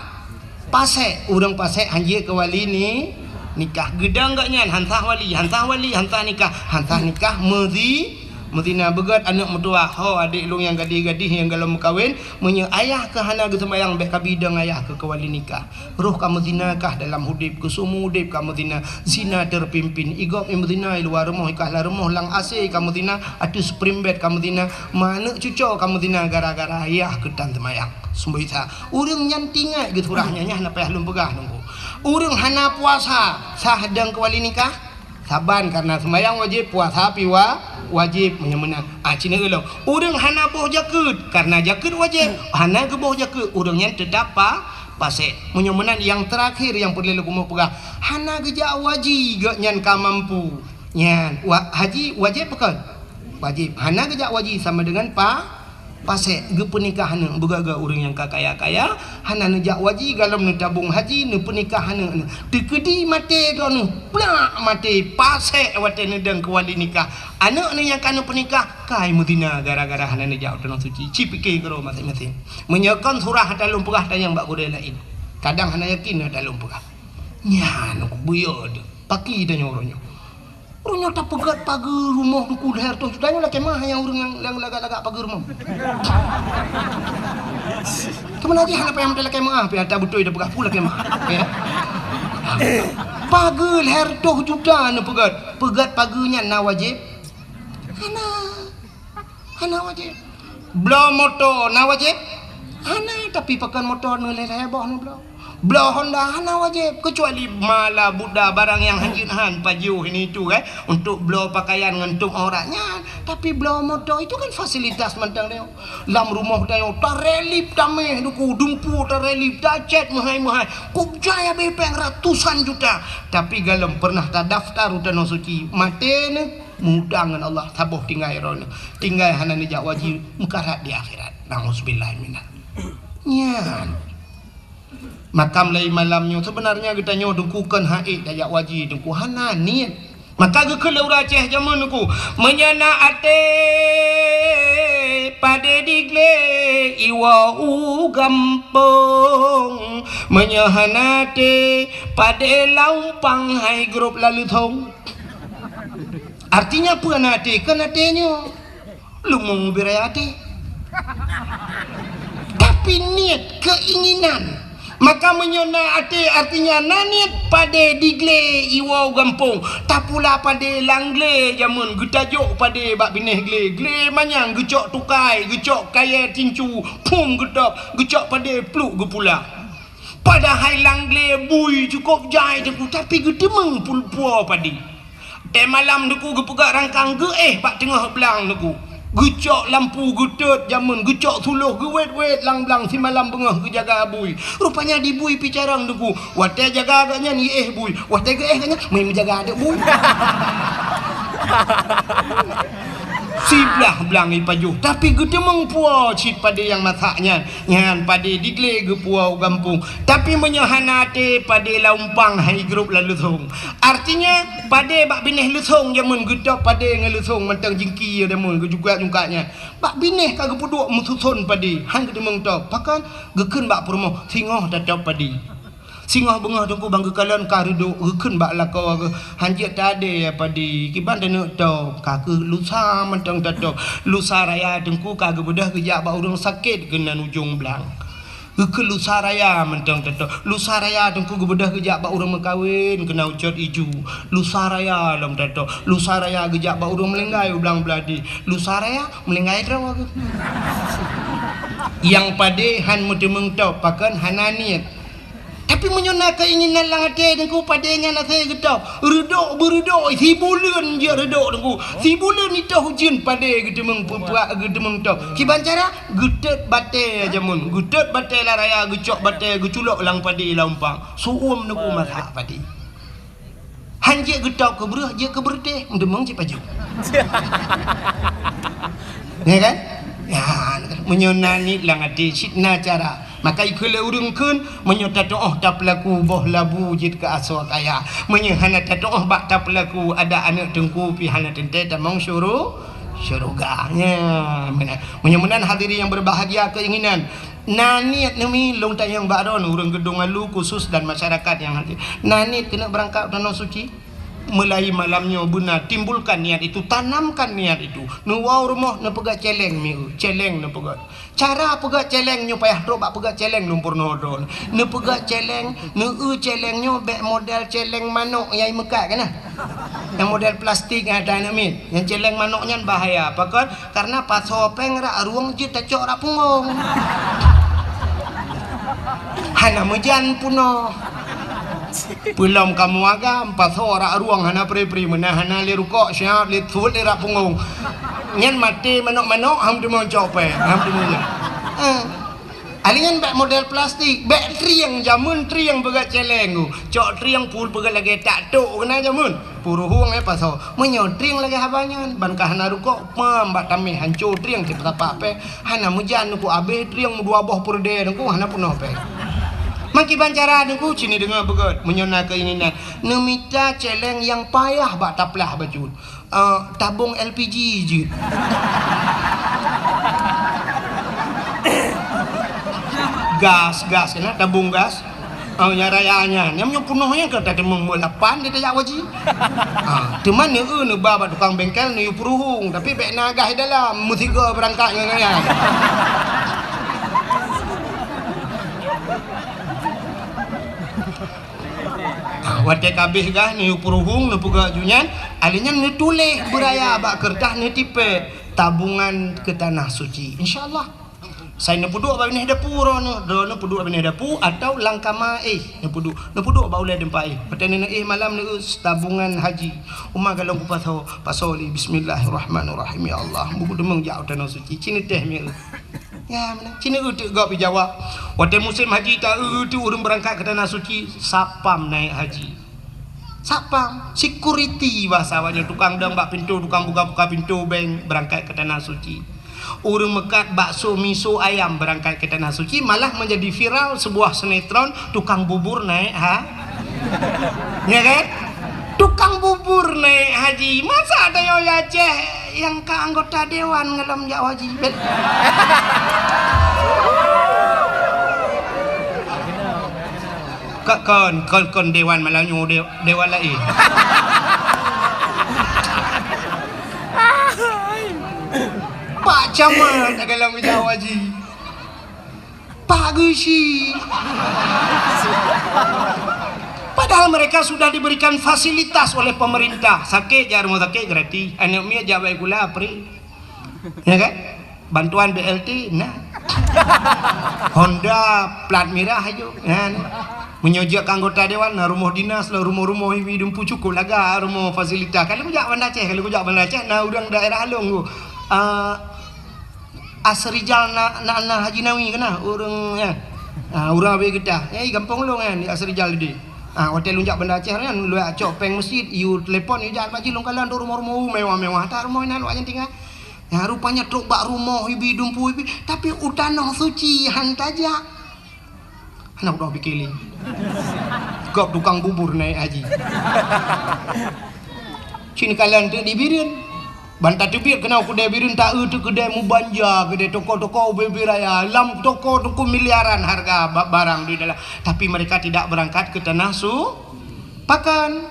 pasék. Ureueng pasék han jeuet keu wali ni-, nikah. Geudong gobnyan, han sah wali, han sah wali, han sah nikah, han sah nikah, meuzi-, meuzina. Beugöt aneuk meutuwah, "Ho, adék lôn nyang gadih-gadih nyang golom meukawen, meunyoe ayah kah hana geuseumayang, bèk kabi dong ayah kah keu wali nikah." Roh kamoe zina kah dalam udép, keu seumeu udép kamoe zina, zina terpimpin. I gob i meuzina i luwa rumoh, i kah lam rumoh lam asèe kamoe zina, ateueh spring bed kamoe zina, ma aneuk cucoe kamoe zina gara-gara yah keuh tan seumayang. Seumbah Isa, ureueng nyan tingat geusurah nyan, nyan hana payah lôn peugah nunggu. Ureueng hana puasa, sah dong keu wali nikah? Saban, karena seumayang wajéb, puasa pi wa-, wajéb, meunyoe meunan. Ah, ci neueu lom. Ureueng hana boh jakeuet, karena jakeuet wajéb, hana geuboh jakeuet, ureueng nyan teutap pa-, pasék. Meunyoe meunan nyang teurakhir nyang peureulèe lôn keumeung peugah, hana geujak haji gobnyan ka mampu. Nyan, wa-, haji wajéb bukon? Wajéb. Hana geujak haji sama dengan pa-, pasék, geupeunikah aneuk. Beugöt-göt ureueng nyang ka kaya-kaya, hana neujak haji, golom neutabong haji, neupeunikah aneuk, aneuk. Teukeudi maté droeneuh, plak maté, pasék watèe neudong keu wali nikah. Aneuk neuh nyang ka neupeunikah, kai meuzina gara-gara hana neujak u Tanoh Suci. Ci pike keudroe maséng-maséng. Meunyoe kon surah ata lôn peugah tanyong bak gurèe laén. Kadang hana yakin ata lôn peugah. Nyan, buyö deuh. Paki tanyoe uroe nyoe. Ureueng nyoe tapeugét pageue rumoh Teungku lhèe reutôh juta nyoe lakèe meu'ah nyang ureueng nyang, nyang lagak-lagak pageue rumoh. Keumeuna jih hana payah meuteulakèe meu'ah, pih ata beutôi tapeugah peue lakèe meu'ah. Ya. Pageue lhèe reutôh juta neupeugét. Peugét pageue nyan na wajéb? Hana. Hana wajéb. Bloe moto na wajéb? Hana, tapi pakon moto neulhèe-lhèe boh neubloe. Bloe Honda hana wajéb, keucuali mala buda barang nyang hanjeuet han pajoh ini itu, kan, untuk bloe pakaian ngon tutup aurat nyan. Tapi bloe moto itu kan fasilitas mantong tanyoe. Lam rumoh tanyoe tarelip tamèh Teungku, dumpeue tarelip, tacèt meuhai-meuhai. Kok jai abéh pèng ratusan juta. Tapi galom pernah tadaftar u Tanoh Suci, maté neuh. Meuutang ngon Allah, saboh tinggai droeneuh. Tinggai hana neujak haji, meukarat di akhirat. Nauzubillah minal. Nyan. Maka mulai malam nyoe, sebenarnya geutanyoe Teungku kon hana ék tajak haji Teungku, hana niet. Maka geukheun lé ureueng Aceh jameun Teungku, meunyoe na até padé diglé iwoe u gampông, meunyoe hana até padé lam umpang hai grob lam leuthong. Artinya peue na até? Kon até nyoe. Leumo beu raya até. Tapi niet, keinginan. Maka meunyoe na até, artinya na niet, padé diglé iwoe u gampông. Tapula padé lam glé jameun, geutajok padé bak binéh glé. Glé manyang geucok tukai, geucok kayèe tincu, phom geutôb, geucok padé pluek geupula. Padahai lam glé bui cukôp jai Teungku, tapi geuteumeung pul-, puwoe padé. Watèe malam Teungku geupeugah rangkang geuéh bak teungoh blang Teungku. Geucok lampu geutot jameun, geucok suloh geuwét-wét lam blang simalam beungoh geujaga bui. Rupanya di bui pih carông Teungku. Watèe jaga gobnyan geuéh bui, watèe geuéh gobnyan meujaga aneuk bui. Siblah blang ipajoh, tapi geuteumeung puwoe cit padé nyang masak nyan. Nyan padé diglé geupuwoe u gampông. Tapi meunyoe hana até, padé lam umpang hai grob lam leuthong. Artinya, padé bak binéh leuthong jameun geutôb padé ngon leuthong mantong jingki jameun geujungkat-jungkat nyan. Bak binéh ka geupeuduek meususon padé, han geuteumeung tôb. Pakon? Geukheun bak peurumoh, singoh tatôb padé. Singoh beungoh Teungku ban geukalon ka reudok, geukheun bak lakoe geuh, "Han jeuet tadé padé, kiban taneuk tôb, ka kheueh lusa mantong tatôb." Lusa raya Teungku ka geubeudôh geujak bak ureueng sakét keunan ujong blang. Geukheun lusa raya mantong tatôb. Lusa raya Teungku geubeudôh geujak bak ureueng meukawen keunan ucot iju. Lusa raya lom tatôb. Lusa raya geujak bak ureueng meulinggai u blang Beuladi. Lusa raya meulinggai droe geuh. Nyang padé han meuteumeung tôb, pakon? Hana niet. Tapi meunyoe na keinginan lam até Teungku, padé nyan asai geutôb, reudok beureudok, sibuleuen jeuet reudok Teungku, sibuleuen itôh ujeuen padé geuteumeung peupuak, geuteumeung tôb. Kiban cara? Geutot batèe jameun, geutot batèe lam raya, geucok batèe, geuculok lam padé lam umpang. Su'uem Teungku masak padé. Han jeuet geutôb keu breueh, jeuet keu beureutéh, meuteumeung cit pajoh. Ya kan? Ya, meunyoe na niet lam até, cit na cara. Maka ikheun lé ureueng kheun, meunyoe tatu'oh tapeulaku boh labu jeuet keu asoe kaya. Meunyoe hana tatu'oh bak tapeulaku, adak aneuk Teungku pih hana teuntèe tamong syuru-, syeuruga. Ya, meunan. Meunyoe meunan hadirin yang berbahagia keinginan, na niet neumi lôn tanyong bak droeneuh ureueng Geudong Alu khusus dan masyarakat yang hadir. Na niet keuneuk beurangkat u Tanoh Suci? Mulai malam nyoe beuna timbulkan niat itu, tanamkan niat itu. Neuwoe u rumoh neupeugah cèlèng mieu, cèlèng neupeugah. Cara peugah cèlèng nyoe payah trok bak peugah cèlèng lôn peurunoe droeneuh. Neupeugah cèlèng, neueu cèlèng nyoe bèk model cèlèng manok nyang imeukat keunan. Nyang model plastik nyang ata aneuk miet. Nyang cèlèng manok nyan bahaya. Pakon? Karena pasoe pèng rak rueng jeuet tacok rak punggong. Hana meujan peunoh. Peulom kamoe agam, pasoe rak rueng hana pri-pri, meunan hana lé rukok, siap lé thôt lé rak punggong. Nyan maté manok-manok, han teumeung cok pèng, han teumeung nyan. Eh. Alèh nyan bèk model plastik, bèk trieng, jameun trieng peugah cèlèng. Cok trieng pul peugah lagèe tak tok keunan jameun. Puruhueng, eh, pasoe. Meunyoe trieng lagèe haba nyan, ban ka hana rukok, pam bak tamèh hanco trieng cit peusapak pèng. Hana meujan Teungku, abéh trieng meudua boh peureudèe Teungku, hana peunoh pèng. Makiban cara Teungku, cit neudeungö beugöt, meunyoe na keinginan. Neumita cèlèng nyang payah bak taplah bacut. Eh, tabong L P G jeuet. Gas, gas, keunan tabong gas. Oh, nyang raya nyan. Nyang nyoe peunoh nyan ka tateumeung meulapan di tajak haji. Ha, teuma neu-eu neuba bak tukang bengkel neuyue peuruhueng, tapi bèk na gah di dalam, meusigoe beurangkat ngon nyan. Ha, watèe ka abéh gah neuyue peuruhueng, neupeugah ju nyan, alèh nyan neutuléh beuraya bak keureutah neutipèe tabungan keu tanah suci. Insya Allah. Sai neupeuduek bak binéh dapu droeneuh, droeneuh peuduek bak binéh dapu atau lam kama éh neupeuduek, neupeuduek bak ulèe teumpat éh. Watèe neuéh malam neu tabungan haji. Uma galong kupasoe, pasoe lé bismillahirrahmanirrahim. Ya Allah, bukeudeungoe jak u tanoh suci, ci neutéh mieu. Ya, meunan. Ci neueu teuk gob jijawab. Watèe musém haji ta-eu teuk ureueng beurangkat keu tanoh suci, satpam naék haji. Satpam, security bahasa awaknyan, tukang dong bak pintoe, tukang buka-buka pintoe bank beurangkat keu tanoh suci. Ureueng meukat bakso, miso, ayam beurangkat keu tanoh suci, malah menjadi viral sebuah sinetron tukang bubur naék ha-, ya kan? Tukang bubur naék haji. Masa tanyoe di Aceh nyang ka anggota dewan ngalom jak haji? Bet-, Ka-, kon, kon, kon dewan malam nyoe, de-, dewan laén. Pak Camat adalah bidang haji. Pak Geuchik. Padahal mereka sudah diberikan fasilitas oleh pemerintah. Sakét jak rumoh sakét gratis. Aneuk miet jak bacut sikula free. Ya kan? Bantuan B L T na. Honda plat mirah aju. Nyan. Meunyoe jeuet keu anggota dewan, na rumoh dinas, na rumoh-rumoh ibi dumpu cukôp lagak rumoh fasilitas. Kalau kujak Banda Aceh, kalau kujak Banda Aceh, na ureueng daerah lôn tu. Ah, Asrijal na, na, na Haji Nawi keunan, ureueng nyan. Ah, ureueng Abee Geutah. Nyan di gampông lôn nyan, di Asrijal tadi. Ah, watèe lôn jak Banda Aceh nyan, lôn jak cok péng meuseujid, yue telepon, yue jak bak jih lôn kalon tu rumoh-rumoh mewah-mewah. That rumoh inan awak nyan tinggai. Nyan rupanya trok bak rumoh ibi dumpu ibi, tapi u tanoh suci han tajak. Hana udah pike lé. Gob tukang bubur naék haji. Ci neukalon teuk di Bireuen. Ban tateubiet keunoe keudè Bireuen, ta-eu teuk keudè meubanja, keudè toko-toko ubé-ubé raya. Lam toko teungku miliaran hareuga ba-, barang di dalam. Tapi mereka tidak beurangkat keu tanoh su-, pakon.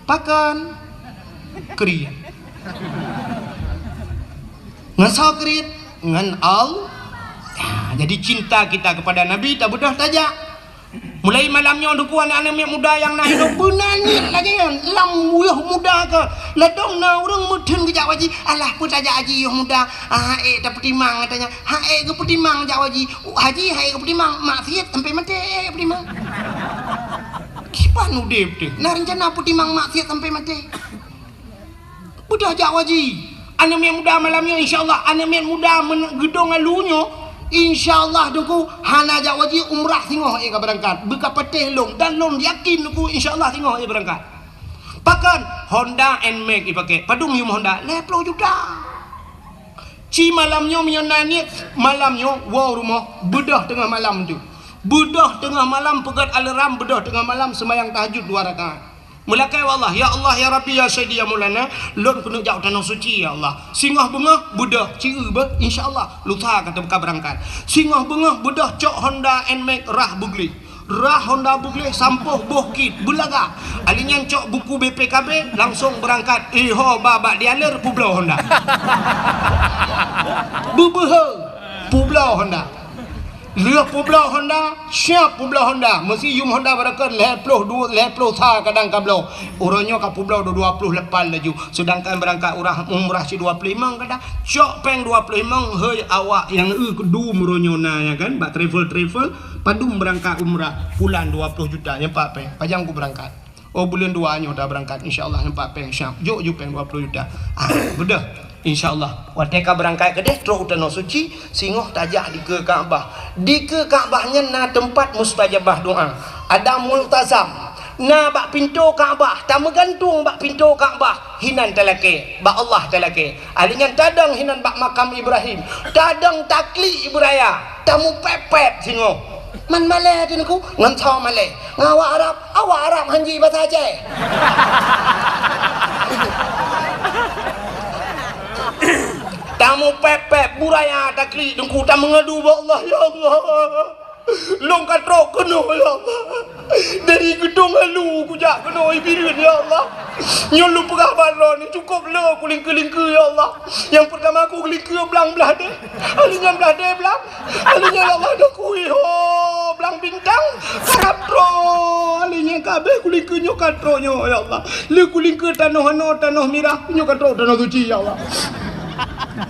Pakon? Kriet. Ngon soe kriet? Ngon Allah. Ya, jadi cinta kita kepada Nabi tabeudôh tajak. Mulai malam nyoe teungku aneuk-aneuk miet muda nyang na hidup beuna niet lagèe nyan. Lam yoh muda ka. Ladôm na ureueng meutheun geujak haji. Alah, peue tajak haji yoh muda? Ah, ék tapeutimang katanya. Ha, ék geupeutimang jak haji. Haji, ha, ék geupeutimang. Maksiet sampai maté, ék geupeutimang. Kiban udép teuh, na reuncana peutimang maksiet sampai maté. Beudôh jak haji. Aneuk miet muda malam nyoe, insya Allah, aneuk miet muda meun-, geudong alu nyoe, insya Allah teungku, hana jak haji, umrah singoh ék ka beurangkat. Beu ka patéh lôn, dan lôn yakin teungku, insya Allah singoh ék beurangkat. Pakon? Honda Nmax ipaké. Padum yum Honda? Lhèe ploh juta. Ci malam nyoe meunyoe na niet, malam nyoe woe rumoh, beudôh teungoh malam tu. Beudôh teungoh malam, peugèt alarm, beudôh teungoh malam, seumayang tahajud dua rakaat. Meulakèe bak Allah, "Ya Allah, ya Rabbi, ya Sayyidi, ya Maulana, lôn keuneuk jak u tanoh suci, ya Allah." Singoh beungoh, beudôh, ci eu beuh, insya Allah, lusa ka teuka beurangkat. Singoh beungoh, beudôh cok Honda Nmax rhah beugleh. Rhah Honda beugleh sampôh boh kit beulaga. Alèh nyan cok buku B P K B, langsông beurangkat. Iho ba bak dealer peubloe Honda. Beubeuhe peubloe Honda. Lheueh peubloe Honda, siap peubloe Honda. Meusi yum Honda barokon lhèe ploh dua, lhèe ploh sa kadang ka bloe. Uroe nyoe ka peubloe dua, dua ploh lapan laju. Seudangkan beurangkat urah, umrah cit dua ploh limong kadang. Cok péng dua ploh limong, hei awak nyang eu keudum uroe nyoe na, ya kan, bak travel-travel. Padum beurangkat umrah, pulan dua ploh juta, nyan pat péng. Pajan ku beurangkat? Oh, buleuen dua nyoe ta beurangkat, insya Allah nyan pat péng siap. Jok ju péng dua ploh juta. Ah, beudôh. Insya Allah. Watèe ka beurangkat keudeh, trok u tanoh suci, singoh tajak dikeue Ka'bah. Dikeue Ka'bah nyan na teumpat mustajabah doa. Ada multazam. Na bak pintoe Ka'bah, tameugantung bak pintoe Ka'bah, hinan talakèe, bak Allah talakèe. Alèh nyan tadong hinan bak makam Ibrahim, tadong taklik beuraya, tamupèp-pèp singoh. Man malèe teuh neuk, ngon soe malèe? Ngon awak Arab, awak Arab han ji basa Aceh. Tamupèp-pèp beuraya taklik teungku, tameungadu bak Allah, "Ya Allah." Lôn ka trok keunoe, ya Allah. Dari geudong halu kujak keunoe i Bireuen, ya Allah. Nyoe lôn peugah bak droeneuh, cukôp le kulingkeu-lingkeu, ya Allah. Nyang peurtama kulingkeu blang blah deh. Ahli nyan blah deh blang. Ahli nyan, ya Allah, dah kui ho blang bintang. Karab trok. Ahli nyan ka abéh kulingkeu nyoe ka trok nyoe, ya Allah. Le kulingkeu tanoh anoe, tanoh mirah, nyoe ka trok tanoh suci, ya Allah.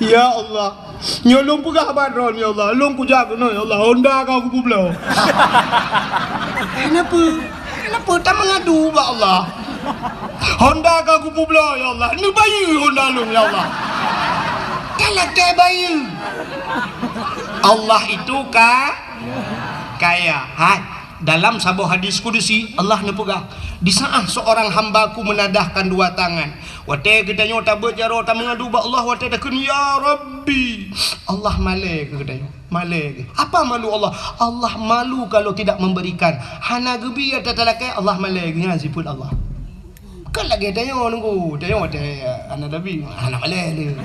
Ya Allah. Nyoe lôn peugah bak droeneuh, ya Allah. Lôn kujak keunoe, ya Allah. Honda ka kupeubloe. Kenapa? Kenapa tameungadu bak Allah? Honda ka kupeubloe, ya Allah. Neubayeue Honda lôn, ya Allah. Talakée bayeue. Allah itu ka-, kaya. Hai. Dalam saboh hadis kudusi, Allah neupeugah, "Di saat seorang hamba-Ku menadahkan dua tangan." Watée geutanyoe tabeuet jaroe tameungadu bak Allah, watée takheun, "Ya Rabbi," Allah malée keu geutanyoe. Malée keu. Apa malu Allah? Allah malu kalau tidak memberikan. Hana geubi ata talakée, Allah malée keu nyan sifeuet Allah. Kan lagée tanyoe nunggu, tanyoe watée hana tabi, hana malée le.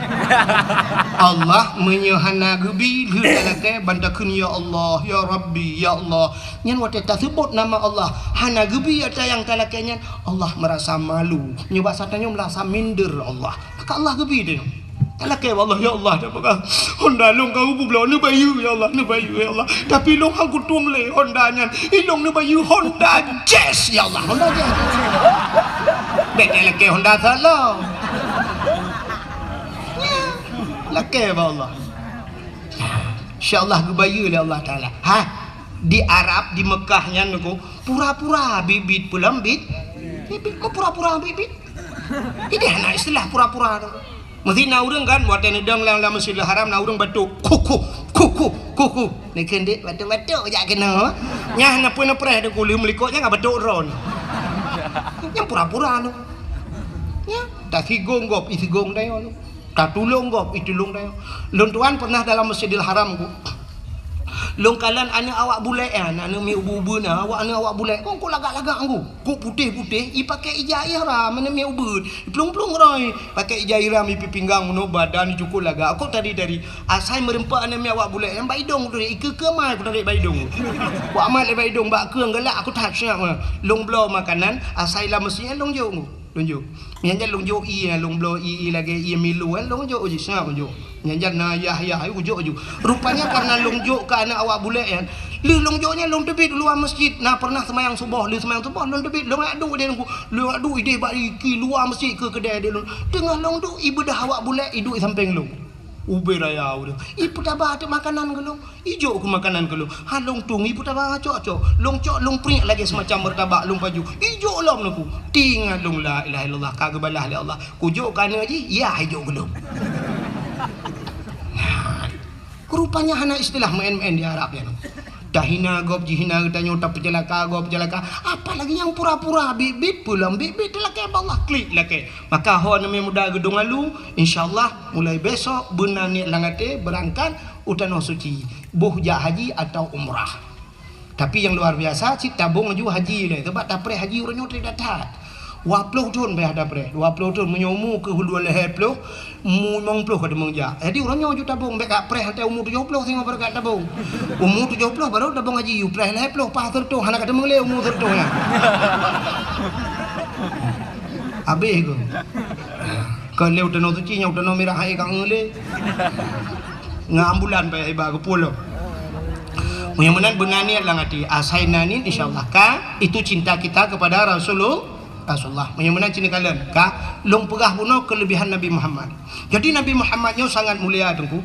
Allah meunyoe hana geubi, lheueh talakée ban takheun, "Ya Allah, ya Rabbi, ya Allah." Nyan watée taseubot nama Allah, hana geubi ata nyang talakée nyan, Allah meurasa malu. Nyoe basa tanyoe meurasa minder Allah. Maka Allah geubi tanyoe. Talakée bak Allah, "Ya Allah, dah peugah Honda lôn ka kupeubloe, neubayeue, ya Allah, neubayeue, ya Allah. Tapi lôn han kutueng lé Honda nyan. Ilôn neubayeue Honda Jazz, ya Allah, Honda Jazz." Bék talakée Honda salah. Lakée bak Allah. Insya Allah geubayeue lé Allah Taala. Ha, di Arab, di Mekah nyan niko, pura-pura bit-bit peulom bit. Bit-bit, mau pura-pura bit-bit. Jadi hana istilah pura-pura tu. Mesti na ureuëng kan, watée neudong lam, lam Masjidil Haram, na ureuëng batuk, "Kuku, kuku, kuku." Neukheun dek batuk-batuk jak keunoe. Nyah na pue neupreh deuk uleuem likot nyang batuk ron. Nyang pura-pura tu. Ya, tasigong gob, isigong dayo tu. Tatulông gob, itulông dayo. Lôn tuan pernah dalam Masjidil Haram ku. Lôn kalon aneuk awak bulek nyan, aneuk miet ubeut-ubeut na, awak aneuk awak bulek. Kong kok lagak-lagak ku. Kok putéh-putéh, ipakée ija ihram, aneuk miet ubeut. Iplueng-plueng roi, pakée ija ihram ipi pinggang meunoe, badan cukôp lagak. Kok tari-tari, asai meureumpok aneuk miet awak bulek nyan bak idong tu, ikeue-keue mai ku tarék bak idong. Ku amat lé bak idong, bak keueng galak aku that siap. Lôn bloe makanan, asai lam meuseujid lôn jok ku. Lôn jok. Nyan jan lôn jok ié, lôn bloe ié, ié lagée ié Milo, eh, lôn jok jih, seungab lôn jok. Nyan jan na yah-yah, eh, jok ju. Rupanya karena lôn jok keu aneuk awak bulek nyan. Lheueh lôn jok nyan lôn teubiet luwa meuseujid. Na pernah seumayang suboh, lheueh seumayang suboh lôn teubiet, lôn jak duek di lôn, lôn jak duek idéh bak ié luwa meuseujid keu keudée di lôn. Teungoh lôn duek, ibeudoh awak bulek, iduek sampéng lôn. Ubé raya ureuëng. Ipeutaba teuk makanan keu lôn. Ijok keu makanan keu lôn. Ha lôn tueng, ipeutaba cok-cok. Lôn cok, lôn priek lagée seumacam meurtabak lôn paju. Ijok lom neuk. Tingat lôn, la ilaha illallah, ka geubalah lé Allah. Kujok keu aneuk jih, yah ijok keu lôn. Nah, rupanya hana istilah meu'en-meu'en di Arab nyan. Tahina gob, jihina geutanyoe, tapeuceulaka gob, peuceulaka. Apalagi nyang pura-pura bit-bit, peulom bit-bit, talakée bak Allah, klik lakée. Maka ho aneuk muda geudong alu, insya Allah mulai besok beuna niet lam até beurangkat u Tanoh Suci, boh jak haji atau umrah. Tapi nyang luar biasa, cit tabong laju haji lé, sabab tapreh haji uroe nyoe treb that-that. Dua ploh thon payah tapreh, dua ploh thon, meunyoe umu keuh dua lhée ploh, umu limong ploh ka teumeung jak. Jadi uroe nyoe ju tabong, bék ka preh watée umu tujoh ploh singoh baru ka tabong. Umu tujoh ploh baru tabong haji, u preh lhée ploh, paih seureutoh, hana ka teumeung lé umu seureutoh nyan. Habéh keuh. Kon lé u Tanoh Suci, nyoe u Tanoh Mirah hai ka ngeulé. Ngon ambulan payah iba geupulom. Meunyoe meunan beuna niet lam até, asai na niet, insya Allah ka, itu cinta kita kepada Rasulul-, Rasulullah. Meunyoe meunan cit neukalon ka, lôn peugah bunoe kelebihan Nabi Muhammad. Jadi Nabi Muhammad nyoe sangat mulia teungku.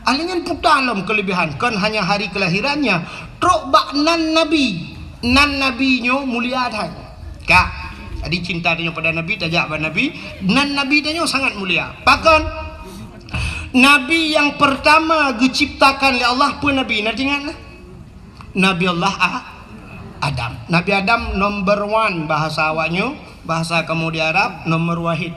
Ahli nyan puta lom kelebihan, kon hanya hari kelahirannya, trok bak nan Nabi. Nan Nabi nyoe mulia that. Ka. Jadi cinta tanyoe pada Nabi, tajak bak Nabi. Nan Nabi tanyoe sangat mulia. Pakon? Nabi nyang pertama geuciptakan lé Allah peue Nabi? Na teuingat na? Nabi Allah A-, Adam. Nabi Adam number one bahasa awaknyoe, bahasa kamoe di Arab nomor wahid.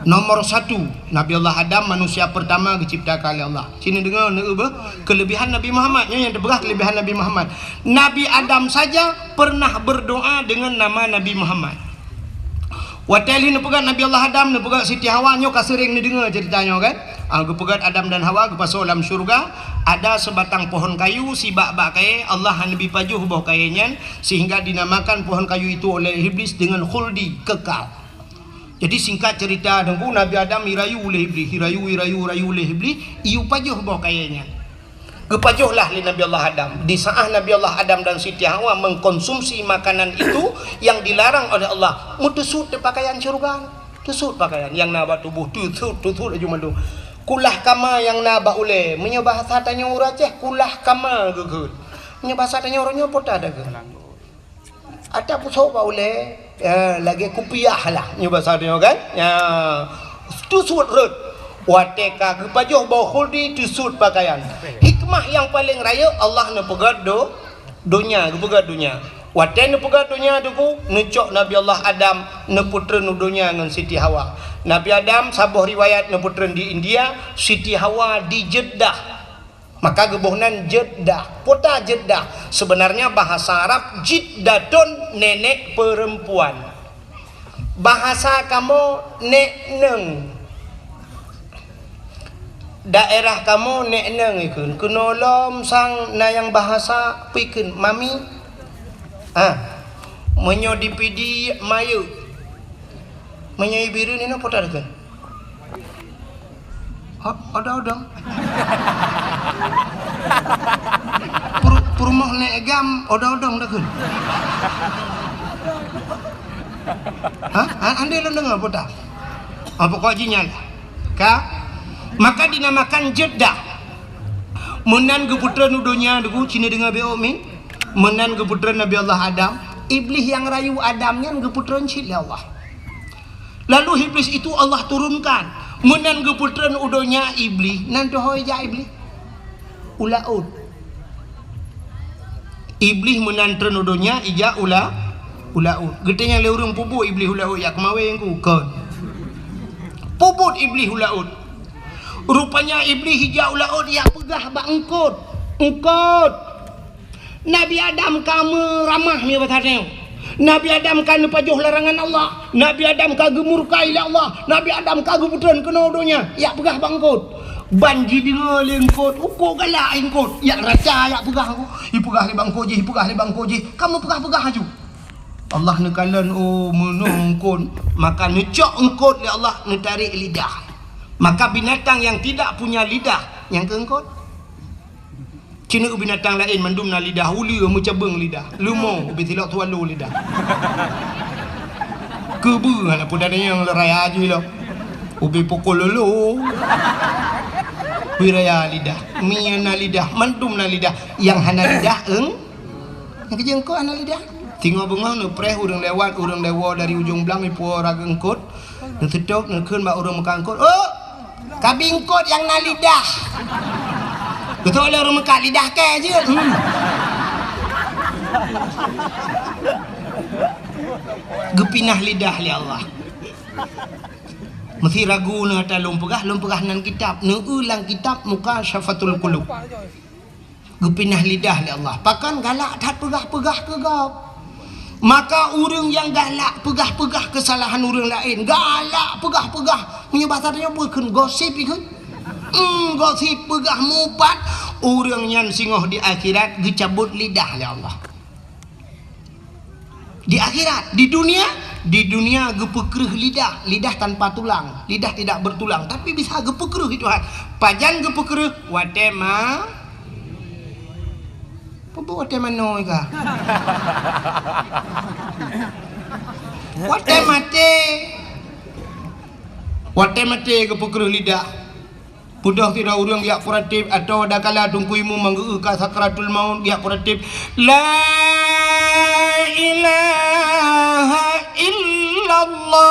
Nomor satu, Nabi Allah Adam manusia pertama geuciptakan lé Allah. Sini deungoe, neueu beuh, kelebihan Nabi Muhammad. Nyoe nyang teupeugah kelebihan Nabi Muhammad. Nabi Adam saja pernah berdoa dengan nama Nabi Muhammad. Watée lheueh neupeugét Nabi Allah Adam, neupeugét Siti Hawa, nyoe ka seuréng neudeungoe ceurita nyoe kan? Ah, geupeugét Adam dan Hawa geupasoe lam syeuruga, ada seubatang pohon kayu, sibak bak kayée, Allah hana neubi pajoh boh kayée nyan, sehingga dinamakan pohon kayu itu oleh Iblis dengan khuldi, kekal. Jadi singkat ceurita, Teungku, Nabi Adam jirayu lé Iblis, jirayu, jirayu, jirayu lé Iblis, jiyue pajoh boh kayée nyan. Geupajoh lah lé Nabi Allah Adam. Di saat Nabi Allah Adam dan Siti Hawa mengkonsumsi makanan itu yang dilarang oleh Allah, meuteusut di pakaian syeuruga. Teusut pakaian nyang na bak tuboh, teusut, teusut laju mandum. Kulah kama nyang na bak ulée. Meunyoe bahasa tanyoe ureuëng Aceh, kulah kama geukheun. Meunyoe bahasa tanyoe uroe nyoe peue ta takheun. Ata pusoe bak ulée, ya, lagée kupiah lah, nyoe basa tanyoe kan? Ya, teusut rhot. Watée ka geupajoh boh khuldi, teusut pakaian. Hikmah nyang paleng rayeuk, Allah neupeugét do-, donya, geupeugét donya. Watée neupeugét donya, Teungku, neucok Nabi Allah Adam, neupeutreun u donya ngon Siti Hawa. Nabi Adam, saboh riwayat, neupeutreun di India, Siti Hawa di Jeddah. Maka geuboh nan Jeddah. Peue ta Jeddah? Sebenarnya bahasa Arab jiddatun, nenek perempuan. Bahasa kamoe nek neueng. Daerah kamoe nek neueng ikheun. Keunoe lom sang na nyang bahasa peue ikheun, mami. Ah. Meunyoe di Pidie, mayeuek. Meunyoe i Bireuen inoe peue ta takheun? Hot, odong-odong. Pur-, peurumoh nek gam, odong-odong takheun. Hah? Ha, andai lôn deungoe peue ta? Ah, pokok jih nyan. Ka? Maka dinamakan Jeddah. Meunan geupeutreun u donya, Teungku, ci neudeungoe beuh, min. Meunan geupeutreun Nabi Allah Adam. Iblis nyang rayu Adam nyan geupeutreun cit lé Allah. Lalu Iblis itu Allah turunkan. Meunan geupeutreun u donya Iblis, nan teuhôi jak Iblis? U laôt. Iblis meunan treun u donya, ijak u la-, u laôt. Geutanyong lé ureuëng, peubuet Iblis u laôt, jak keumawé ngon ku? Kon. Peubuet Iblis u laôt. Rupanya Iblis ijak u laôt, jak peugah bak eungkôt. Eungkôt. Nabi Adam ka meuramah, nyoe basa tanyoe. Nabi Adam ka neupajoh larangan Allah. Nabi Adam ka geumurka lé Allah. Nabi Adam ka geupeutreun keunoe donya. Jak peugah bak eungkôt. Ban jideungoe lé eungkôt, eungkôt galak eungkôt. Jak raca, jak peugah, ipeugah lé bak eungkôt jih, ipeugah lé bak eungkôt jih. Ka meupeugah-peugah laju. Allah neukalon, oh, meunoe eungkôt. Maka neucok eungkôt lé Allah, neutarek lidah. Maka binatang yang tidak punya lidah, nyang keu eungkôt. Ci neueu binatang laén mandum na lidah, uleue meucabeueng lidah, leumo ubé silok swallow lidah. Keubeue hana peue tanyong raya jih lom. Ubé pukul lolo. Beu raya lidah, mie na lidah, mandum na lidah. Nyang hana lidah, eung-, nyang keu jeuet eungkôt hana lidah. Singoh beungoh neupreh ureuëng lewat, ureuëng lewat dari ujong blang, ipuwoe raga eungkôt, neuseutôt, neukheun bak ureuëng meukat eungkôt, "Oh, kabi eungkôt nyang na lidah." Geutôk lé ureuëng meukat, "Lidah kèe jeuet." Hmm. Geupinah lidah lé Allah. Meusé ragu neuh ata lôn peugah, lôn peugah nan kitab, neueu lam kitab Mukasyafatul Qulub. Geupinah lidah lé Allah. Pakon? Galak that peugah-peugah keu gob. Maka ureuëng nyang galak peugah-peugah keusalahan ureuëng laén, galak peugah-peugah, meunyoe basa tanyoe peue kheun, gosip ikheun. Hmm, gosip peugah mupat, ureuëng nyan singoh di akhirat geucabot lidah lé Allah. Di akhirat, di dunia, di dunia geupeukreuh lidah, lidah tanpa tulang, lidah tidak bertulang, tapi bisa geupeukreuh Tuhan. Pajan geupeukreuh? Watée ma-, peue watée manoe ka? Watée maté. Watée maté geupeukreuh lidah. Peudoh sidroe ureuëng jak peuratéb, atawa dakala Teungku Imum manggeu ka sakratul maut jak peuratéb, "La ilaha illallah."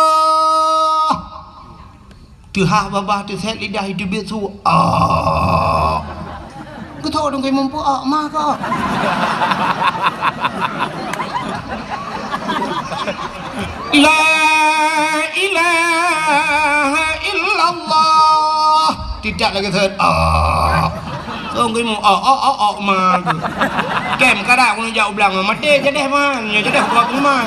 Teuhah babah teusét lidah iteubiet su, "Ah." Geutôk Teungku Imum peue, "Ah, ma ka." "La ilaha illallah." Titak lagée seuet. Ah. Song geumu, ah, ah, ah, ah, ma. Kem kada keuneuk jak u blang, maté jadeh man, nyoe jadeh buat pengumuman.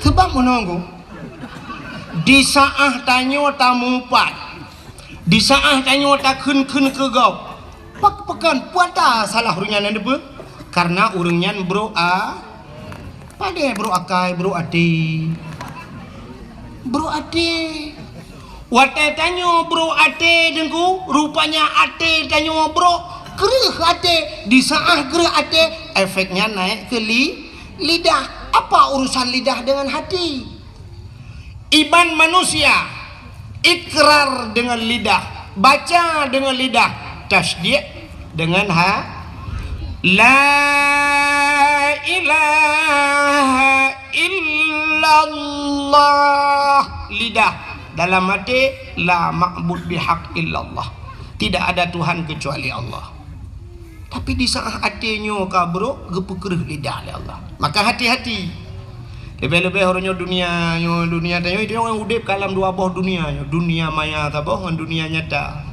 Sabab meunoe, di saát tanyoe tamupat, di saát tanyoe takheun-kheun keu gob, pak-, pakon puata salah ureuëng nyan, na deupeue? Karena ureuëng nyan brok a-, padé brok akai, brok até. Brok até. Watée tanyoe brok até, Teungku, rupanya até tanyoe brok, kreueh até. Di saát kreueh até, efeknya naik ke li-, lidah. Apa urusan lidah dengan hati? Iman manusia, ikrar dengan lidah, baca dengan lidah, tasdiq dengan ha-, la ilaha illallah, lidah, dalam hati, la ma'bud bihaq illallah. Tidak ada Tuhan kecuali Allah. Tapi di saát até nyoe ka brok, geupeukreueh lidah lé Allah. Maka hati-hati. Leubeh-leubeh uroe nyoe dunia nyoe, dunia tanyoe, itu nyoe udeb ka lam dua boh dunia nyoe, dunia maya saboh ngon dunia nyata.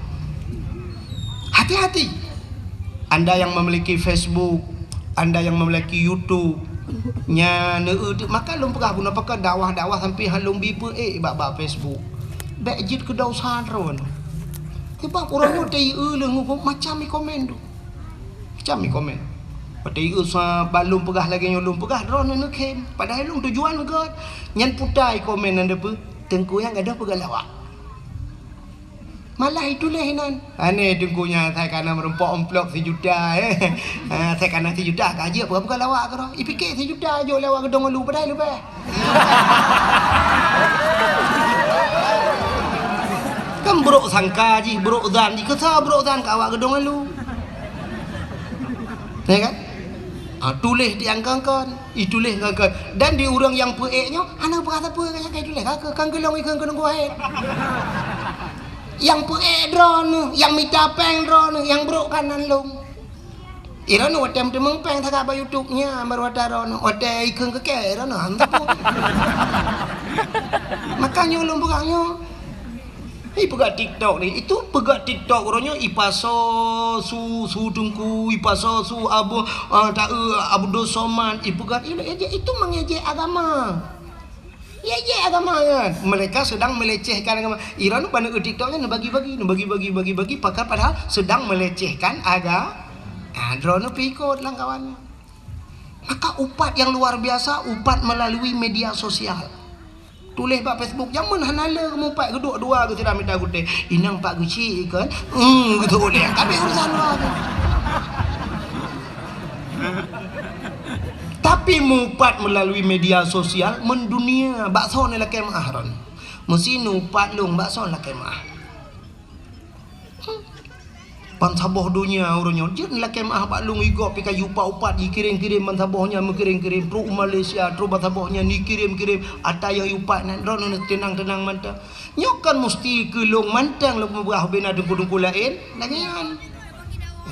Hati-hati. Anda yang memiliki Facebook, anda yang memiliki YouTube, nya neu-, maka lôn peugah bunoe pakon dakwah-dakwah sampai han lôn bi peuék bak, bak Facebook. Bék jeuet keu desya droe. Sebab uroe nyoe teu-eu lôn macam i komen tu. Macam i komen. Watée i usa ban lôn peugah lagée nyoe lôn peugah, droeneuh neukhém. Padahai lôn tujuan gét. Nyan puta i komen nyan deupeue, Teungku nyang gadôh peugah lawak. Malah ituléh inan. Aneh Teungku nyan, asai kana meurumpok amplop sijuta, eh. Ah, asai kana sijuta ka jeuet peugah-peugah lawak keudroe. Ipike sijuta jok lewat geudong ulu padahai leubeh. Kan brok sangka jih, brok zan jih. Keu soe brok zan keu awak geudong ulu? Ya kan? Ah, tuléh di angkangkan, ituléh angkangkan. Dan di ureuëng nyang peuék nyoe, hana peugah sapeue nyang ka ituléh. Ka, ka, kan geulong ikheun keu nunggu hai. Nyang peuék droeneuh, nyang mita péng droeneuh, nyang brok kan nan lông. Droeneuh watée meuteumé péng sagai bak YouTube nyan, baru watée droeneuh, watée ikheun keu kée droeneuh, hana sapeue. Maka nyoe lôn peugah nyoe. Ipeugah TikTok ni, itu peugah TikTok uroe nyoe ipasoe su, su Teungku, ipasoe su Abu, ah, ta-, eh, Abdul Somad, ipeugah, itu, itu mengejek agama. Ngejek agama nyan. Mereka sedang melecehkan agama. Droeneuh ban neu-eu TikTok nyan neubagi-bagi, neubagi-bagi, bagi-bagi, pakon padahal sedang melecehkan aga-, ah, droeneuh pih ikot lam kawan. Maka upat yang luar biasa, upat melalui media sosial. Tuléh bak Facebook, jameun hana le mupat geuduek dua geuh sira mita gutée. Inong pat geuchik kon? Hmm, gitu uleh. Kabeh urusan dua tu. Tapi mupat melalui media sosial mendunia, bak soe neulakée meu'ah ron. Meusi nupat lông bak soe neulakée meu'ah. Bansaboh donya uroe nyoe jeuet lakée meu'ah bak lông, i gob pih ka jiupat-upat, jikirém-kirém bansaboh nyan, meukirém-kirém trok u Malaysia, trok bansaboh nyan jikirém-kirém, ata nyang jiupat nyan droeneuh teunang-teunang mantong. Nyoe kon musti keu lông mantong lôn peugah ubé na teungku-teungku laén, lagée nyan.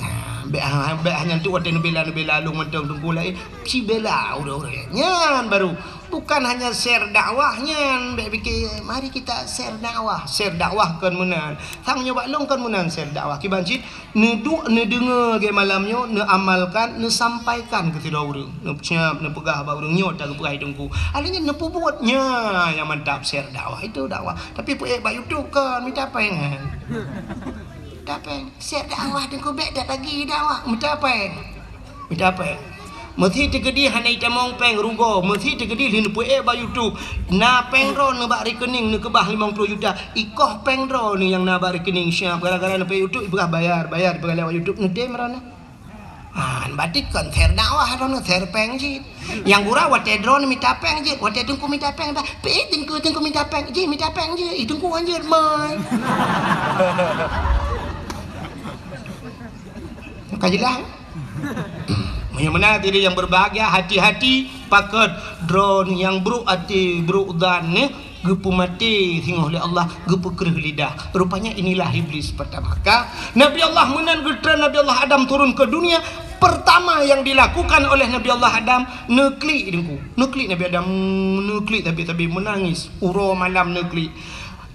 Nah, bék ha-, bék hana tu watée neubela-neubela lông mantong teungku laén, sibela ureuëng-ureuëng nyan baru. Bukan hanya share dakwah nyan, bék pike, mari kita share dakwah. Share dakwah kon meunan. Sang nyoe bak lông kon meunan share dakwah. Kiban cit, neuduek neudeungoe lagée malam nyoe, neuamalkan, neusampaikan keu sidroe ureuëng. Neusiab, neupeugah bak ureuëng nyoe ta geupeugah teungku. Akhirnya neupeubuet nyan nyang mantap share dakwah. Itu dakwah. Tapi peuék bak YouTube kon, mita péng kan. Mita péng. Share dakwah teungku bék dak lagi dakwah. Mita péng. Mita péng. Meusi teukeudi hana itamong péng rugoe, meusi teukeudi lheueh neupeuék bak YouTube. Na péng droeneuh bak rekening neukeubah limong ploh juta. Ikoh péng droeneuh nyang na bak rekening siab gara-gara neupeuék YouTube ipeugah bayar, bayar ipeugah lewat YouTube neudem droeneuh. Ah, berarti kon share dakwah droeneuh, share péng cit. Nyang gura watée droeneuh mita péng cit, watée teungku mita péng dah. Pih teungku, teungku mita péng, jih mita péng jih. Ih, teungku anjir mai. Ka jeulaih. Meunyoe meunan hadirin yang berbahagia, hati-hati pakon droeneuh nyang brok até, brok zan, eh, geupeumaté singoh lé Allah, geupeukreueh lidah. Rupanya inilah iblis pertama. Ka Nabi Allah meunan geutreun Nabi Allah Adam turun ke dunia, pertama yang dilakukan oleh Nabi Allah Adam, neuklik teungku. Neuklik Nabi Adam, neuklik tapi-tapi menangis. Uroe malam neuklik.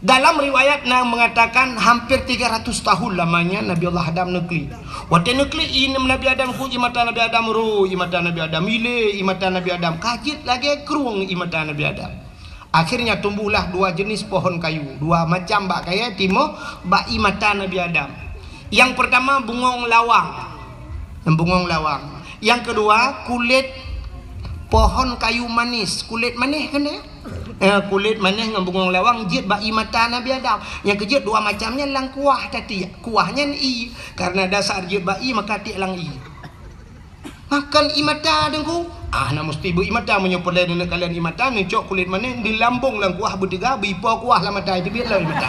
Dalam riwayat na mengatakan hampir tiga ratus tahun lamanya Nabi Allah Adam neuklik. Watée neuklik ié Nabi Adam, ku ié mata Nabi Adam, ro ié mata Nabi Adam, ilée ié mata Nabi Adam, ka jeuet lagée krueng ié mata Nabi Adam. Akhirnya tumbuhlah dua jenis pohon kayu, dua macam bak kayée timoh bak ié mata Nabi Adam. Yang pertama bungong lawang. Bungong lawang. Yang kedua kulit pohon kayu manis, kulit manis kan ya? Eh, kulit manis ngon bungong lawang jeuet bak ié mata Nabi Adam. Nyang keujeuet dua macam nyan lam kuah tatiek. Kuah nyan ié. Karena dasar jeuet bak ié maka tiek lam ié. Makan ié mata Teungku. Ah, na mesti beu ié mata meunyoe peureulée neukalon ié mata, neucok kulit manis, dilambong lam kuah beuteuga, beuipo kuah lam mata, itu biet lom ié mata.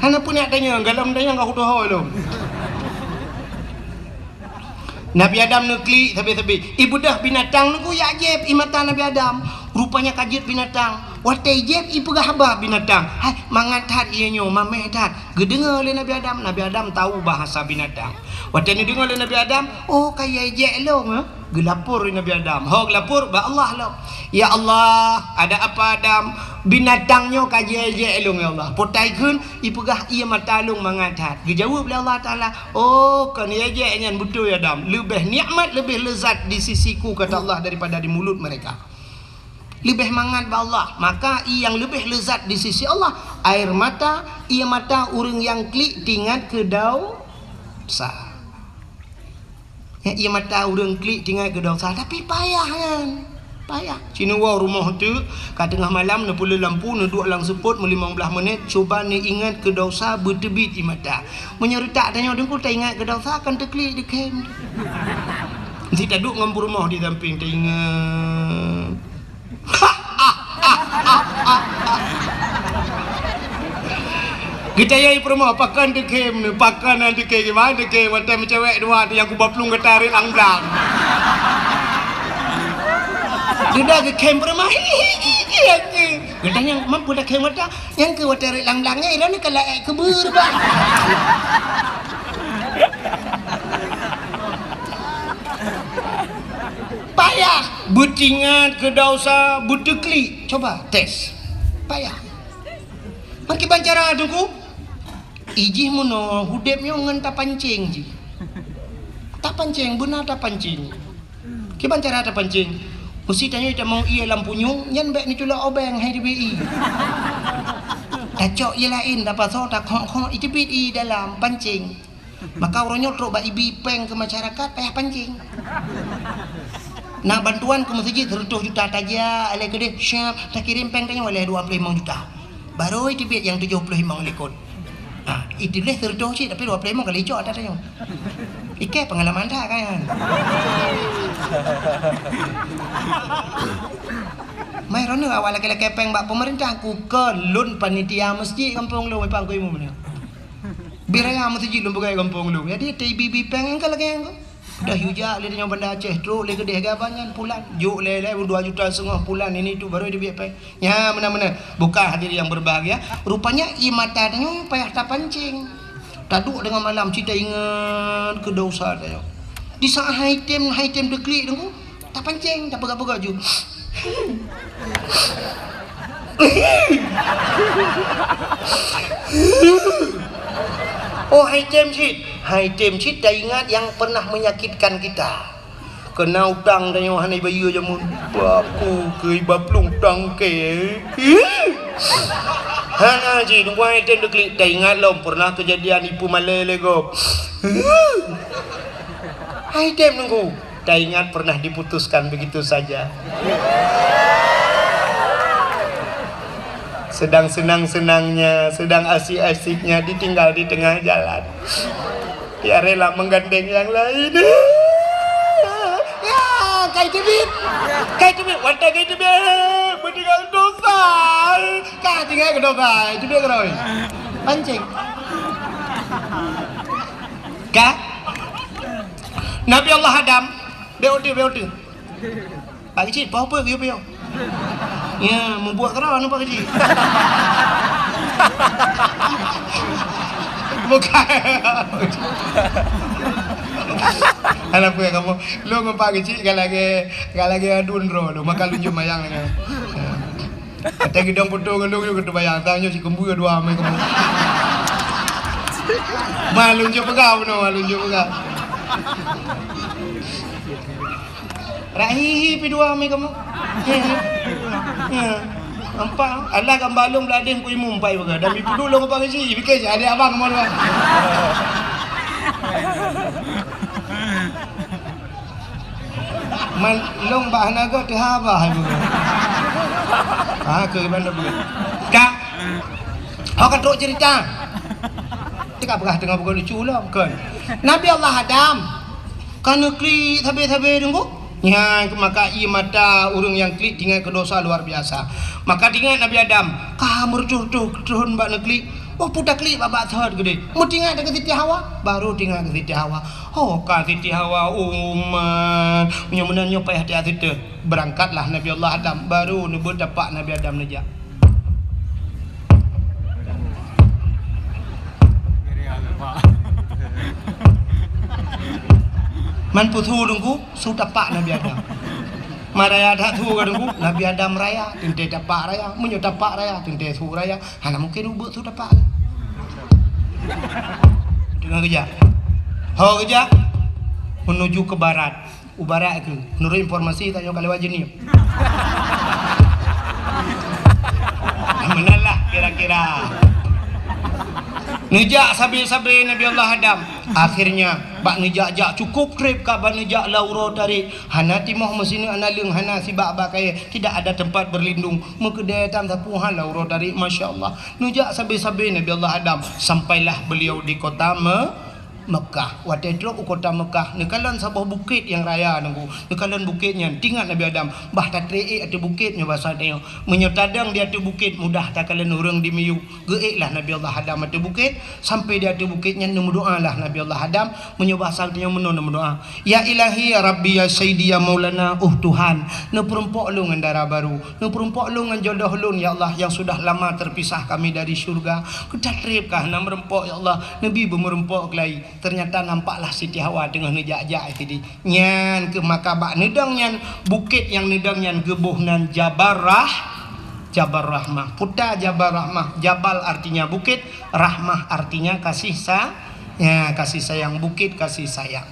Hana peunak tanyong, galom tanyong ka kutohôi lom. Nabi Adam neuklik sabe-sabe. Ibeudôh binatang Teungku jak jieb ié mata Nabi Adam. Rupanya ka jeuet binatang. Watée jieb ipeugah haba binatang. Hai, mangat that ié nyoe, mameh that. Geudeungoe lé Nabi Adam. Nabi Adam tahu bahasa binatang. Watée neudeungoe lé Nabi Adam, oh, ka ié jek lôn, eh? Geulapor lé Nabi Adam. Ho geulapor bak Allah lom. Ya Allah, ada apa Adam? Binatang nyoe ka jié jek lôn ya Allah. Potai kheun ipeugah ié mata lôn mangat that. Geujaweueb lé Allah Taala, "Oh, kon ié jek nyan beutôi Adam. Leubeh nikmat, leubeh lezat di sisiku," kata Allah, "daripada di mulut mereka." Leubeh mangat bak Allah. Maka ié nyang leubeh lezat di sisi Allah, air mata, ié mata ureuëng nyang klik tingat keu dosa. Ya, ié mata ureuëng klik tingat keu dosa, tapi payah nyan. Payah. Sinewoe rumoh teuk, ka teungoh malam neupeuleueh lampu, neuduek lam seupôt meulimong blaih menit, cuba neuingat keu dosa beuteubiet ié mata. Meunyoe reutak tanyoe Teungku taingat keu dosa, kan teuklik dikhem. Meusti taduek ngon peurumoh di sampéng taingat. Geutanyong peurumoh, pakon teukhem nyoe, pakon na teukhem, gimana teukhem, watée meucewek dua tu nyang kuba plueng gata rot lam blang. Duda geukhem peurumoh, hi, hi, hi, hi, hi. Geutanyong, "Mampu takhem gata?" "Nyang keu watée rot lam blang nyan, ilôn ka laék keubur, bah." Payah beutingat keu dosa, beuteuklik. Coba tes. Payah. Meukiban cara Teungku? Ijih meunoe udeb nyoe ngon tapancéng jih. Tapancéng, beuna tapancéng. Kiban cara tapancéng? Meusti tanyoe tamong ié lam punyueng, nyan bék neuculok obeng hai teubiet ié. Tacok ié laén, tapasoe, takhok-khok, iteubiet ié dalam pancéng. Maka uroe nyoe trok bak ibi péng keu masyarakat payah pancéng. Na bantuan keu meuseujid seureutôh juta tajak, lé keudeh siap takirém péng tanyoe lé dua ploh limong juta. Barô iteubiet nyang tujoh ploh limong likot. Ha, ituléh seureutôh cit tapi dua ploh limong ka licok ata tanyoe. Ikée peungalaman that kan. Mai droeneuh awak lakée-lakée péng bak peumeurintah, ku keu lôn panitia meuseujid gampông lôn, Pak Guru Imum nyoe. Bit raya meuseujid lôn peugah gampông lôn. Jadi, teuibi-bi péng nyang ka lagée nyan. Dah yue jak lé nyoe Banda Aceh, trok lé keudeh gaba nyan pulan. Jok lé-lé dua juta setengah pulan, ini tu baru dibiet péng. Nya, meunan-meunan. Buka hadirin yang berbahagia. Rupanya, ié mata tanyoe payah tapancéng. Taduek deungon malam, cit taingat keu dosa tanyoe. Di saat hai tem, hai tem teuklik Teungku, tapancéng, tapeugah-peugah ju. Oh, hai tem cit. Hai tem cit taingat nyang pernah menyakitkan kita. Keuna utang tanyoe hana ibayeue jameun. Aku keu iba plueng utang kée. Hana cit, Teungku, hai tem teuklik. Taingat lom pernah keujadian ipeumalée lé gob. Hai tem Teungku. Taingat pernah diputuskan begitu saja. Sedang senang-senangnya, sedang asik-asiknya, ditinggal di tengah jalan. Ia rela menggandeng yang lain. Ya, kai teubiet. Kai teubiet, watée kai teubiet, beutinggal dosa. Ka tinggai keu dosa, teubiet keudroe. Pancéng. Ka? Nabi Allah Adam, bék uteue, bék uteue. Pak Keuchik, pahu peue geuyue piôh? Ya, mubuet keudroe anu Pak Keuchik. Bukan. Hana peue kamoe. Lôn ngon Pak Keuchik ka lagée, ka lagée aduen droe lôn, maka lôn jeuet mayang nyan. Ya. Watèe geudong foto ngon lôn, lôn keubayang, tanyoe si keumbui dua mé kamoe. Ma lôn jok peugah bunoe, ma lôn jok peugah. Rak hihi pi dua mé kamoe. He, he. Ya. Nampak? Alah gambar lôn beuladeh ku imum pai peugah. Dan ipuduek lôn apa keuci, pikir si adik abang kamoe dua. Man lôn bak hana göt teuhaba hai bunoe. Ha, keu bandum bunoe. Ka. Ho ka trok cerita. Teuka peugah teungoh bukan lucu lom, kon. Nabi Allah Adam ka neuklik sabe-sabe teungku. Nyan maka ie mata ureuëng nyang klik tingat keu dosa luar biasa. Maka tingat Nabi Adam ka meureutoh-reutoh keuthon bak neuklik. Oh, puta klik bak-bak thot keudeh. Meutingat keu Siti Hawa, baru tingat keu Siti Hawa. Ho ka Siti Hawa, umat. Meunyoe meunan nyoe payah tiat siteue. Beurangkatlah Nabi Allah Adam, baru neubeuet tapak Nabi Adam neujak. Man peue su teungku, su tapak Nabi Adam. Man raya that su ka teungku, Nabi Adam raya, teuntèe tapak raya. Meunyoe tapak raya, teuntèe su raya. Hana mungken ubeuet su tapak. Teungoh geujak. Ho geujak menuju ke barat. U barat keuh. Menurut informasi tanyoe ka lewat Jeunieb. Meunan lah kira-kira. Neujak sabe-sabe Nabi Allah Adam. Akhirnya bak neujak-jak cukup trép ka bak neujak lam uroe tarék. Hana timoh meusineuk analeueng, hana sibak bak kayèe, tidak ada tempat berlindung. Meukeudèe tam sapeue han lam uroe tarék, masya Allah. Neujak sabe-sabe Nabi Allah Adam, sampailah beliau di kota Me-, Mekah. Watèe trok u kota Mekah, neukalon saboh bukét nyang raya teungku. Neukalon bukét nyan, tingat Nabi Adam, bah tatrép ék ateueh bukét nyoe basa tanyoe. Meunyoe tadong di ateueh bukét, mudah takalon ureuëng di miyueb. Geuék lah Nabi Allah Adam ateueh bukét, sampai di ateueh bukét nyan neumeudoa lah Nabi Allah Adam, meunyoe basa tanyoe meunoe neumeudoa. Ya Ilahi, ya Rabbi, ya Sayyidi, ya Maulana, oh Tuhan, neupeurumpok lôn ngon dara barô, neupeurumpok lôn ngon jodoh lôn, ya Allah, yang sudah lama terpisah kami dari syurga. Keu tatrép ka hana meurumpok, ya Allah, neubi beumeurumpok keulai. Ternyata nampaklah Siti Hawa teungoh neujak-jak sideh. Nyan keuh maka bak neudong nyan, bukét nyang neudong nyan geuboh nan Jabal Rah-, Jabal Rahmah. Puta Jabal Rahmah, Jabal artinya bukét, Rahmah artinya kasih sa-, ya, kasih sayang, bukét kasih sayang.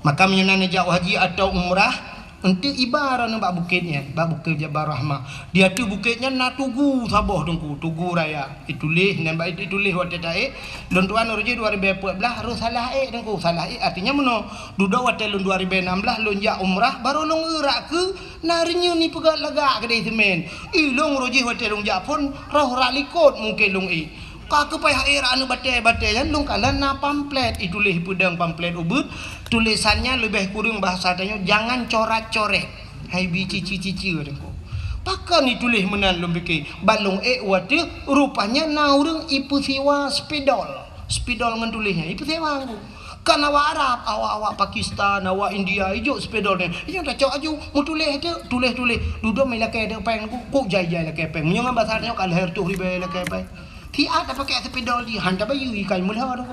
Maka meunyoe na neujak haji atau umrah, eunteuk iba droeneuh bak bukét nyan, bak bukét Jabal Rahmah. Di ateueh bukét nyan na tugu saboh teungku, tugu raya. Ituléh, nan bak ituléh watèe taék. Lôn tuan uroe jih dua ribèe peuet blah, roh salah ék teungku, salah ék artinya meunoe. Dudoe watèe lôn dua ribèe nam blah, lôn jak umrah, barô lôn eurak keu na reunyeun ipeugöt lagak keudéh seumén. Ih, lôn uroe jih watèe lôn jak phôn, roh rak likot mungken lôn ék. Ka keupai hai rak aneuk batèe-batèe nyan lôn kalon na pamflet, ituléh peudong pamflet ubeuet, tulésan nyan leubeh kureueng bahasa tanyoe jangan corat-coret. Hai bi cici-cici teungku. Pakon ituléh meunan lôn pike, ban lôn ék watèe rupanya na ureuëng ipeusiwa spidol. Spidol ngon tuléh nyan ipeusiwa teungku. Kan awak Arab, awak-awak Pakistan, awak India, ijok spidol nyan. Ijok tacok aju, meutuléh teuk, tuléh-tuléh. Dudoe mé lakèe teuk péng teungku, kok jai-jai lakèe péng. Meunyoe ngon bahasa tanyoe ka lhèe reutôh ribèe lakèe péng. Siat tapakèk spidol jih, han tabayeue ikai meulhô tu.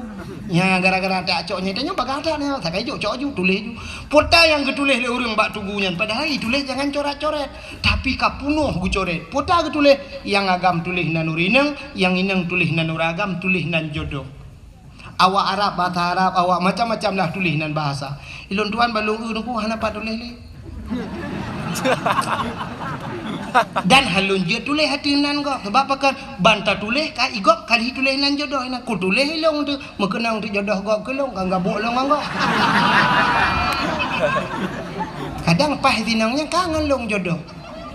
Nya gara-gara tacok nyan, tanyoe bagah that nyan, sakai jok cok aju, tuléh aju. Peue ta nyang geutuléh lé ureuëng bak tugu nyan, padahai ituléh jangan coret-coret, tapi ka peunoh geucoret. Peue ta geutuléh, nyang agam tuléh nan ureuëng inong, nyang inong tuléh nan ureuëng agam, tuléh nan jodoh. Awak Arab, bahasa Arab, awak macam-macam lah tuléh nan bahasa. Ilôn tuan bak lôn eu teungku hana pat tuléh lé. Dan han lôn jeuet tuléh ateueh nan gob. Sabab pakon? Ban tatuléh ka i gob ka lheueh tuléh nan jodoh inan. Kutuléh ilôn teuk, meukeunong teuk jodoh gob keu lôn, ka gabuk lôn ngon gob. Kadang paih sinong nyan ka ngon lôn jodoh.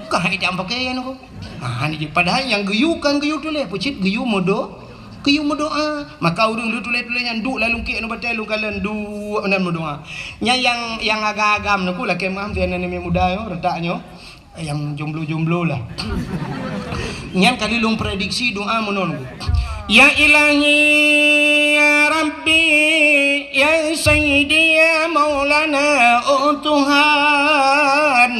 Ka hai dam pakaian ku. Ha, ni jih. Padahai nyang geuyue kan geuyue tuléh, peucit geuyue meudo-, geuyue meudoa. Maka ureuëng lheueh tuléh-tuléh nyan duek lam lungkiek aneuk batèe lôn kalon duek nan meudoa. Nyan nyang, nyang agam-agam nyoe ku lakèe meu'ah sinan aneuk muda nyoe, reutak nyoe. Nyang jomblo-jomblo lah. Nyan kali lôn prediksi doa meunoe ku. Ya Ilahi, ya Rabbi, ya Sayyidi, ya Maulana, oh Tuhan,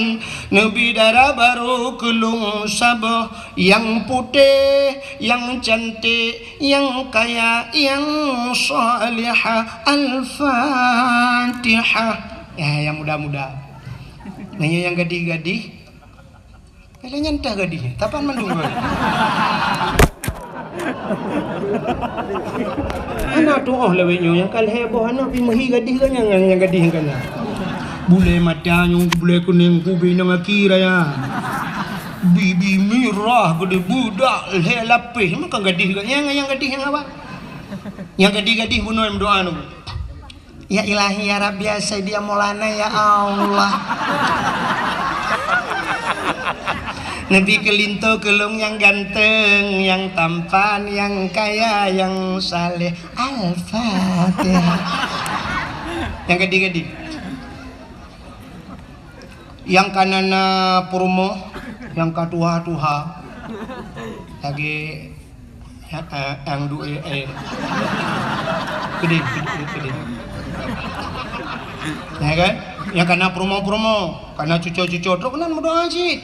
neubi dara barô keu lôn saboh nyang putéh, nyang cantik, nyang kaya, nyang salihah. Al-Fatihah. Ya, nyang muda-muda. Nah, nyang gadih-gadih. Lé nyan teuh gadih, tapan mandum. Aneuk tuoh lawét nyoe nyang ka lhèe boh aneuk pih meuhi gadih geuh nyang, nyang gadih nyang kana. Bulèe mata nyoe, bulèe kunéng, kubi nang aki raya. Bibi mirah geude, beudak lhèe lapéh, meukan gadih geuh nyang, nyang gadih nyang awak. Nyang gadih-gadih bunoe meudoa nyoe. Ya Ilahi, ya Rabbi, ya Sayyidi, ya Maulana, ya Allah. Neubi keu linto keu lôn nyang ganteng, nyang tampan, nyang kaya, nyang saleh. Al-Fatihah. Nyang gadih-gadih. Nyang ka na-na peurumoh, nyang ka tuha-tuha. Lagèe Ya, eh, nyang duek, eh. Keudéh, keudéh, keudéh. Ya kan? Nyang kana peurumoh-peurumoh, kana cuco-cuco, trok nan meudoa cit.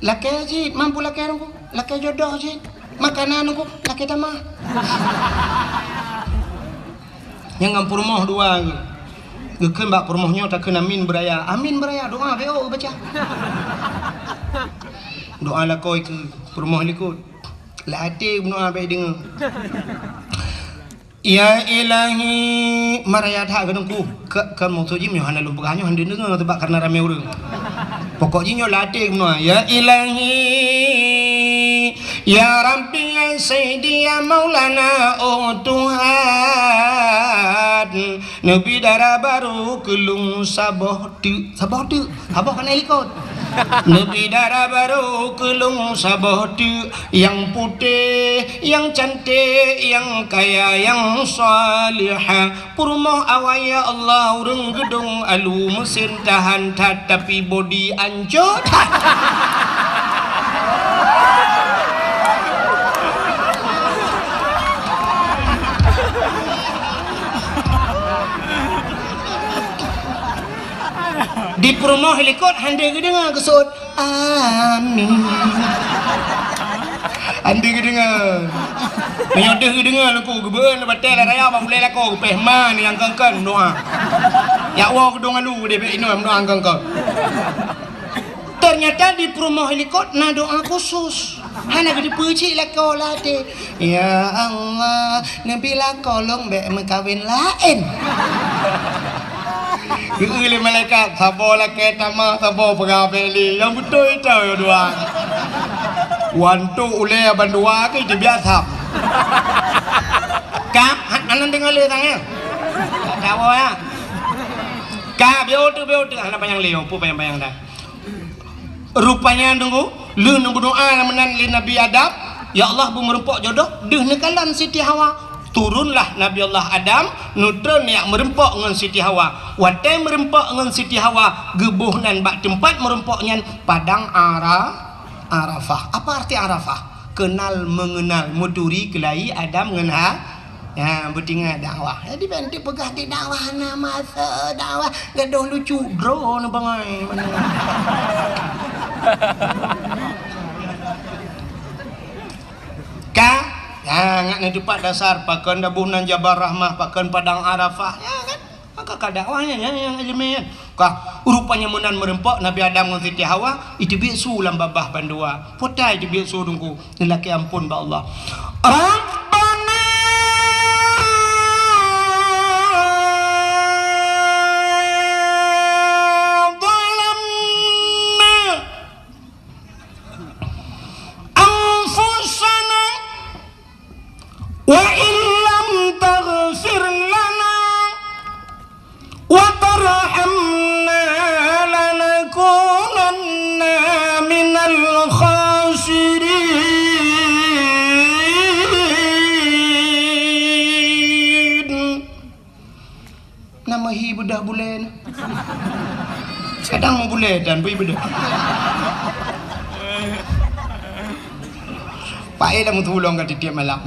Lakèe cit, mampu lakèe nungku, lakèe jodoh cit. Makanan nungku, lakèe tamah. Nyang ngon peurumoh dua geuh. Geukheun bak peurumoh nyoe takheun amin beuraya. Amin beuraya, doa beu baca. Doa lakoe keu peurumoh likot. Lam até meudoa bèk deungoe. Ya Ilahi, maraya that keu teungku. Ka, ka maksud jih nyoe hana lôn peugah nyoe hana deungoe sebab karena ramé ureueng. Pokok jih nyoe lam até meudoa. Ya Ilahi, ya Rabbi, ya Sayyidi, ya Maulana, oh Tuhan, neubi dara barô keu lôn saboh teuk, saboh teuk. Saboh kana likot. Neubi dara barô keu lôn saboh teuk, nyang putéh, nyang canték, nyang kaya, nyang salihah. Peurumoh awai ya Allah, ureueng geudong alu, meusén tahan that, tapi bodi ancô that. Di peurumoh likot hana geudeungoe geuseuôt, "Amin." Hana geudeungoe. Meunyoe deuh geudeungoe, leuku geubeueun batèe lam raya bak ulèe lakoe geupéh ma nyang kön-kön meudoa. Jak woe geudong alu deh bèk inoe meudoa kön-kön. Ternyata di peurumoh likot na doa khusus. Hana geuteupeue cit lakoe lam até. Ya Allah, neubi lakoe lôn bèk meukawen laén. Geu-eu lé malaikat, saboh lakèe tamah, saboh peugah bèk lé. Nyang beutôi tau dua. Wantok ulèe bandua keu jibiasa. Ka, hana deungoe lé tangai. Ka, biôh tu, biôh tu. Hana panyang lé, peue panyang-panyang dah. Rupanya nunggu, lheueh neumeudoa meunan lé Nabi Adam, "Ya Allah, beu meureumpok jodoh," deuh neukalon Siti Hawa. Turunlah Nabi Allah Adam, neutron jak meureumpok ngon Siti Hawa. Watèe meureumpok ngon Siti Hawa, geuboh nan bak teumpat meureumpok nyan Padang Ara-, Arafah. Apa arti Arafah? Kenal mengenal, meuturi keulayi Adam ngon Ha-, Ya, beutingat dakwah. Jadi, bèk neupeugah di dakwah na masa dakwah, gadoh lucu droe neuh bangai. Ka? Ya, ngat neuteupat dasar, pakon daboh nan Jabal Rahmah, pakon Padang Arafah. Ya, kan? Maka ka dakwah nyan, nyan, nyang ileumèe nyan. Ka, rupanya meunan meureumpok Nabi Adam ngon Siti Hawa, iteubiet su lam babah bandua. Peue ta iteubiet su teungku, neulakèe amphon bak Allah. Rabbana zalamna anfusana wa illam taghfir lana wa tarhamna lanakunanna minal khasirin. Na meuhi beudôh bulèe na. Kadang meubulèe dan bui beudôh. Paéh lam tulông ka tiep-tiep malam.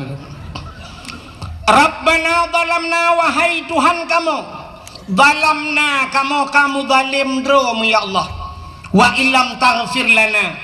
Rabbana zalamna, wahai Tuhan kamoe, zalamna, kamoe ka meuzalém droe mu, ya Allah. Wa illam taghfir lana,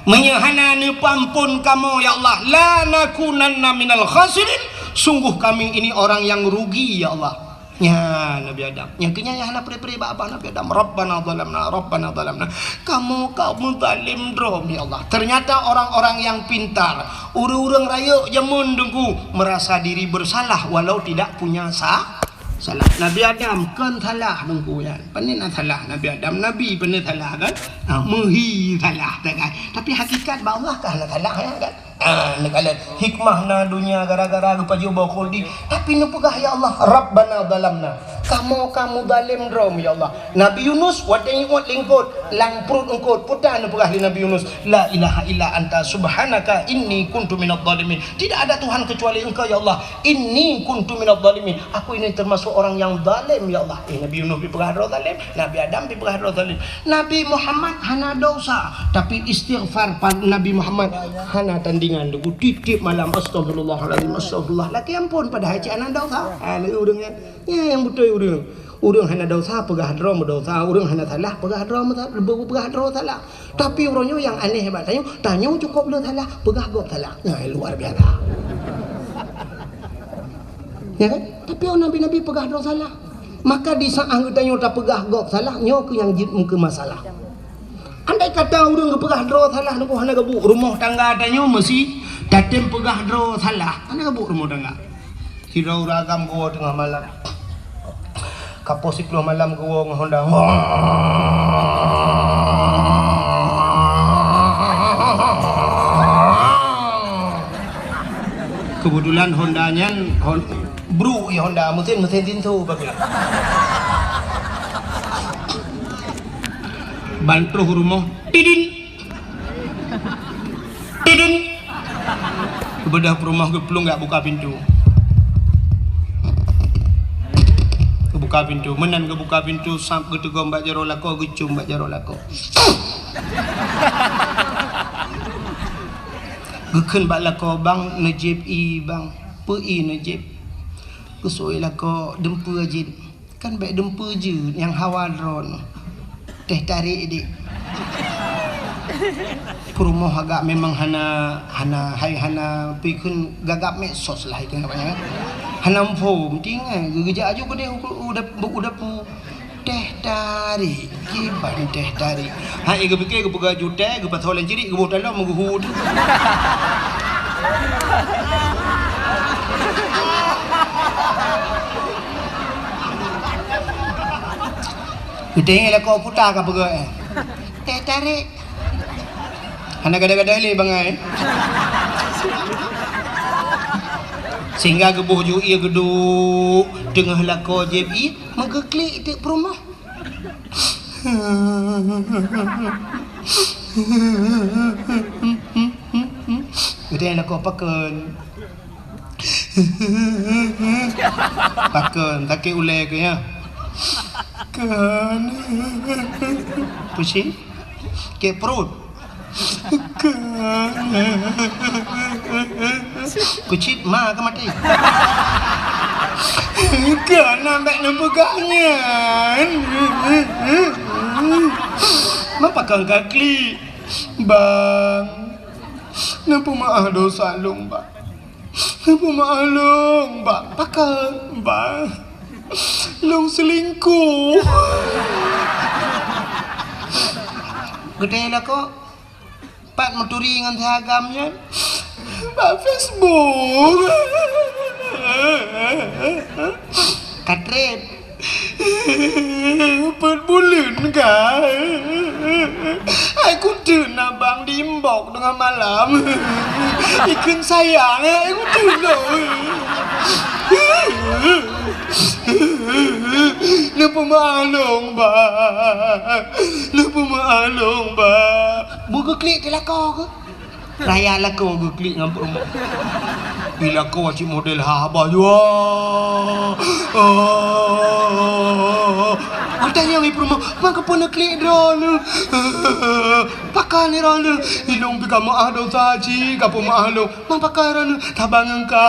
meunyoe hana neupeuamphon kamoe, ya Allah, lanakunanna minal khasirin, sungguh kami ini orang yang rugi, ya Allah. Nyan Nabi Adam. Nyang keu nyan nyang hana pre-pre bak babah Nabi Adam. "Rabbana zalamna, Rabbana zalamna." Kamoe ka meuzalem droe, ya Allah. Ternyata orang-orang yang pintar, ureuëng-ureuëng rayeuk jameun Teungku, merasa diri bersalah walau tidak punya sa-, salah. Nabi Adam kon salah Teungku nyan. Pane na salah Nabi Adam, Nabi pane salah kan? Ha, meuhi salah sagai. Tapi hakikat bak Allah ka hana salah ya kan? Ah, neukalon hikmah na donya gara-gara geupajoh boh khuldi. Tapi neupeugah, "Ya Allah, Rabbana zalamna." Kamoe ka meuzalem droe, ya Allah. Nabi Yunus watée jiuet lingkot, lam pruet eungkot, peue ta neupeugah lé Nabi Yunus, "La ilaha illa anta subhanaka inni kuntu minadh dhalimin." Tidak ada Tuhan kecuali Engkau, ya Allah. "Inni kuntu minadh dhalimin." Aku ini termasuk orang yang zalim, ya Allah. Eh, Nabi Yunus dipeugah droe zalim, Nabi Adam dipeugah droe zalim. Nabi Muhammad hana dosa, tapi istighfar pa-, Nabi Muhammad hana tandingan. Teungku, tiep-tiep malam, "Astagfirullahalazim, astagfirullah." Lakée ampôn, padahai cit hana dosa. Ha, lé ureuëng nyan. Nyan nyang beutôi ureuëng. Ureuëng hana dosa, peugah droe meudosa. Ureuëng hana salah, peugah droe meusa-, peugah droe salah. Tapi uroe nyoe nyang aneh bak tanyoe, tanyoe cukôp le salah, peugah gob salah. Nyan luar biasa. Ya kan? Tapi oh nabi-nabi peugah droe salah. Maka di saat geutanyoe tapeugah gob salah, nyoe keuh nyang jeuet meukeue masalah. Andai kata ureuëng geupeugah droe salah, nyoe hana geubuet rumoh tangga tanyoe meusi tatem peugah droe salah, hana geubuet rumoh tangga. Sidroe ureuëng agam geuwoe teungoh malam. Ka poh siploh malam geuwoe ngon honda. Keubeutulan honda nyan hon-, bruk ya honda, meusén, meusén tinso bagus. Ban troh rumoh, tidin. Tidin. Geubeudôh peurumoh geuplueng geujak buka pintoe. Geubuka pintoe. Meunan geubuka pintoe, sab geuteugom bak jaroe lakoe, geucôm bak jaroe lakoe. Geukheun bak lakoe, "Bang, neujieb ie, Bang." "Peue ie neujieb?" "Geuseuôt lakoe, dumpeue jih." "Kan bék dumpeue jeuet nyang hawa droeneuh. Teh tarék, Dik." Peurumoh agak memang hana, hana, hai hana, peue kheun gagap medsos lah ikheun katanya. Hana muphom, tinggai geugeujak aju keudeh u, u dap-, u dapu. "Teh tarék, kiban teh tarék." Hai geupike geupeugah jutée, geupasoe lam cirik, geuboh taloe meugeuhu. Geutanyong lakoe puta ka peugah, eh. Teh tarék. Hana gada-gada lé bangai. Sehingga geuboh ju ie geuduek teungoh lakoe jieb ie, meugeuklik teuk peurumoh. Geutanyong lakoe pakon. Pakon, sakét ulée keuh nyan. Kon. Pusing. Sakét pruet. Kon. Kucit ma ka maté. Kon, bék neupeugah nyan. Ma pakon ka klik. Bang, neupeumeu'ah dosa lôn, Bang. Neupeumeu'ah lôn, Bang. Pakon, Bang? Lôn seulingkoh. Geutanyong lakoe, pat meuturi ngon si agam nyan? Bak Facebook. Ka treb. Peuet buleuen ka. Hai kuteun abang di inbox teungoh malam. Ikheun sayang, hai kuteun lôn. Neupeumeu'ah lôn, Bang. Neupeumeu'ah lôn, Bang. Beu geuklik di lakoe keuh. Raya lakoe geuklik ngon peurumoh. Di lakoe cit model haba jua. Oh. Geutanyong lé peurumoh, "Ma kapeue neuklik droeneuh? Pakon droeneuh?" "Ilôn pih ka meu'ah dosa cit, kapeumeu'ah lôn." "Ma pakon droeneuh?" "Saban ngon ka."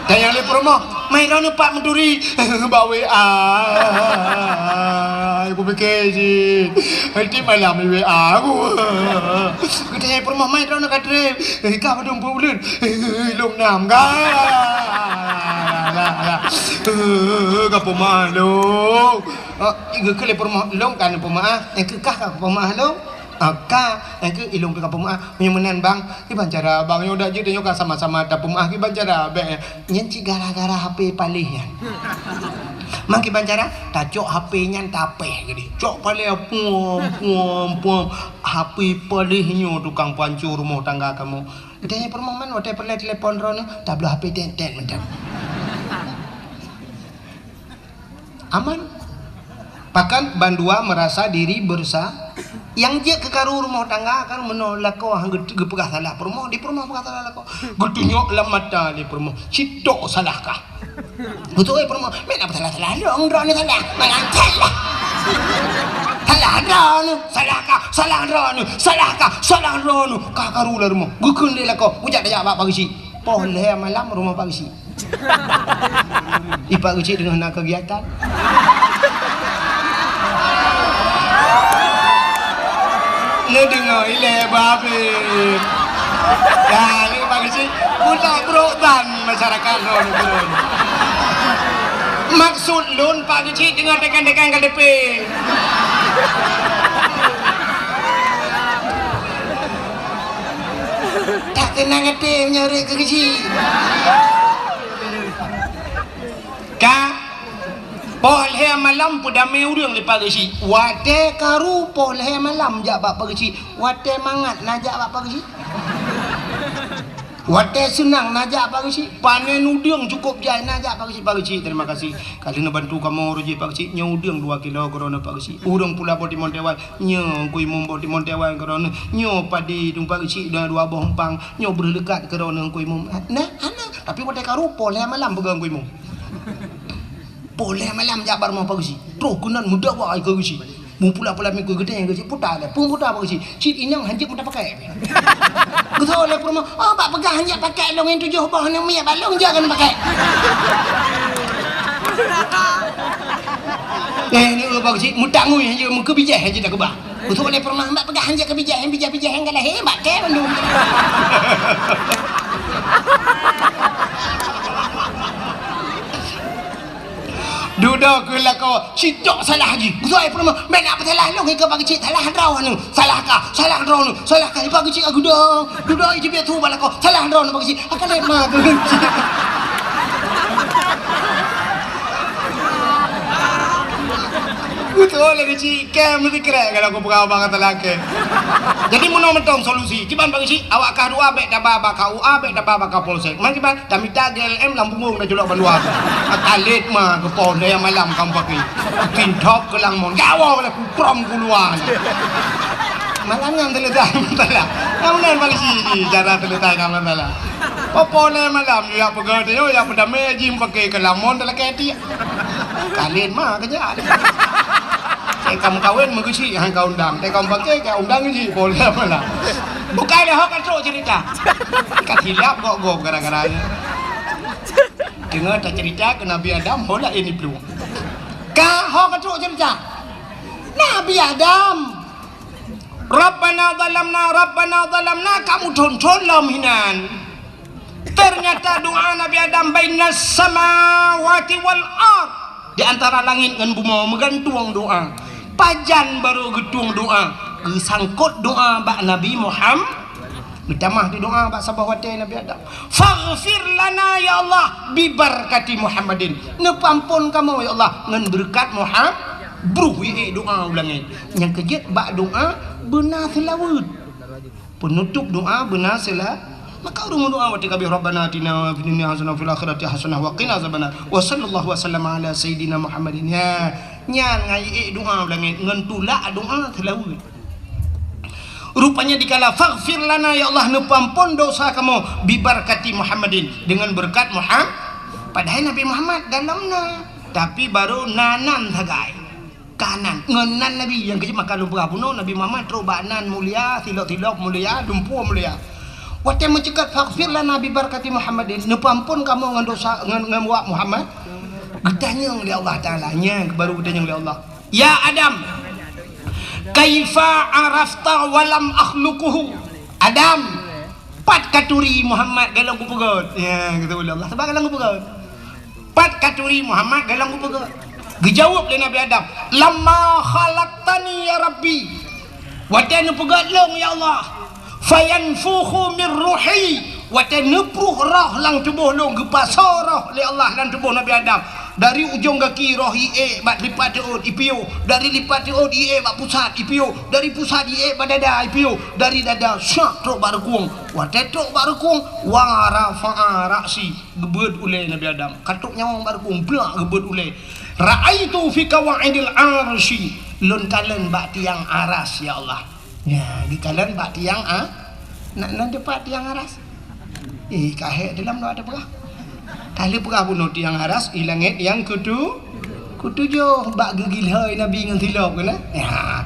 Tanyong lé peurumoh, "Ma droeneuh pat meuturi?" "Bak W A." Kupike cit. Nanti malam di W A aku. Geutanyong peurumoh, "Mai droeneuh ka trép." "Eh, ka padum peuet buleuen?" "Eh, lôn nam." Ka. Eh, ka peumeu'ah lôn. Oh, geukheun lé peurumoh, "Lôn ka neupeumaah." "Eh, keu kah ka peumeu'ah lôn?" "Ah, ka." "Eh, keu ilôn pih ka peumeu'ah." "Meunyoe meunan, Bang, kiban cara, Bang? Nyoe dak jeuet, nyoe ka sama-sama tapeumeu'ah, kiban cara bèk." Nyan cit gara-gara H P paléh nyan. Mang kiban cara, tacok H P nyan tapéh geude. Cok paléh puam, puam, puam. H P paléh nyoe tukang panco rumoh tangga kamoe. Geutanyong peurumoh, "Man watèe peureulèe telepon droeneuh?" "Tabloe H P tét-tét mantong." Aman. Bahkan bandua merasa diri bersa-, nyang jeuet keu karu rumoh tangga kan meunoe lakoe han geut-, geupeugah salah peurumoh, di peurumoh peugah salah lakoe. Geutunyok lam mata lé peurumoh, "Sitok salah kah?" Beutôi peurumoh, "Meunan peue salah-salah lôn, droeneuh salah. Meunan salah. Salah droeneuh, salah kah, salah droeneuh, salah kah, salah droeneuh." Ka karu lam rumoh. Geukheun lé lakoe, "Kujak tajak bak Pak Geuchik." Poh lhèe malam rumoh Pak Geuchik. Di Pak Geuchik teungoh na kegiatan. Neudeungoe ilèe babeh. Dah, ni Pak Geuchik, pula brok ban masyarakat lôn turun. Maksud lôn Pak Geuchik teungoh tekan-tekan K T P. Tak tenang até meunyoe rhot keu Geuchik. Ka poh lhèe malam peudamé ureueng lé Pak Geuchik. Watèe karu poh lhèe malam jak bak Pak Geuchik. Watèe mangat na jak bak Pak Geuchik. Watèe seunang na jak Pak Geuchik. Panen udeueng cukôp jai na jak Pak Geuchik. "Pak Geuchik, terima kasih. Ka lheueh neubantu kamoe rôh jih Pak Geuchik. Nyoe udeueng dua kilo keudroe neuh Pak Geuchik. Ureueng pula boh timon teuwai. Nyoe Teungku Imum boh timon teuwai keudroe neuh. Nyoe padi dum Pak Geuchik dua, dua boh umpang. Nyoe breuh leukat keudroe neuh Teungku Imum." Nah, hana. Tapi watèe karu poh lhèe malam peugah Teungku Imum. Poh lhèe malam jak bak rumoh Pak Geuchik. Troh keunan meudawa keu Geuchik. Meupula-pula miseue geutanyong Geuchik, "Peue ta lé? Peue ta Pak Geuchik?" "Cit inong hanjeuet meuta pakai." Geutanyong lé peurumoh, "Oh, bak peugah hanjeuet pakai lôn nyang tujoh boh nyoe miet bak lôn jak keuneuk pakai." Eh, ni Pak Geuchik, mutangui hanjeuet meukeubijèh hanjeuet takeubah. Geutanyong lé peurumoh, "Bak peugah hanjeuet keubijèh, hanjeuet bijèh-bijèh nyang galak, eh, bak kèe bandum." Dudoe keu lakoe, "Sitok salah jih." Geutanyong lé peurumoh, "Meunan peue salah lôn?" "Ikeu Pak Geuchik, salah droeneuh, salah kah, salah droeneuh, salah kah." Pak Geuchik ka geudong, dudoe jih biet su bak lakoe, "Salah droeneuh Pak Geuchik." Ka lheueh ma Pak Geuchik. Geutanyong lé Geuchik, "Kèe meusikrek kalau kupeugah bak kata lakèe." Jadi meunoe mantong solusi. Kiban Pak Geuchik, awak kah dua bèk taba bak K U A, bèk taba bak Kapolsek. Man kiban, tamita G L M lam punggong dan culok bandua tu. Akalét ma keu poh lhèe malam kamoe pakai. Tintop keu lam mon. Jawoe lé kuprom keuluwa. Malam nyan teuletai masalah. Nyang meunan Pak Geuchik jih cara teuletai ka masalah. Poh lhèe malam, jak peugah teuh, jak peudamé jih pakai keu lam mon talakèe tiek. Kalén ma keujak. Teuka meukawen meugeuchik han ka undang. Teuka meupaké ka undang geuchik, poh lhèe malam. Bukai lé ho ka trok ceurita. Ka silap gob-gob gara-gara nyan. Deungoe taceurita keu Nabi Adam, ho laén iplueng. Ka ho ka trok ceurita. Nabi Adam. Rabbana zalamna, Rabbana zalamna, ka meuthon-thon lom hinan. Ternyata doa Nabi Adam bainas samawati wal ard, di antara langit ngon bumoe meugantung doa. Pajan barô geutueng doa, geusangkot doa bak Nabi Muhammad. Meutamah di doa bak saboh watèe Nabi Adam. Faghfir lana ya Allah bi barakati Muhammadin. Neupeuampon kamoe ya Allah ngon beureukat Muhammad. Bruh ié doa u langét. Nyang keujeuet bak doa beuna seulaweuet. Peunutôp doa beuna seula-, maka ureueng meudoa watèe ka abéh, "Rabbana atina fid dunya hasanah wa fil akhirati hasanah wa qina azabannar." Wa sallallahu wa sallama ala sayyidina Muhammadin. Ya, nyan ngai ék doa u langét ngon tulak doa seulaweuet. Rupanya dikala, "Faghfir lana, ya Allah, neupeuampon dosa kamoe, bi barakati Muhammadin, dengan berkat Muhammad." Padahai Nabi Muhammad dalam na, tapi barô na nan sagai. Ka nan, ngon nan Nabi nyang keujeuet maka lôn peugah bunoe, Nabi Muhammad trok bak nan mulia, silop-silop mulia, lumpur mulia. Watèe meuceukat, "Faghfir lana bi barakati Muhammadin," neupeuampon kamoe ngon dosa, ngon, ngon wak Muhammad. Geutanyong lé Allah Taala, nyan baru geutanyong lé Allah. "Ya Adam, kaifa arafta wa lam akhluquhu?" "Adam, pat katuri Muhammad golom kupeugét?" Ya, kata Allah, sabab golom kupeugét. "Pat katuri Muhammad golom kupeugét?" Geujaweueb lé Nabi Adam, "Lamma khalaqtani ya Rabbi." "Watée neupeugét lôn, ya Allah, fayanfukhu min ruhi," watée neupruh roh lam tuboh lôn, geupasoe roh lé Allah lam tuboh Nabi Adam. Dari ujong gaki roh iék bak lipat teuôt ipiôh, dari lipat teuôt iék bak pusat ipiôh, dari pusat iék bak dada ipiôh, dari dada syak trok bak reukueng. Watée trok bak reukueng, wa rafa'a ra'si, geubeuet ulée Nabi Adam. Ka trok nyawöng bak reukueng, blak geubeuet ulée. "Ra'aitu fi qawaidil arsy," lôn kalon bak tiang aras, ya Allah. Ya, geukalon bak tiang a-, na, na teupat tiang aras. Eh, ka hék dalam doa teupeugah. Ka lheueh peugah bunoe tiang aras, i langét nyang keutu-, keutujoh, bak geugilhôi Nabi ngon silop keunan. Ya.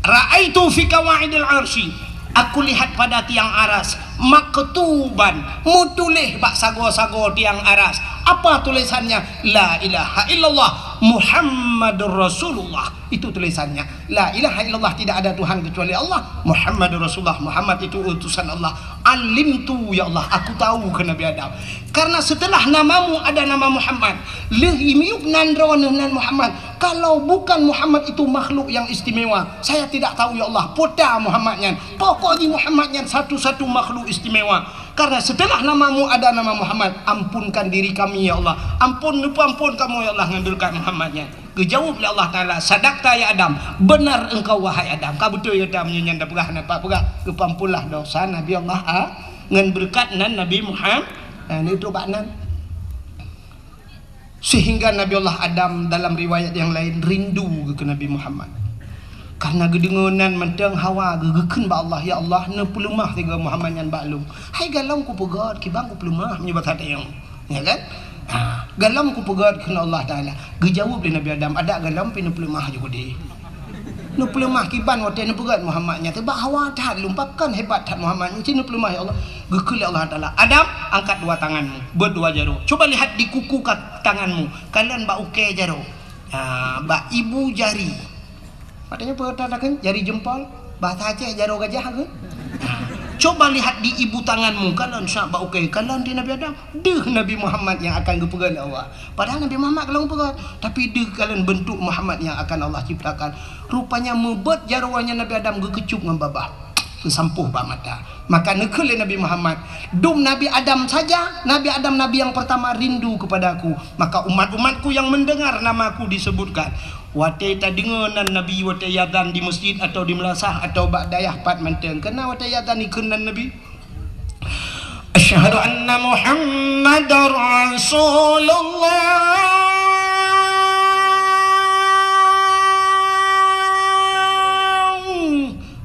"Ra'aitu fi qawaidil arsy," aku lihat pada tiang aras, "maktuban," meutuléh bak sagoe-sagoe tiang aras. Apa tulisannya? "La ilaha illallah Muhammadur Rasulullah." Itu tulisannya. "La ilaha illallah, tidak ada Tuhan kecuali Allah, Muhammadur Rasulullah, Muhammad itu utusan Allah." "Alimtu, ya Allah, aku tahu," kheun Nabi Adam. "Karena setelah namamu ada nama Muhammad, lheueh miyueb nan droeneuh nan Muhammad. Kalau bukan Muhammad itu makhluk yang istimewa, saya tidak tahu, ya Allah, peue ta Muhammad nyan. Pokok jih Muhammad nyan satu-satu makhluk istimewa. Karena setelah namamu ada nama Muhammad, ampunkan diri kami, ya Allah. Ampun, neupeuampon kamoe, ya Allah, ngon beureukat Muhammad nyan." Geujaweueb lé Allah Taala, "Sadaqta ya Adam, benar engkau wahai Adam." Ka beutôi gata meunyoe nyan tapeugah, na pat peugah, geupampullah dosa Nabi Allah a-, ngon beureukat nan Nabi Muhammad, na, neutrok bak nan. Sehingga Nabi Allah Adam dalam riwayat yang lain rindu keu Nabi Muhammad. Karena geudeungoe nan mantong hawa geu-, geukheun bak Allah, "Ya Allah, neupeuleumah sigoe Muhammad nyan bak lôn." Hai golom kupeugét, kiban kupeuleumah meunyoe basa tayong. Ya kan? Ha, golom kupeugét kheun Allah Taala. Geujaweueb lé Nabi Adam, "Adak golom pih neupeuleumah ju keudeh. Neupeuleumah kiban watée neupeugét Muhammad nyan, teuba hawa that lôn, pakon hebat that Muhammad nyan, ci neupeuleumah ya Allah." Geukheun lé Allah Taala, "Adam, angkat dua tanganmu, beuet dua jaroe. Coba lihat di kuku ka-, tanganmu, kalon bak ukée jaroe. Ha, bak ibu jari." Maksudnya peue takheun jari jempol, bahasa Aceh jaroe gajah ke? Coba lihat di ibu tanganmu, kalon syak bak ukée, kalon di Nabi Adam. Deuh Nabi Muhammad nyang akan geupeugét lé Allah. Padahal Nabi Muhammad ka lheueh geupeugét, tapi deuh kalon beuntuk Muhammad nyang akan Allah ciptakan. Rupanya meubeuet jaroe nyan Nabi Adam geukeucup ngon babah. Geusampôh bak mata. Maka neukheun lé Nabi Muhammad, "Dum Nabi Adam saja, Nabi Adam nabi yang pertama rindu kepada aku. Maka umat-umatku yang mendengar namaku disebutkan." Watée tadeungoe nan Nabi, watée yadzan di meuseujid atawa di meulasah atawa bak dayah pat mantong, keunan watée yadzan ikheun nan Nabi, "Asyhadu anna Muhammadar Rasulullah."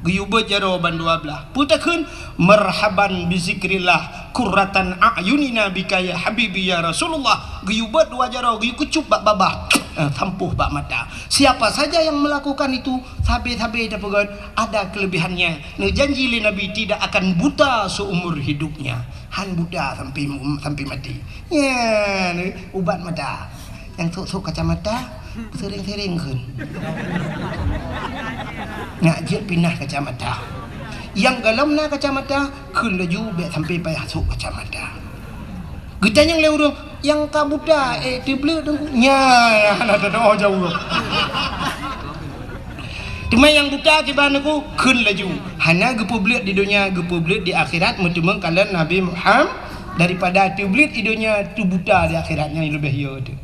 Geuyue beuet jaroe bandua blaih. Peue takheun? "Marhaban bi zikrillah, qurratan a'yunina bika ya habibi ya Rasulullah." Geuyue beuet dua jaroe, geuyue keucup bak babah, eh, sampôh bak mata. Siapa saja yang melakukan itu, sabe-sabe tapeugét ada kelebihannya. Neujanji lé Nabi tidak akan buta seumur hidupnya. Han buta sampai, sampai mati. Nyan ubat mata. Nyang sôk-sôk kacamata, sering-sering kheun. Nak jeuet pinah kacamata. Nyang golom na kacamata, kheun laju bék sampai payah sôk kacamata. Geutanyong lé ureuëng, "Nyang ka buta, eh, teubleuet Teungku?" Nyan, hana teudoa jaweueb. Teuma nyang buta kiban Teungku, kheun laju. Hana geupeubleuet di donya, geupeubleuet di akhirat, meuteumé kalon Nabi Muhammad, daripada teubleuet di donya, teubuta di akhirat, nyan leubeh yo teuh.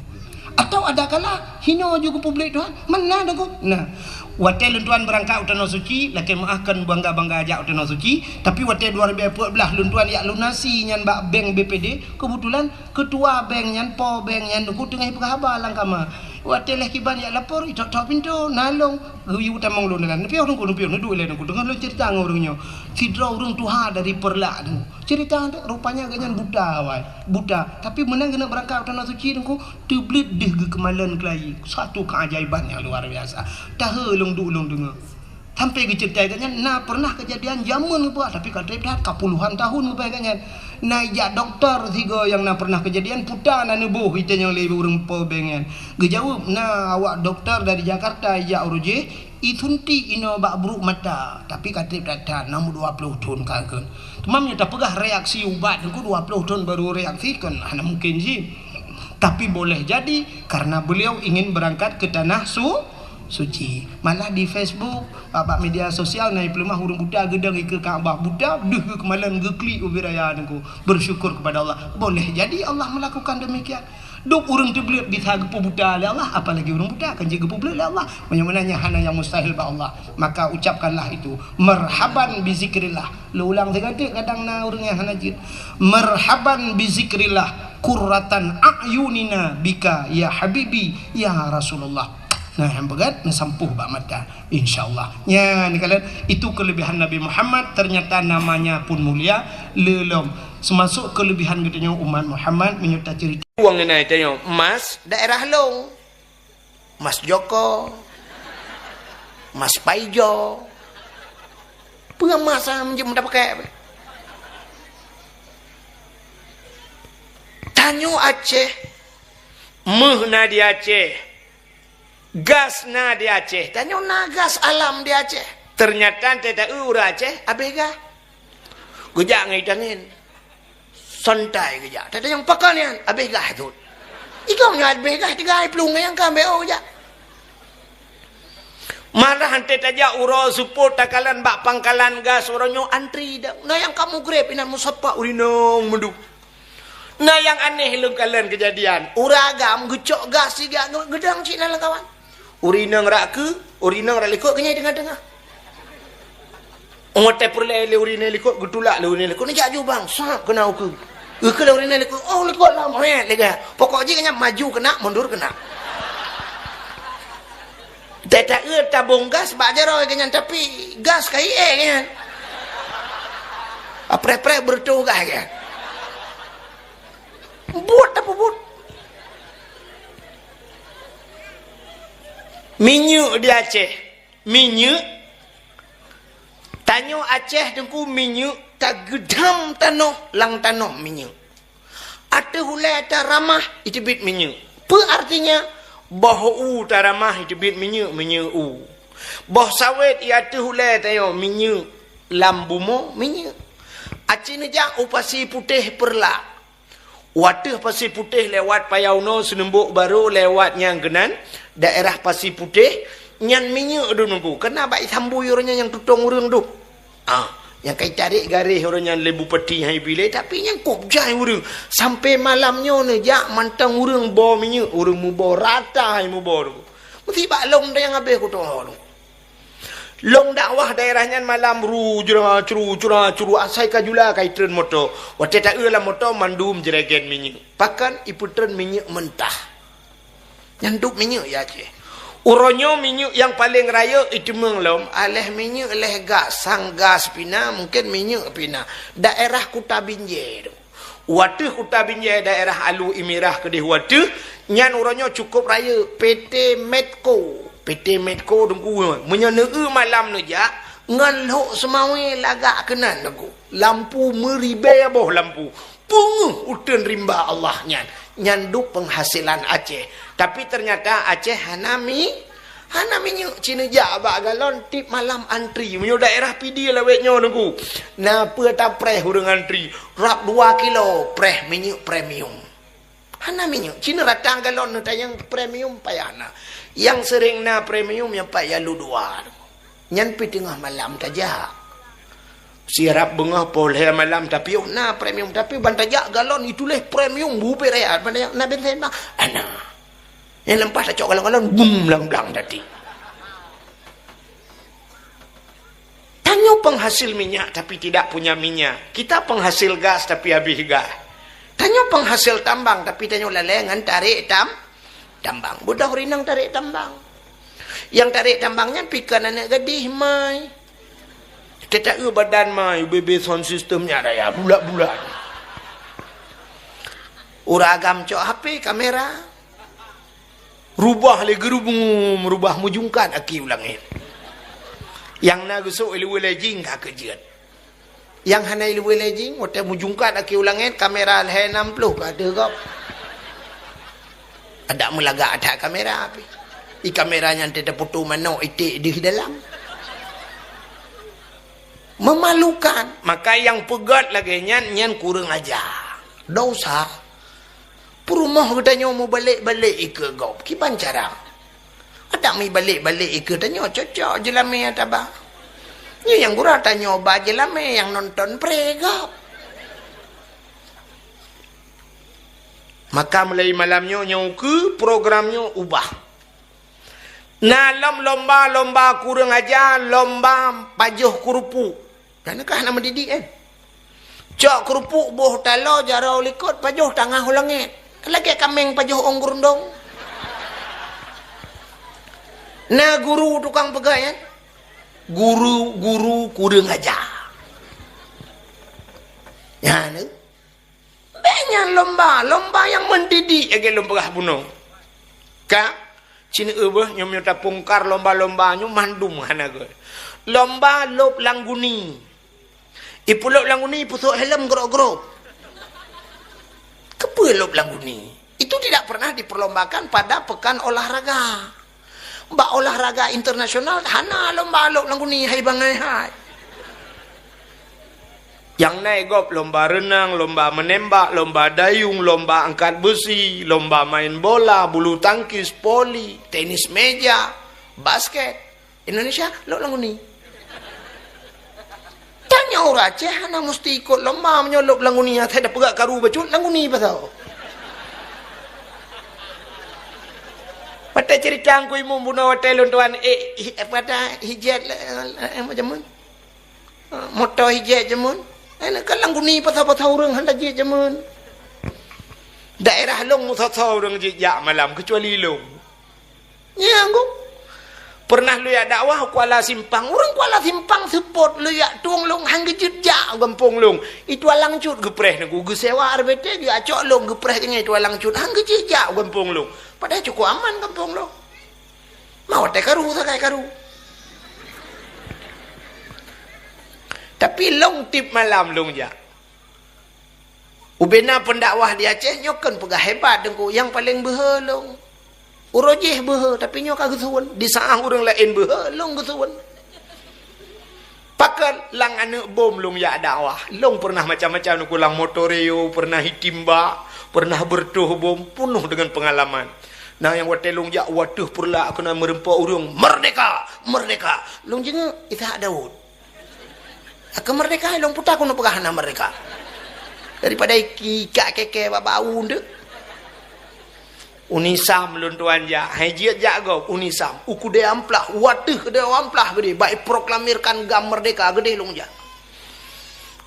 Atawa ada kala hino ju geupeubleuet Tuhan, meunan Teungku. Nah, watée lôn tuan beurangkat u Tanoh Suci, lakée meuáh kon bangga-bangga jak u Tanoh Suci, tapi watée dua ribu empat belas lôn tuan jak lunasi nyan bak bank B P D, keubeutulan keutua bank nyan, po bank nyan, Teungku teungoh peugah haba lam kama. Watée lheueh kiban jak lapor, itok-tok pintoe, na lôn, geuyue tamong lôn nan. Neupiôh Teungku, neupiôh, neuduek ilée Teungku. Teungoh lôn cerita ngon ureuëng nyoe. Sidroe ureuëng tuha dari Peureulak Teungku. Cerita, rupanya gobnyan buta awai. Buta. Tapi meunan geuneuk beurangkat u Tanoh Suci Teungku, teubleuet deuh geukeumalon keulayi. Satu keajaiban nyang luar biasa. Tahe lôn duek lôn deungoe. Sampai geuceritai gobnyan, na pernah kejadian jameun geupeugah, tapi ka trép that, ka puluhan tahun geupeugah gobnyan. Na ijak dokto sigoe nyang na pernah kejadian, puta na neuboh ite nyang lé ureuëng po bengén. Geujaweueb, na awak dokto dari Jakarta ijak uroe jih, isuntik inoe bak brok mata, tapi ka trép that, na umur dua puluh thon ka kheun. Teuma meunyoe tapeugah reaksi ubat nyoe dua puluh thon baru reaksi, kan hana mungkin jih. Tapi boleh jadi karena beliau ingin berangkat ke tanah su-, suci. Malah di Facebook, bak media sosial, na ipeuleumah ureuëng buta geudong ikeue Ka'bah, buta deuh geukeumalen geuklik ubit raya nyoe, bersyukur kepada Allah. Boleh jadi Allah melakukan demikian. Dum ureuëng teubleuet bisa geupeubuta lé Allah, apalagi ureuëng buta kan jeuet geupeubleuet lé Allah. Meunyoe meunan nyan hana nyang mustahil bak Allah, maka ucapkanlah itu, marhaban bizikrillah. Lôn ulang sigoe teuk, kadang na ureuëng nyang hana jeuet. Marhaban bizikrillah, qurratan a'yunina bika ya habibi ya Rasulullah. Nah, nyang peugét neusampôh bak mata, insya Allah. Nyan, kalian, itu kelebihan Nabi Muhammad, ternyata namanya pun mulia, lé lom. Seumasok kelebihan geutanyoe umat Muhammad, meunyoe taceurita. Wong ngenai tanyoe, emas daerah Long. Mas Joko, Mas Paijo. Peue mas, ah, meunjeuet meuda pakai? Tanyoe Aceh, méuh na di Aceh, gas na di Aceh. Tanyoe na gas alam di Aceh. Ternyata teuta ureuëng Aceh habéh gas. Geujak ngon itangen. Santai geujak. Teuta nyang pakon nyan, habéh gas thon. Igom nyoe habéh gas, tiga hari plueng nyang ka B O geujak. Malah hanté tajak uroe seupôt takalon bak pangkalan gas uroe nyoe antri dang. Na nyang ka mugreb inan musapa urinong meudub. Na nyang aneh lôn kalon keujadian. Ureuëng agam geucok gas siga nge-, geudang cit na lam kawan. Ureuëng inong rak keu, ureuëng inong rak likot keunyai teungoh-teungoh. Watée peureulée lé ureuëng inong likot, geutulak lé ureuëng inong likot, neujak jubang, sab keunan ukeue. Ukeue lé ureuëng inong likot, oh likot lam, hét, lega. Pokok jih keunan maju keunan, mundur keunan. Teuta-eu tabong gas bak jaroe keunan, tapi gas ka ié keunan. Apreh-preh beureutoh gas keunan. Buet tapeubuet. Minyeuk di Aceh. Minyeuk. Tanyoe Aceh teungku minyeuk tageudam tanoh, lam tanoh minyeuk. Ateueh ulée taramah iteubiet minyeuk. Peue artinya? Boh u taramah iteubiet minyeuk, minyeuk u. Boh sawét i ateueh ulée tanyoe minyeuk, lam bumoe minyeuk. Aci neujak u Pasi Putéh Peureulak. Wateueh Pasi Putéh lewat Payau noe, Seuneumbok Barô lewat nyang keunan, daerah Pasi Putéh, nyan minyeuk dum nunggu. Keunan bak isambui ureuëng nyan nyang tutong ureuëng dum. Ah, nyang ka itarek garéh ureuëng nyan lé bupati hai bilée, tapi nyang kôb jai ureuëng. Sampai malam nyoe neujak mantong ureuëng boh minyeuk, ureuëng muboh rata hai muboh dum. Meusi bak lông dang habéh kutoh dum. Lông dakwah daerah nyan malam ru jura curu cura curu asai ka jula ka itreun moto. Watée ta-eu lam moto mandum jregen minyeuk. Pakon ipeutreun minyeuk mentah. Nyan dub minyeuk ya Aceh. Uroe nyoe minyeuk nyang paleng rayeuk iteumeung lom, aléh minyeuk léh gas, sang gas pina, mungken minyeuk pina. Daerah Kuta Binjai tu. Wateueh Kuta Binjai daerah Alu Imirah keudeh wateueh, nyan uroe nyoe cukôp rayeuk P T Medco. P T Medco teungku, meunyoe neu-eu malam neujak, ngon lhok seumawé lagak keunan teungku. Lampu meuribée boh lampu. Peungeuh uteuen rimba Allah nyan. Nyan dub peunghasilan Aceh. Tapi teunyata Aceh hana mi-, Hana minyeuk, ci neujak bak galon, tiep malam antri. Meunyoe daerah Pidie lawét nyoe teungku, na peue tapreh ureuëng antri, rab dua kilo preh minyeuk premium. Hana minyeuk, ci neuratang galon neutanyong premium payah na. Nyang seuréng na premium nyang pat ya lu dua. Nyan pi teungoh malam tajak. Sirab beungoh poh lhée malam tapi oh na premium, tapi ban tajak galon ituléh premium bubé raya, ban tajak na bensin bang. Ana. Nyang leumpah tacok galon-galon, bum, blang-blang tadi. Tanyoe penghasil minyak tapi tidak punya minyak. Kita penghasil gas tapi habis gas. Tanyoe penghasil tambang tapi tanyoe lalée ngon tarek tam-, tambang. Budoh rinong tarek tambang. Nyang tarek tambang nyan pikeun aneuk gadih mai. Teuta-eu badan mai, bebe sound system nyan raya, bulat-bulat. Ureuëng agam cok H P, kamera. Rubah lé geurubum, rubah meujungkat aki u langét. Nyang na geusok ileue lé jing ka keujeuet. Nyang hana ileue lé jing, watée meujungkat akhé u langét, kamera lhée nam ploh ka deuh gob. Adak meulagak that kamera pih. I kamera nyan teuh tapeutu manok iték deuh dalam. Memalukan. Maka nyang peugét lagée nyan, nyan kureueng aja. Dosa. Peurumoh geutanyoe mubalek-balek ikeue gob. Kiban cara? Adak mibalek-balek ikeue tanyoe cocok jeulamé taba. Nyoe nyang gura tanyoe ba jeulamé nyang nonton pré gob. Maka mulai malam nyoe, nyoe ukeue program nyoe ubah. Na lom lomba-lomba kureueng aja, lomba pajoh keurupuk. Dan ka hana mendidik, eh. Cok keurupuk boh taloe jaroe likot pajoh tangah u langét. Lagée kaméng pajoh ong geurundong. Na guru tukang peugah, eh. Guru-guru kureueng aja. Nyan, eh. Bék nyan lomba, lomba nyang mendidik lagée lôn peugah bunoe. Ka, cit neu beuh nyoe meunyoe tapungkar lomba-lomba nyoe mandum hana gét. Lomba lôb lam guni. Ipeulôb lam guni, ipeusôk helm grôp-grôp. Keupeue lôb lam guni? Itu tidak pernah diperlombakan pada pekan olahraga. Bak olahraga internasional hana lomba lôb lam guni hai bangai hai. Nyang na gob lomba reunang, lomba meunembak, lomba dayung, lomba angkat beusi, lomba main bola, bulu tangkis, voli, tenis meja, basket. Indonesia lôb lam guni. Tanyoe ureueng Aceh hana musti ikot lomba, meunyoe lôb lam guni, asai tapeugah karu bacut lam guni pasal. Watée cerita Teungku Imum bunoe watée lôn tuan, eh, hi-, apa dah, hijat, eh, eh, macam mana? Ah, moto hijat jameun. Eh, kan lam guni pasal-pasal ureueng hana jeuet jameun. Daerah lôn meusoe-soe ureueng jijak malam, keucuali lôn. Nyang geuh. Pernah lôn jak dakwah u Kuala Simpang. Ureueng Kuala Simpang seupôt lôn jak tueng lôn han geujeuet jak u gampông lôn. I tualang cut geupreh nangku geusewa R B T geuacok lôn geupreh keu nyan i tualang cut han geujeuet jak u gampông lôn. Padahai cukôp aman gampông lôn. Ma watée karu sagai karu. Tapi lôn tiep malam lôn jak. Ubena pendakwah di Aceh nyoe kon peugah hebat Teungku, nyang paleng beuhe lôn. Uroe jéh beuhe, tapi nyoe ka geusuwen. Di saát ureueng laén beuhe, lôn geusuwen. Pakon lam aneuk bom lôn jak dakwah. Lôn pernah macam-macam Teungku, lam moto Reo, pernah itimbak, pernah beureutoh bom, peunoh deungon peungalaman. Na nyang watée lôn jak u ateueh peureulak keunan meureumpok ureueng, "Merdeka! Merdeka!" Lôn jingeuk, Ishak Daud. Keu merdeka lôn puta keuneuk peugah hana merdeka. Daripada iki-, ikak keke bak bau ndeuek. Unisam lôn tuan jak, hai jeuet jak gob, Unisam. U keudè amplah, u ateueh keudè amplah geudeh, bak iproklamirkan GAM merdeka geudeh lôn jak.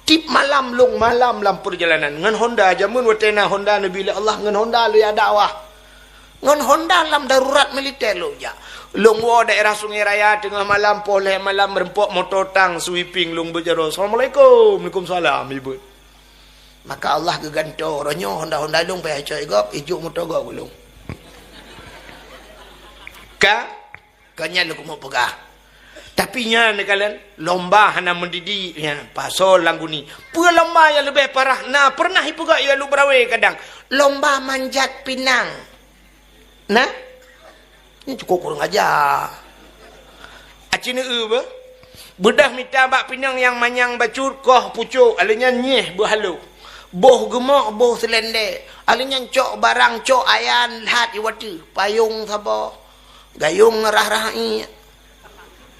Tiep malam lôn malam lam peurjalanan. Ngon Honda, jameun watée na Honda neubi lé Allah, ngon Honda lôn jak dakwah. Ngon Honda lam darurat militer lôn jak. Lôn woe daerah Sungai Raya teungoh malam, poh lhée malam meureumpok moto tang sweeping lôn beujaroe, "Assalamualaikum." "Waalaikumsalam," ibeut. Maka Allah geugantoe roh nyoe Honda-Honda lôn payah icok i gob, ijok moto gob keu lôn. Ka, ka nyan lôn keumeung peugah. Tapi nyan neukalon lomba hana mendidik nyan, pasoe lam guni. Peue lomba nyang leubeh parah na pernah ipeugah i Alue Beurawe kadang. Lomba manjat pinang. Nah, nyoe cukôp kureueng aja. Aci neu beuh. Beudoh mita bak pinang nyang manyang bacut koh pucôk, alèh nyan nyieh beuhalo. Boh geumok, boh seulendé. Alèh nyan cok barang, cok ayan, lhat i watèe. Payong saboh. Gayong rah-rah iék.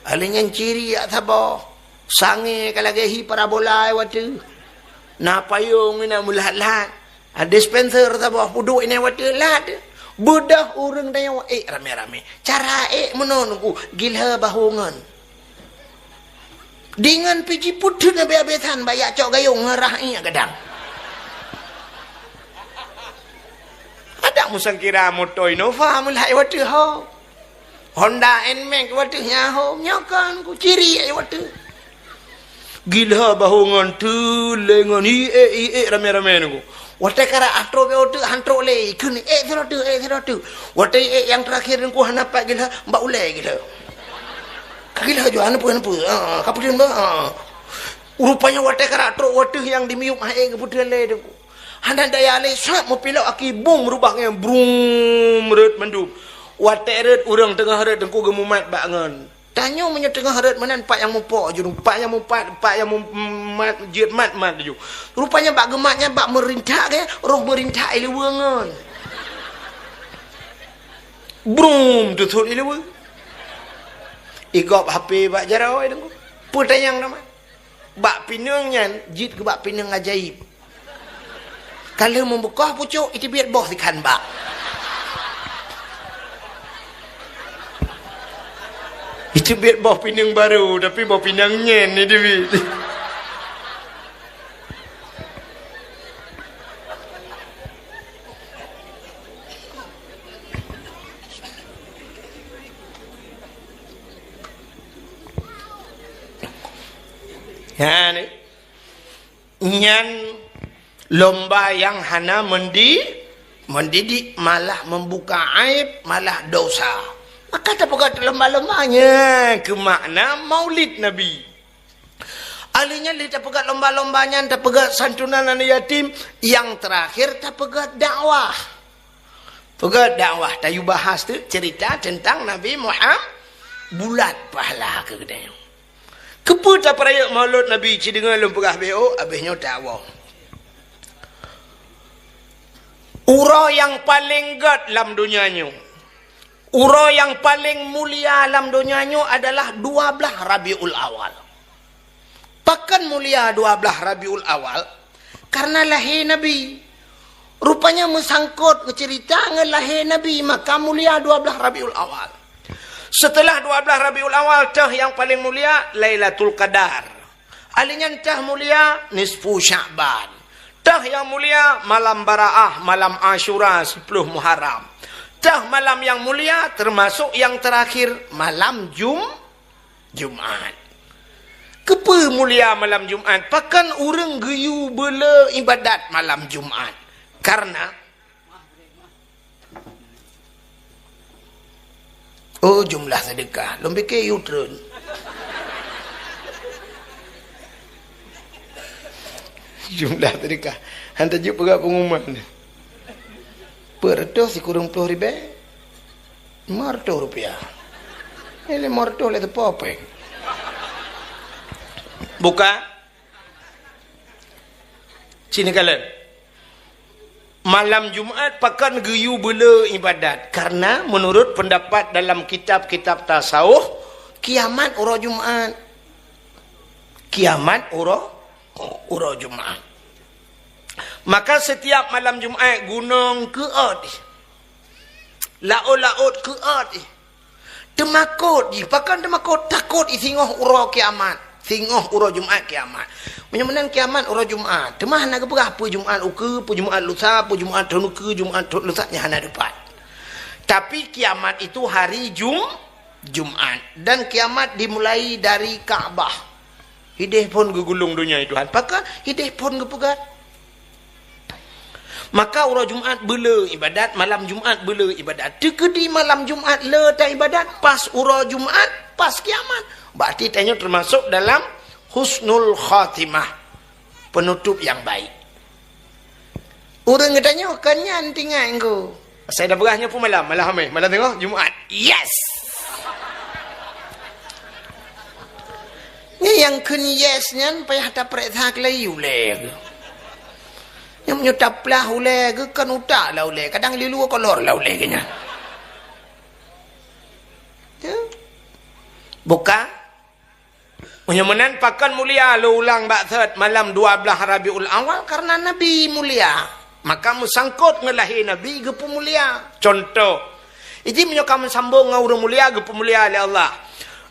Alèh nyan ciriak saboh. Sangè ka lagèe hi parabola i watèe. Na payong inan meulhat-lhat. Ha, dispenser saboh peuduek inan watèe lhat. Beudoh ureueng tanyoe ék ramé-ramé. Cara ék meunoe nungku, gilhé bahongon. Deungon pih jipeuteuet habéh-habéh that bak jak cok gayong ngon rah iék gadang. Adak meusangkira moto Innova meulhai watèe ho. Honda Nmax watèe nyan ho, nyoe kan ku ciri watèe. Gilhé bahongon teuh lé ngon iék, iék ramé-ramé nungku. Watèe karap atrôk watèe han trôk lé, kheun ék sidroe teuh, ék sidroe teuh. Watèe ék nyang teurakhir nungku hana pat gilhé, bak ulèe gilhé. Gila jua, aneuk peue, aneuk peue. Ah, ka peudeueng ba. Ah. Rupanya watèe karak trok watèe nyang dimiyueb hai geupeuteun lé tu. Hana daya lé, sat meupilok aki bum rubah ngon brum rot mandum. Watèe rot ureueng teungoh rot teungku geumumat bak ngon. Tanyoe meunyoe teungoh rot meunan pat nyang mupo ju, pat nyang mupat, pat nyang mumat jeuet mat-mat ju. Rupanya bak geumat nyan bak meurintak ke, roh meurintak ileue ngon. Brum, teusut ileue. Igop H P bak jaroe deungon. Peutanyong nama? Bak pineung nyan jeuet keu bak pineung ajaib. Ka lheueh meubukoh pucok, iteubiet boh sikhan bak. Iteubiet boh pineung barô, tapi boh pineung nyan iteubiet. Nyan, nyan lomba nyang hana mendi-, mendidik, malah membuka aib, malah dosa. Maka tapeugah lomba-lomba nyan keu makna Maulid Nabi. Ahli nyan lé tapeugah lomba-lomba nyan, tapeugah santunan aneuk yatim, nyang terakhir tapeugah dakwah. Peugah dakwah, tayue bahas tu cerita tentang Nabi Muhammad, bulat pahala keu geutanyoe. Keupeue tapeurayeuk Maulud Nabi, ci deungoe lôn peugah B O, abéh nyoe tawoe. Uroe nyang paleng gét lam donya nyoe, uroe nyang paleng mulia lam donya nyoe adalah dua blaih Rabiul Awal. Pakon mulia dua blaih Rabiul Awal? Karena lahé Nabi. Rupanya meusangkot geuceurita ngon lahé Nabi, maka mulia dua blaih Rabiul Awal. Seuteulah dua blaih Rabiul Awal, teuh nyang paleng mulia Lailatul Qadar. Ahli nyan teuh mulia nisfu Sya'ban. Teuh nyang mulia malam Baraah, malam Asyura, siploh Muharram. Teuh malam nyang mulia, teumasok nyang teurakhir, malam Jum-, Jumat. Keupeue mulia malam Jumat? Pakon ureuëng geuyue beule iébadat malam Jumat? Karena, oh, jumlah seudeukah. Lôn pike yue treun. Jumlah seudeukah. Han tajeuet peugah pengumuman. Peuet reutôh sikureueng ploh ribèe? Lima reutôh rupiah. Eh, lima reutôh lé teupo péng. Buka. Sini kalian. Malam Jumat pakon geuyue beule iébadat. Karena menurut pendapat dalam kitab-kitab tasawuf, kiamat uroe Jumat. Kiamat uroe, uroe Jumat. Maka setiap malam Jumat gunong keuôt. Laôt-laôt keuôt jih. Teumakot jih. Pakon teumakot? Takot jih singoh uroe kiamat. Singoh uroe Jumat kiamat. Meunyoe meunan kiamat uroe Jumat. Teuma hana geupeugah peue Jumat ukeue, peue Jumat lusa, peue Jumat thon ukeue, Jumat thon lusa, nyan hana teupat. Tapi kiamat itu hari Jum-, Jumat. Dan kiamat dimulai dari Ka'bah. Hideh phon geugulong donya Tuhan. Pakon hideh phon geupeugah? Maka uroe Jumat beule iébadat, malam Jumat beule iébadat. Teukeudi malam Jumat le ta iébadat, pas uroe Jumat, pas kiamat. Berarti tanyoe teumasok dalam husnul khatimah, penutup yang baik. Ureuëng geutanyoe kon nyan tinggai engko. Asai dah peugah nyoe pun malam, malam hamé, malam teungoh Jumat. Yes! Nyan nyang kheun yes nyan payah tapeuriksa keulayi ulèe geuh. Nyang meunyoe taplah ulèe geuh, kon utak lah ulèe, kadang lilue kolor lah ulèe geuh nyan. Ya. Buka. Meunyoe meunan pakon mulia lôn ulang bak thot malam dua blaih Rabiul Awal karena Nabi mulia. Maka meusangkot ngon lahé Nabi geupeumulia. Contoh, iji meunyoe ka meusambong ngon ureuëng mulia geupeumulia lé Allah.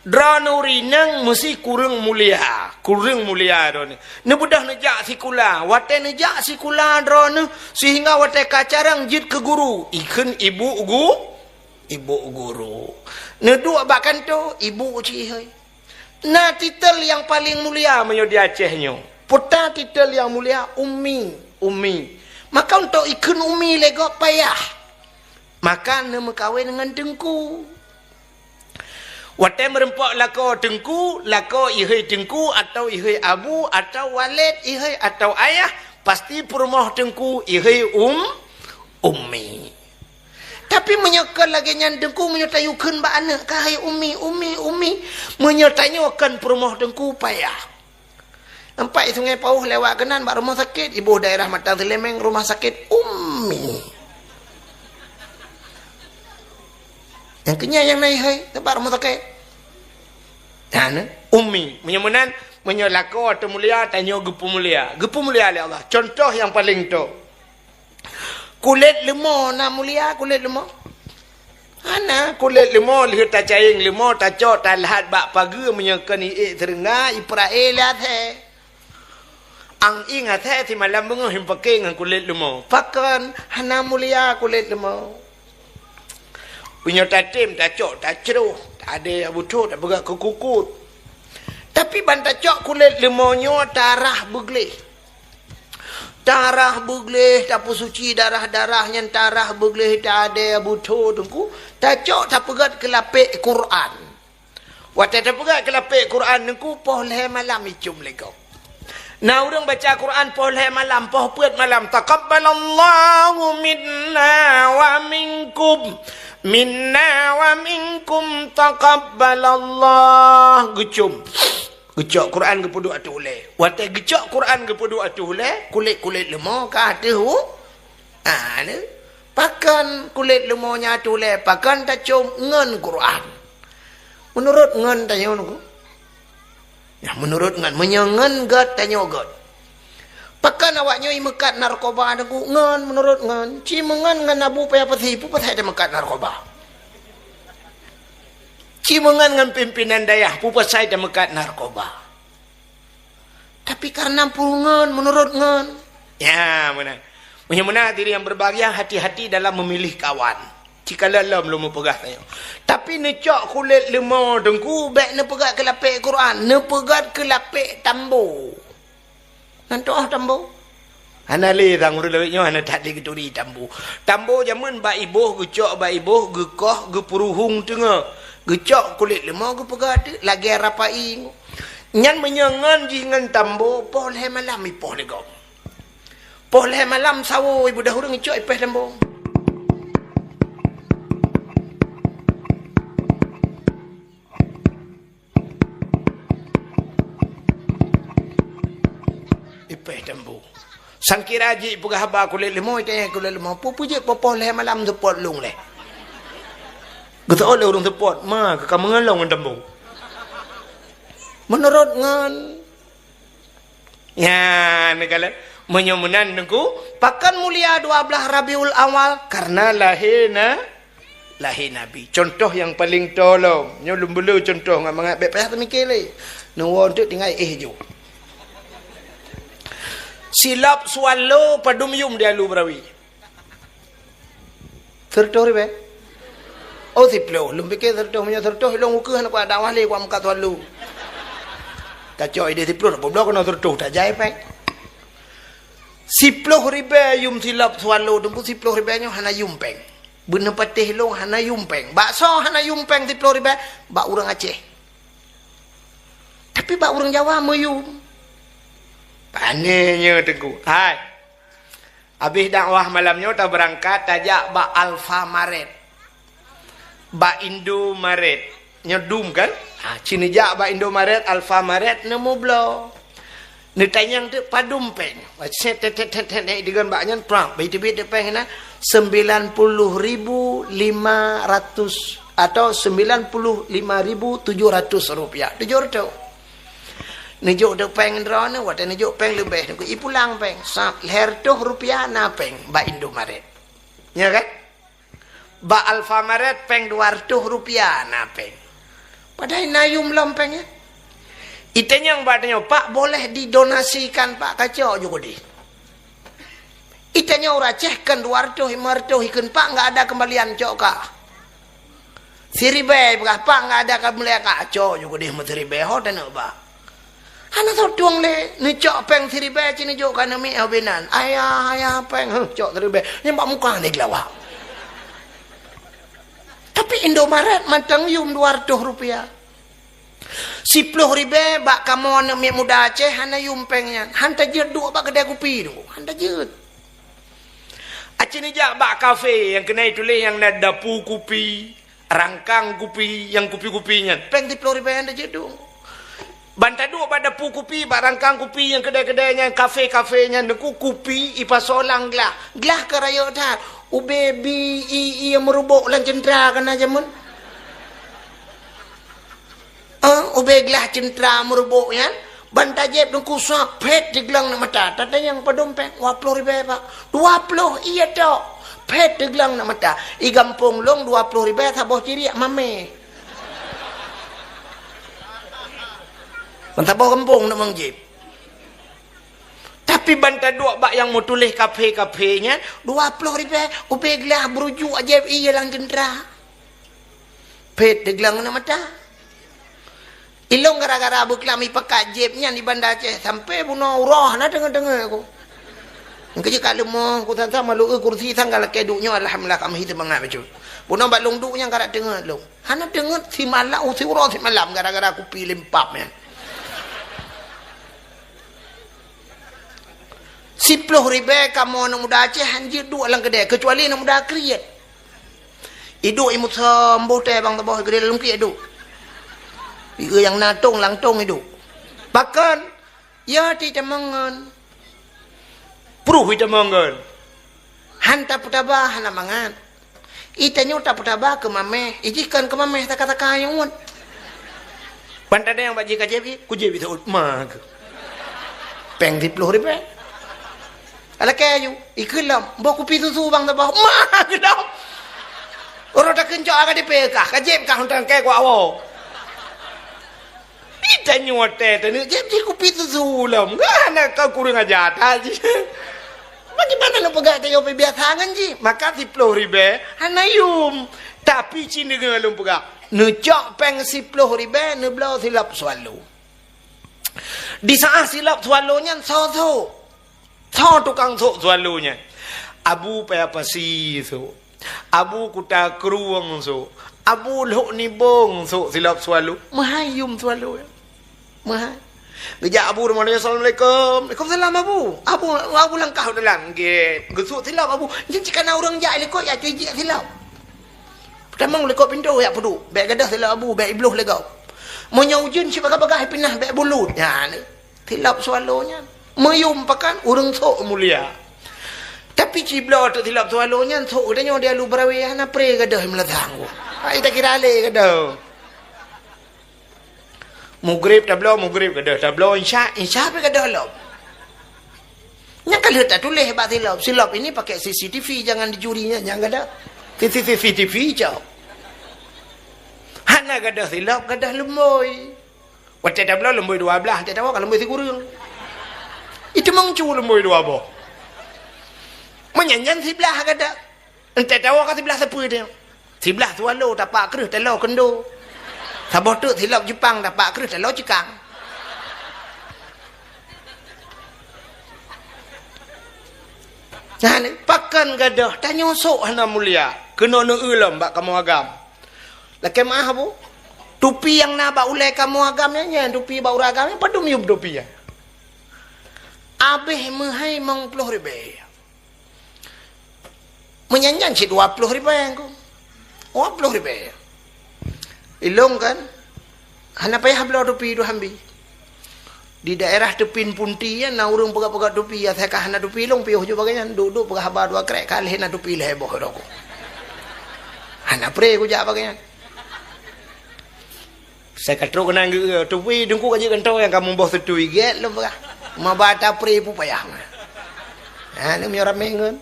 Droeneuh rineng meusi kureueng mulia, kureueng mulia droeneuh. Neubeudôh neujak sikula, watée neujak sikula droeneuh sehingga watée ka carông jeuet keu guru, ikheun ibu gu-, ibu guru. Neuduek bak kantô, ibu cit hai. Na titel nyang paleng mulia meunyoe di Aceh nyoe. Peue titel nyang mulia? Ummi, ummi. Maka untuk ikheun ummi lé gob payah. Maka neumeukawen ngon teungku. Watée meurumpok lakoe teungku, lakoe iheuy teungku atawa iheuy abu atawa waled iheuy atawa ayah, pasti peurumoh teungku iheuy um, ummi. Tapi meunyoe kon lagée nyan teungku, meunyoe tayue kheun bak aneuëk, ka hai ummi, ummi, ummi. Meunyoe tanyoe kon peurumoh teungku, payah. Nampak i Sungai Pauh lewat keunan bak rumoh sakét, iboh daerah Matang Seulemeng, rumoh sakét Ummi. Nyang keunyan nyang na iheuy, teubak rumoh sakét. Nyan, Ummi. Meunyoe meunan, meunyoe lakoe teu mulia, tanyoe geupeumulia. Geupeumulia lé Allah. Contoh nyang paleng toe. Kulét leumo na mulia kulét leumo? Hana, kulét leumo lheueh tacayeng leumo, tacok, talhat bak pageue, meunyoe kon iék seureungga, ipeurae lé asée. Ang ieng asée simalam beungoh impake ngon kulét leumo. Pakon hana mulia kulét leumo? Meunyoe tatem, tacok, tacroh, tadée butho, tapeugah keu kukut. Tapi ban tacok kulét leumo nyoe tarah beugleh. Tarah beugleh, tapeusuci darah-darah nyan, tarah beugleh, tadée butho teungku, tacok tapeugét keu lapék Quran. Watée tapeugét keu lapék Quran teungku, poh lhée malam icum lé gob. Na ureuëng baca Quran poh lhée malam, poh peuet malam, "Taqabbalallahu minna wa minkum, minna wa minkum taqabbalallah," geucum. Geucok Quran geupeuduek ateueh ulée. Watée geucok Quran geupeuduek ateueh ulée, kulét-kulét leumo ka ateueh u-, ah, ni. Pakon kulét leumo nyan ateueh ulée, pakon tacom ngon Quran? Meunurot ngon tanyoe nyoe. Ya, meunurot ngon, meunyoe ngon gét tanyoe gét. Pakon awak nyoe imeukat narkoba teungku? Ngon, meunurot ngon. Ci meungon ngon Abu Paya Pasi, peue pasai tameukat narkoba? Ci meungon ngon pimpinan dayah, peue pasai tameukat narkoba? Tapi karena peue ngon, meunurot ngon. Ya, meunan. Meunyoe meunan hadirin yang berbahagia, hati-hati dalam memilih kawan. Ci kalon lom lôn meupeugah tanyoe. Tapi neucok kulét leumo teungku, bék neupeugét keu lapék Quran, neupeugét keu lapék tambo. Nan toh tambo? Hana lé sang ureuëng lawét nyoe hana that lé geuturi tambo. Tambo jameun bak iboh, geucok bak iboh, geukoh, geupeuruhueng teungoh. Geucok kulét leumo geupeugah teuk lagée rapai. Nyan meunyoe ngon jih ngon tambo, poh lhée malam ipoh lé gob. Poh lhée malam sawoe ibeudôh ureuëng icok ipéh tambo. Ipéh tambo. Sangkira jih peugah haba kulét leumo, itanyong kulét leumo, "Peue-peue jeuet poh-poh lhée malam seupôt lôn lé?" Geuseuôt lé ureuëng seupôt, "Ma, ka meungon lôn ngon tambo?" Meunurot ngon. Nyan, neukalon. Meunyoe meunan teungku, pakon mulia dua blaih Rabiul Awal? Karena lahé na-, lahé Nabi. Contoh nyang paleng toe lom. Nyoe lôn beuleue contoh ngon mangat bék payah teumiké lé. Neuwoe teuk tinggai éh ju. Silop swallow padum yum di Alue Beurawi? Sireutôh ribée? Oh, siplôh. Lôn piké sireutôh, meunyoe sireutôh ilôn ukeue hana kuat dakwah lé, kuat meukat swallow. Tacok idéh siplôh, na peubloe keunoe sireutôh, tajai péng. Siplôh ribée yum silop swallow, teungku siplôh ribée nyoe hana yum péng. Beuneupatéh lôn hana yum péng. Bak soe hana yum péng siplôh ribée? Bak ureuëng Aceh. Tapi bak ureuëng Jawa meuyum. Pané nyoe teungku. Hai. Habéh dakwah malam nyoe tabeurangkat tajak bak Alfamaret. Bak Indomaret. Nyoe dum kan? Ha, ci neujak bak Indomaret, Alfamaret, neumubloe. Neutanyong teuk padum péng. Wacet tet, tet, tet, tet, tet, digon bak nyan, prang. Bai teubiet teuk péng na, sembilan puluh ribu lima ratus atau sembilan puluh lima ribu tujuh ratus rupiah. Tujoh reutôh. Neujok teuk péng droeneuh, watée neujok péng leubeh, neuku ipulang péng. Sa-, lhée reutôh rupiah na péng bak Indomaret. Ya kan? Bak Alfamaret péng dua reutôh rupiah na péng. Padahai na yum lom péng nyan. Itanyong bak tanyoe, "Pak, boleh didonasikan, Pak?" Kacok ju keudeh. Itanyong ureuëng Aceh, "Kon dua reutôh, lima reutôh?" Ikheun, "Pak, enggak ada kembalian, cok kah." Siribée peugah, "Pak, enggak ada kembalian, kacok ju keudeh meuteuribée ho taneuk bak." Hana soe tueng lé, neucok péng siribée ci neujok keu aneuk miet ho binan. "Ayah, ayah, péng." "Huh, cok siribée." Nyan bak muka ni geulawa. Tapi Indomaret mantong yum dua ratus rupiah. Siploh ribèe bak kamoe aneuk miet muda Aceh hana yum péng nyan. Han tajeuet duek bak keudè kupi tu. Han tajeuet. Aci neujak bak kafe nyang keuneuk tuléh nyang na dapu kupi, rangkang kupi, nyang kupi-kupi nyan. Péng siploh ribèe han tajeuet duek. Ban taduek bak dapu kupi, bak rangkang kupi nyang keudè-keudè nyan, kafe-kafe nyan, neuk kupi ipasoe lam glah. Glah ka rayeuk that. Ubé bi i, i meurubok lam ceuntra ka na jameun. Eh, ubé glah ceuntra meurubok nyan, ban tajieb neuk kusuap phét diglang neuk mata. Tatanyong padum péng, dua ploh ribèe, Pak. Dua ploh, iya tok. Phét diglang neuk mata. I gampông lôn dua ploh ribèe saboh ciriek mamèh. Ban saboh gampông neuk meujieb. Tapi ban taduek bak nyang meutuléh kafe-kafe nyan, dua ploh ribèe, ubé glah beurujuk ajaéb ié lam ceuntra. Phét diglang neuk mata. Ilôn gara-gara beuklam ipakat jieb nyan di Banda Aceh, sampai bunoe uroe hana deungoe-deungoe ku. Engkeujeut ka leumoh, ku sang-sang malu kursi sang ka lakèe duek nyoe, alhamdulillah, ka meuhi seumangat bacut. Bunoe bak lôn duek nyan ka rab teungeut lôn. Hana teungeut simalam, siuroe simalam gara-gara kupi limpab nyan. Siploh ribèe kamoe aneuk muda Aceh han jeuet duek lam keudè, keucuali aneuk muda kriet. Iduek imusom boh teh bang teuboh gede lam kriet duek. Ieu nyang na tong lam tong iduek. Pakon? Ya, ti tamong ngon. Pruh itamong ngon. Han tapeutaba hana mangat. Itanyoe tapeutaba keu mamèh, ijih kon keu mamèh taka-taka nyang ngon. Ban tadeng bak jih ka jieb i, kujieb i seuôt ma keu. Péng siploh ribèe. Alakèe aju, ikheun lom, boh kupi susu bang saboh, ma keu lom. Uroe takeuncok ka dipéh kah, ka jieb kah untang kèe kuak woe. Itanyoe watèe taneuk jieb jih kupi susu lom. Hana ka kureueng aja that jih. Bagaimana lôn peugah tanyoe biasa ngon jih? Maka siploh ribèe hana yum. Tapi ci deungoe lôn peugah. Neucok péng siploh ribèe neubloe silop Swallow. Di saat silop Swallow nyan soe-soe. Soe tukang sôk Swallow nyan? Abu Paya Pasi sôk. Abu Kuta Krueng sôk. Abu Lhok Nibong sôk silop Swallow. Meuhai yum Swallow nyan. Meuhai. Geujak Abu rumoh nyoe, "Assalamualaikum." "Waalaikumsalam, Abu." Abu, Abu langkah u dalam. Gét. Geusôk silop Abu. Nyan cit ka na ureueng jak likot, jak teujiek silop. Peutamong likot pintoe jak peuduek. Bèk gadôh silop Abu, bèk ibloh lé gob. Meunyoe ujeuen cit bagah-bagah pinah bèk bulut. Nyan. Silop Swallow nyan. Meuyum pakan ureueng sôk mulia. Tapi cibloe teuk silop Swallow nyan sôk geutanyoe di Alu Barawe hana pre gadôh meulasang. Hai takira lé gadôh. Mugrib tabloe, mugrib gadôh. Tabloe insya, insya pih gadôh lom. Nyang ka lheueh tatuléh bak silop. Silop ini pakai C C T V, jangan dicuri nyan, nyang gadôh. C C T V cok. Hana gadôh silop, gadôh lumbôi. Watèe tabloe lumbôi dua blaih, watèe tawoe ka lumbôi sikureueng. Itu meucu lumbôi dua boh. Meunyan nyan siblaih gata. Entèe tawoe ka siblaih sapeue teuh. Siblaih Swallow tapak kreueh taloe keundo. Saboh teuk silop Jepang tapak kreueh taloe cikang. Nah, ni, pakon gadôh, tanyoe sôk hana mulia. Keunoe neueu lom bak kamoe agam. Lakèe meu'ah, Abu. Tupi nyang na bak ulèe kamoe agam nyan, nyan tupi bak ureueng agam nyan, padum yum tupi nyan. Abéh meuhai limong ploh ribèe. Meunyan nyan cit dua ploh ribèe, Teungku. Dua ploh ribèe. Ilôn kan, hana payah bloe tupi dua hambi. Di daerah Teupin Punti nyan na ureueng peugöt-peugöt tupi, asai ka hana tupi lôn piôh ju bagai nyan, duek-duek peugah haba dua krek ka lheueh na tupi lhèe boh rot. Hana pre kujak bagai nyan. Sai ka trok keunan geu-, tupi Teungku ka jeuet kantô nyang ka muboh seutui gèt lôn peugah. Maba ta pre pupayah. Ha, ni meunyoe ramé ngon.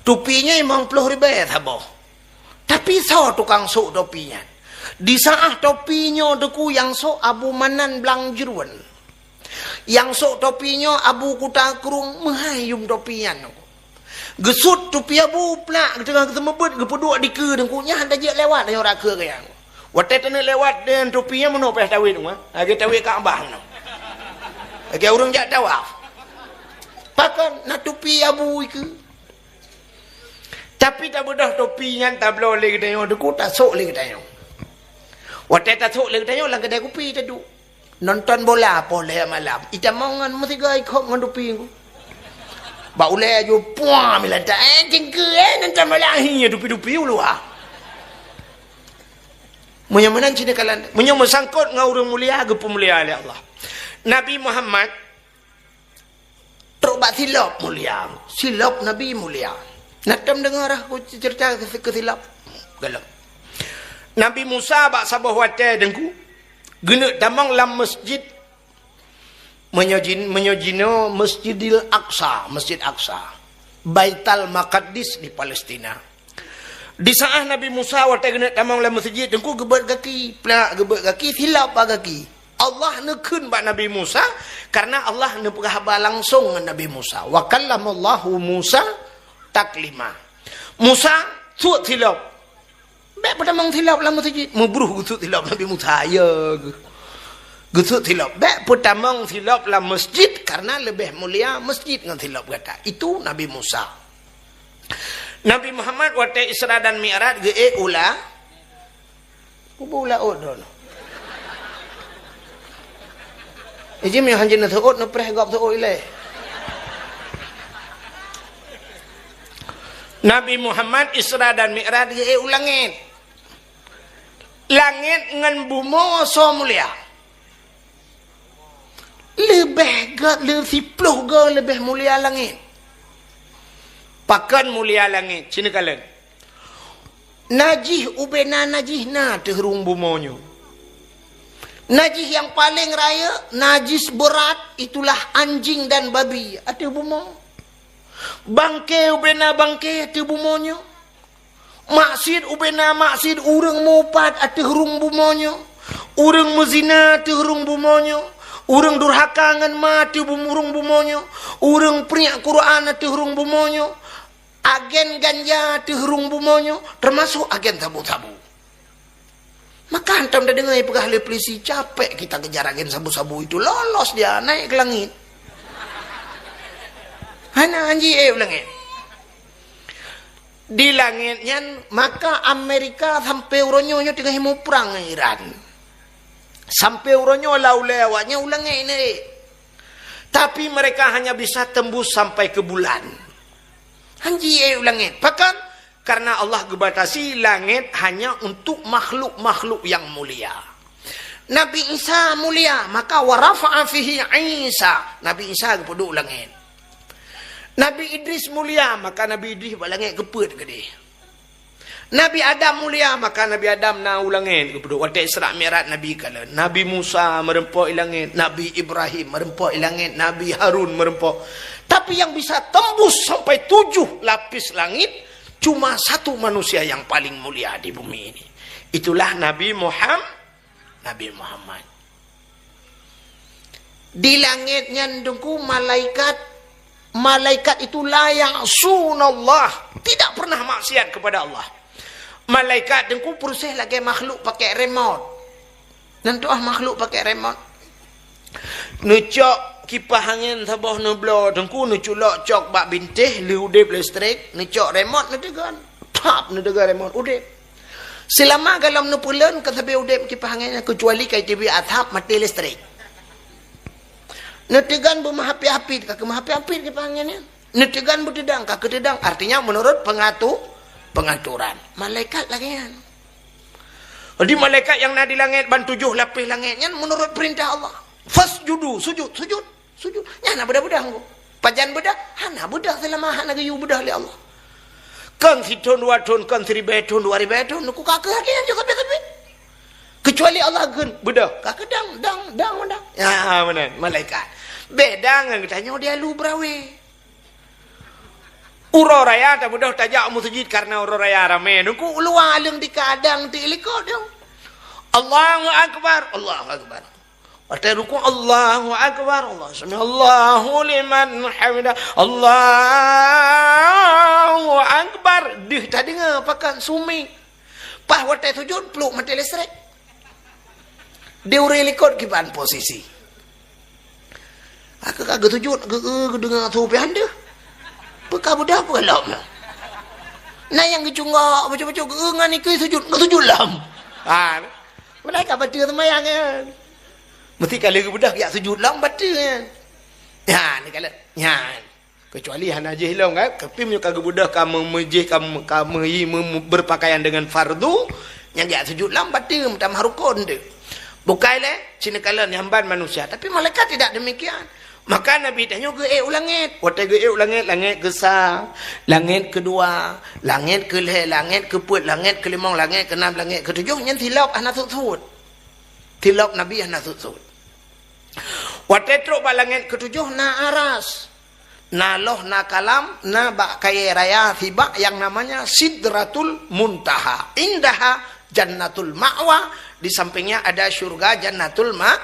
Tupi nyan limong ploh ribèe saboh. Tapi soe tukang sôk topi nyan? Di saat topi nyoe Teungku nyang sôk Abu Manan Blang Jeuruen. Nyang sôk topi nyoe Abu Kuta Krueng, meuhai yum topi nyan. Geusut topi Abu plak, geuteungoh geuseumeubeuet, geupeuduek dikeue Teungku, nyan han tajeuet lewat nyoe rakheue geuh nyan. Watèe taneuk lewat deungon topi nyan meunoe payah tawét, Teungku, ha? Lagèe tawét Ka'bah meunoe. Lagèe ureueng jak tawaf. Pakon na topi Abu ikeue. Tapi tabeudôh topi nyan tabloe lé geutanyoe, Teungku, tasôk lé geutanyoe. Watèe tasôk lé geutanyoe lam keudè kupi taduek. Nonton bola poh lhèe malam. Itamong ngon meusigoe ikhop ngon topi Teungku. Bak ulèe aju puang milata, eh, cingkeu, eh, nonton bola, hi, topi-topi u luwa. Meunyoe meunan cit neukalon, meunyoe meusangkot ngon ureueng mulia, geupeumulia lé Allah. Nabi Muhammad trok bak silop mulia. Silop Nabi mulia. Na tom deungoe rah ku ceurita keu, keu silop? Galak. Nabi Musa bak saboh watèe Teungku, geuneuk tamong lam masjid. Meunyoe jin-, meunyoe jinoe Masjidil Aqsa, Masjid Aqsa, Baital Maqdis di Palestina. Di saat Nabi Musa watèe geuneuk tamong lam masjid, Teungku, geubeuet gaki, plak, geubeuet gaki, silop bak gaki. Allah neukheun bak Nabi Musa, karena Allah neupeugah haba langsong ngon Nabi Musa. Wa kallamallahu Musa taklima. Musa, sôk silop. Bèk peutamong silop lam masjid. Meubruh geusôk silop Nabi Musa, ya geuh. Geusôk silop. Bèk peutamong silop lam masjid, karena leubeh mulia masjid ngon silop gata. Itu Nabi Musa. Nabi Muhammad watèe Isra dan Mi'raj geuék u la-, kubu u laôt droeneuh. Iji meuhanjeuet neuseuôt, neupreh gob seuôt ilèe. Nabi Muhammad Isra dan Mi'raj geuék u langèt. Langèt ngon bumoe soe mulia? Leubeh gèt, leu-, siploh goe leubeh mulia langèt. Pakon mulia langèt? Ci neukalon. Najih ubena najih na teuh rhueng bumoe nyoe. Najih nyang paleng rayeuk, najis beurat, itulah anjing dan babi ateueh bumoe. Bangke ubena bangke ateueh bumoe nyoe. Maksiet ubena maksiet, ureueng meuupat ateueh rhueng bumoe nyoe. Ureueng meuzina ateueh rhueng bumoe nyoe. Ureueng durhaka ngon ma ateueh bum-, rhueng bumoe nyoe. Ureueng priek Quran ateueh rhueng bumoe nyoe. Agen ganja ateueh rhueng bumoe nyoe, teumasok agen sabu-sabu. Maka hantom tadeungoe peugah lé polisi, "Capek kita kejar agen sabu-sabu itu, lolos dia naik ke langit." Hana anji ék u langèt. Di langèt nyan, maka Amerika sampoe uroe nyoe, nyoe teungoh muprang ngon Iran. Sampoe uroe nyoe lam ulèe awaknyan u langèt nyan ék. Tapi mereka hanya bisa tembus sampai ke bulan. Hanji ék u langèt. Pakon? Karena Allah geubatasi langèt hanya untuk makhluk-makhluk yang mulia. Nabi Isa mulia, maka wa rafa'a fihi Isa. Nabi Isa geupeuduek u langèt. Nabi Idris mulia, maka Nabi Idris bak langèt geupeuet keudéh. Nabi Adam mulia, maka Nabi Adam na u langèt geupeuduek. Watèe Isra Mi'raj Nabi kalon. Nabi Musa meureumpok i langèt, Nabi Ibrahim meureumpok i langèt, Nabi Harun meureumpok. Tapi yang bisa tembus sampai tujuh lapis langit, cuma satu manusia yang paling mulia di bumi ini. Itulah Nabi Muham-, Nabi Muhammad. Di langèt nyan Teungku malaikat, malaikat itu la ya'sunallah, tidak pernah maksiat kepada Allah. Malaikat Teungku proses lagèe makhluk pakèk remote. Nyan tu'ah makhluk pakèk remote. Neucok kipah angén saboh neubloe Teungku, neuculok cok bak bintéh, lheuh udép listrik, neucok remote neuteugon. Pap, neuteugon remote, udép. Seulama golom neupeulon ka sabe udép kipah angén nyan, keucuali ka iteubiet asap maté listrik. Neuteugon beumeuhapit-hapit, ka keumeuhapit-hapit kipah angén nyan. Neuteugon beuteudang, ka keuteudang. Artinya menurut pengatu-, pengaturan. Malaikat lagèe nyan. Jadi malaikat nyang na di langèt ban tujoh lapéh langèt nyan menurut peurintah Allah. Fasjudu, sujud, sujud. Sujud. Nyan hana beudah-beudah Teungku. Pajan beudah? Hana beudah seulama hana geuyue beudah lé Allah. Kon sithon dua thon, kon siribèe thon, dua ribèe thon, Teungku, ka keuh lagèe nyan jeuet sabe-sabe. Keucuali Allah geukheun beudah, ka keuh dang, dang, dang, dang. Ya, meunan, malaikat. Beda ngon geutanyoe di alu beurawe. Uroe raya tabeudôh tajak u meuseujid karena uroe raya ramè. Teungku, u luwa aleueng di kadang ti likot nyoe. Allahu Akbar, Allahu Akbar. Watèe rukuk, Allahu Akbar, Allah, sami'allahu liman hamidah, Allahu Akbar. Deuh tadeungoe pakat sumi. Paih watèe sujud, pluek maté listrik. Di ureueng likot kiban posisi. Aku ka geusujud, geu-, geu-, geudeungoe su pian deuh. Peu ka beudah, peu ka lom. Na nyang geucungok, bacut-bacut, geu-, ngon ikeu sujud, geusujud lom. Ha, malaikat bateue seumayang nyan. Meusti ka lheueh geubeudôh jak sujud lom bateue nyan. Nyan, ka lheueh, nyan. Kecuali hana jih lom kan, tapi meunyoe ka geubeudôh ka me-, meujih, ka me-, ka meuhi me-, me-, berpakaian dengan fardu, nyang jak sujud lom bateue meutamah rukon teuh. Bukai lé, sineuk kalon nyang ban manusia, tapi malaikat tidak demikian. Maka Nabi tanyoe geuék u langét. Watée geuék u langét, langét keusa, langét keudua, langét keulhée, langét keupeuet, langét keulimong, langét keunam, langét keutujoh, nyan silop hana sut-sut. Silop Nabi hana sut-sut. Watée trok bak langét keutujoh na aras, na loh, na kalam, na bak kayée raya sibak yang namanya Sidratul Muntaha. Indaha Jannatul Ma'wa, di sampingnya ada syurga Jannatul Ma-,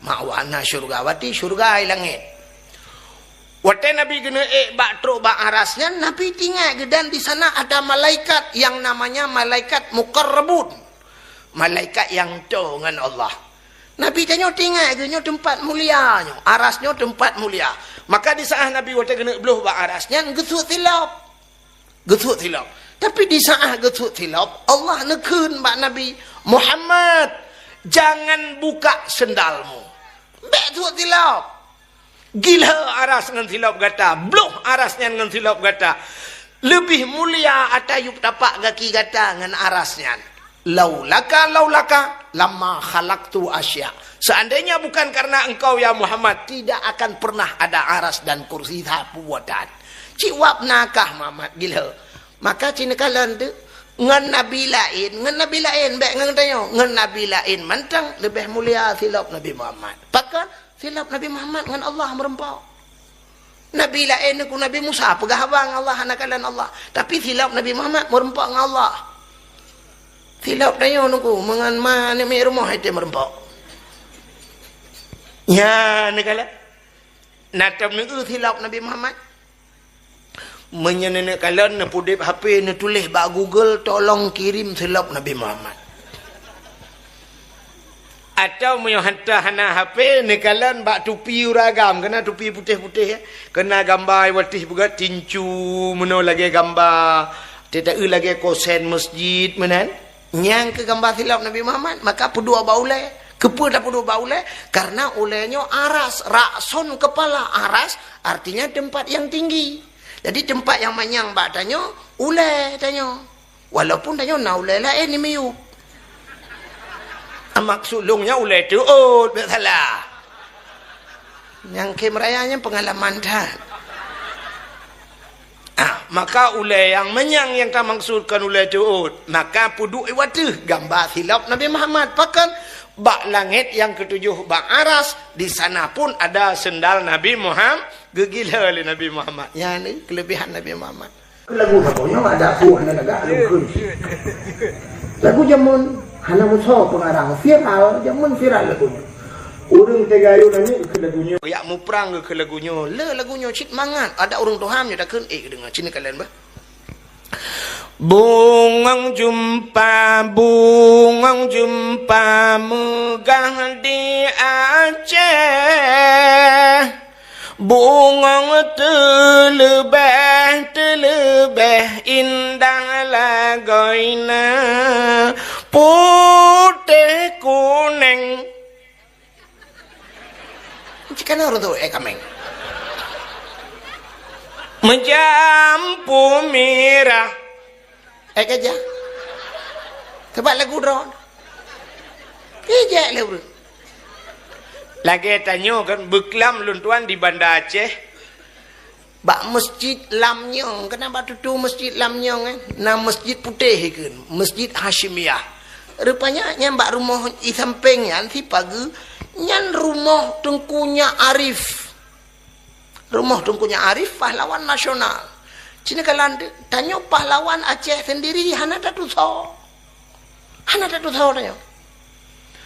Ma'wa. Na syurga, berarti syurga di langét. Watée Nabi geuneuk ék bak trok bak aras nyan, Nabi teuingat geuh dan di sana ada malaikat yang namanya malaikat muqarrabun. Malaikat nyang toe ngon Allah. Nabi tanyoe teuingat geuh nyoe teumpat mulia nyoe, aras nyoe teumpat mulia. Maka di saat Nabi watée geuneuk bloh bak aras nyan geusut silop. Geusut silop. Tapi di saat geusut silop, Allah neukheun bak Nabi, "Muhammad, jangan buka sendalmu." Bék sut silop. Gila aras ngon silop gata, bloh aras nyan ngon silop gata. Leubeh mulia ata yup tapak gaki gata ngon aras nyan. Laulaka, laulaka, lama khalaqtu asya. Seandainya bukan karena engkau, ya Muhammad, tidak akan pernah ada aras dan kursi sapeue buatan. Cit wab nakah Muhammad gila. Maka cit neukalon teuh, ngon nabi laén, ngon nabi laén, bék ngon tanyoe, ngon nabi laén mantong leubeh mulia silop Nabi Muhammad. Pakon? Silop Nabi Muhammad ngon Allah meureumpok. Nabi laén nyoe ku Nabi Musa peugah haba ngon Allah hana kalon Allah. Tapi silop Nabi Muhammad meureumpok ngon Allah. Silop tanyoe nyoe ku meungon ma aneuk miet rumoh itu meureumpok. Nyan neukalon. Na tom neueu silop Nabi Muhammad. Meunyoe neuneuk kalon, neupeudeb H P, neutuléh bak Google, "Tolong kirim silop Nabi Muhammad." Atawa meunyoe hantom hana H P, neukalon bak tupi ureueng agam, keunan tupi putéh-putéh, ya. Keunan gamba watih beugat tincu, meunoe lagée gamba teuta-eu lagée kosen masjid, meunan. Nyang keu gamba silop Nabi Muhammad, maka peuduek bak ulée. Keupeue tapeuduek bak ulée? Karena ulée nyoe aras, ra'sun kepala, aras artinya tempat yang tinggi. Jadi tempat yang manyang bak tanyoe, ulée tanyoe. Walaupun tanyoe na ulée laén di miyueb. Ah, maksud lôn nyan ulée teuôt, bék salah. Nyang khém raya nyan peungalaman that. Ah, maka ulée nyang manyang nyang tamaksud kon ulée teuôt, maka peuduek i ateueh gamba silop Nabi Muhammad. Pakon? Bak langét nyang keutujoh bak aras, di sana pun ada sendal Nabi Muhammad, geugila lé Nabi Muhammad. Nyan ni keulebihan Nabi Muhammad. Lagu saboh nyoe ada buah na lagak lungkun. Lagu jameun hana musoh pengarang, viral, jameun viral lagu nyoe. Ureueng teuga ayô nani keu lagu nyoe. Yak muprang keu lagu nyoe. Le lagu nyoe cit mangat. Ada ureueng tuha nyoe takheun, eh, deungoe cit kalian bah. Bungong jumpa, bungong jumpa meugah di Aceh. Bungong teuleubeh, teuleubeh indah lagoina, putéh kuneng. Jika na ureueng tu, eh, kameng. Meujampu mirah. Eh, keujah. Sabab lagu droe. Ijak lé ureueng. Lagée tanyoe kan, beuklam lôn tuan di Banda Aceh. Bak Masjid Lamnyong, keunan bak tutoe Masjid Lamnyong, eh. Na masjid putéh ikheun, Masjid Hasyimiyah. Rupanya nyan bak rumoh i sampéng nyan, sipageue, nyan rumoh Teungku Nyak Arif. Rumoh Teungku Nyak Arif, pahlawan nasional. Cina kalan tanyoe pahlawan Aceh sendiri hana tatusoe. Hana tatusoe tanyoe.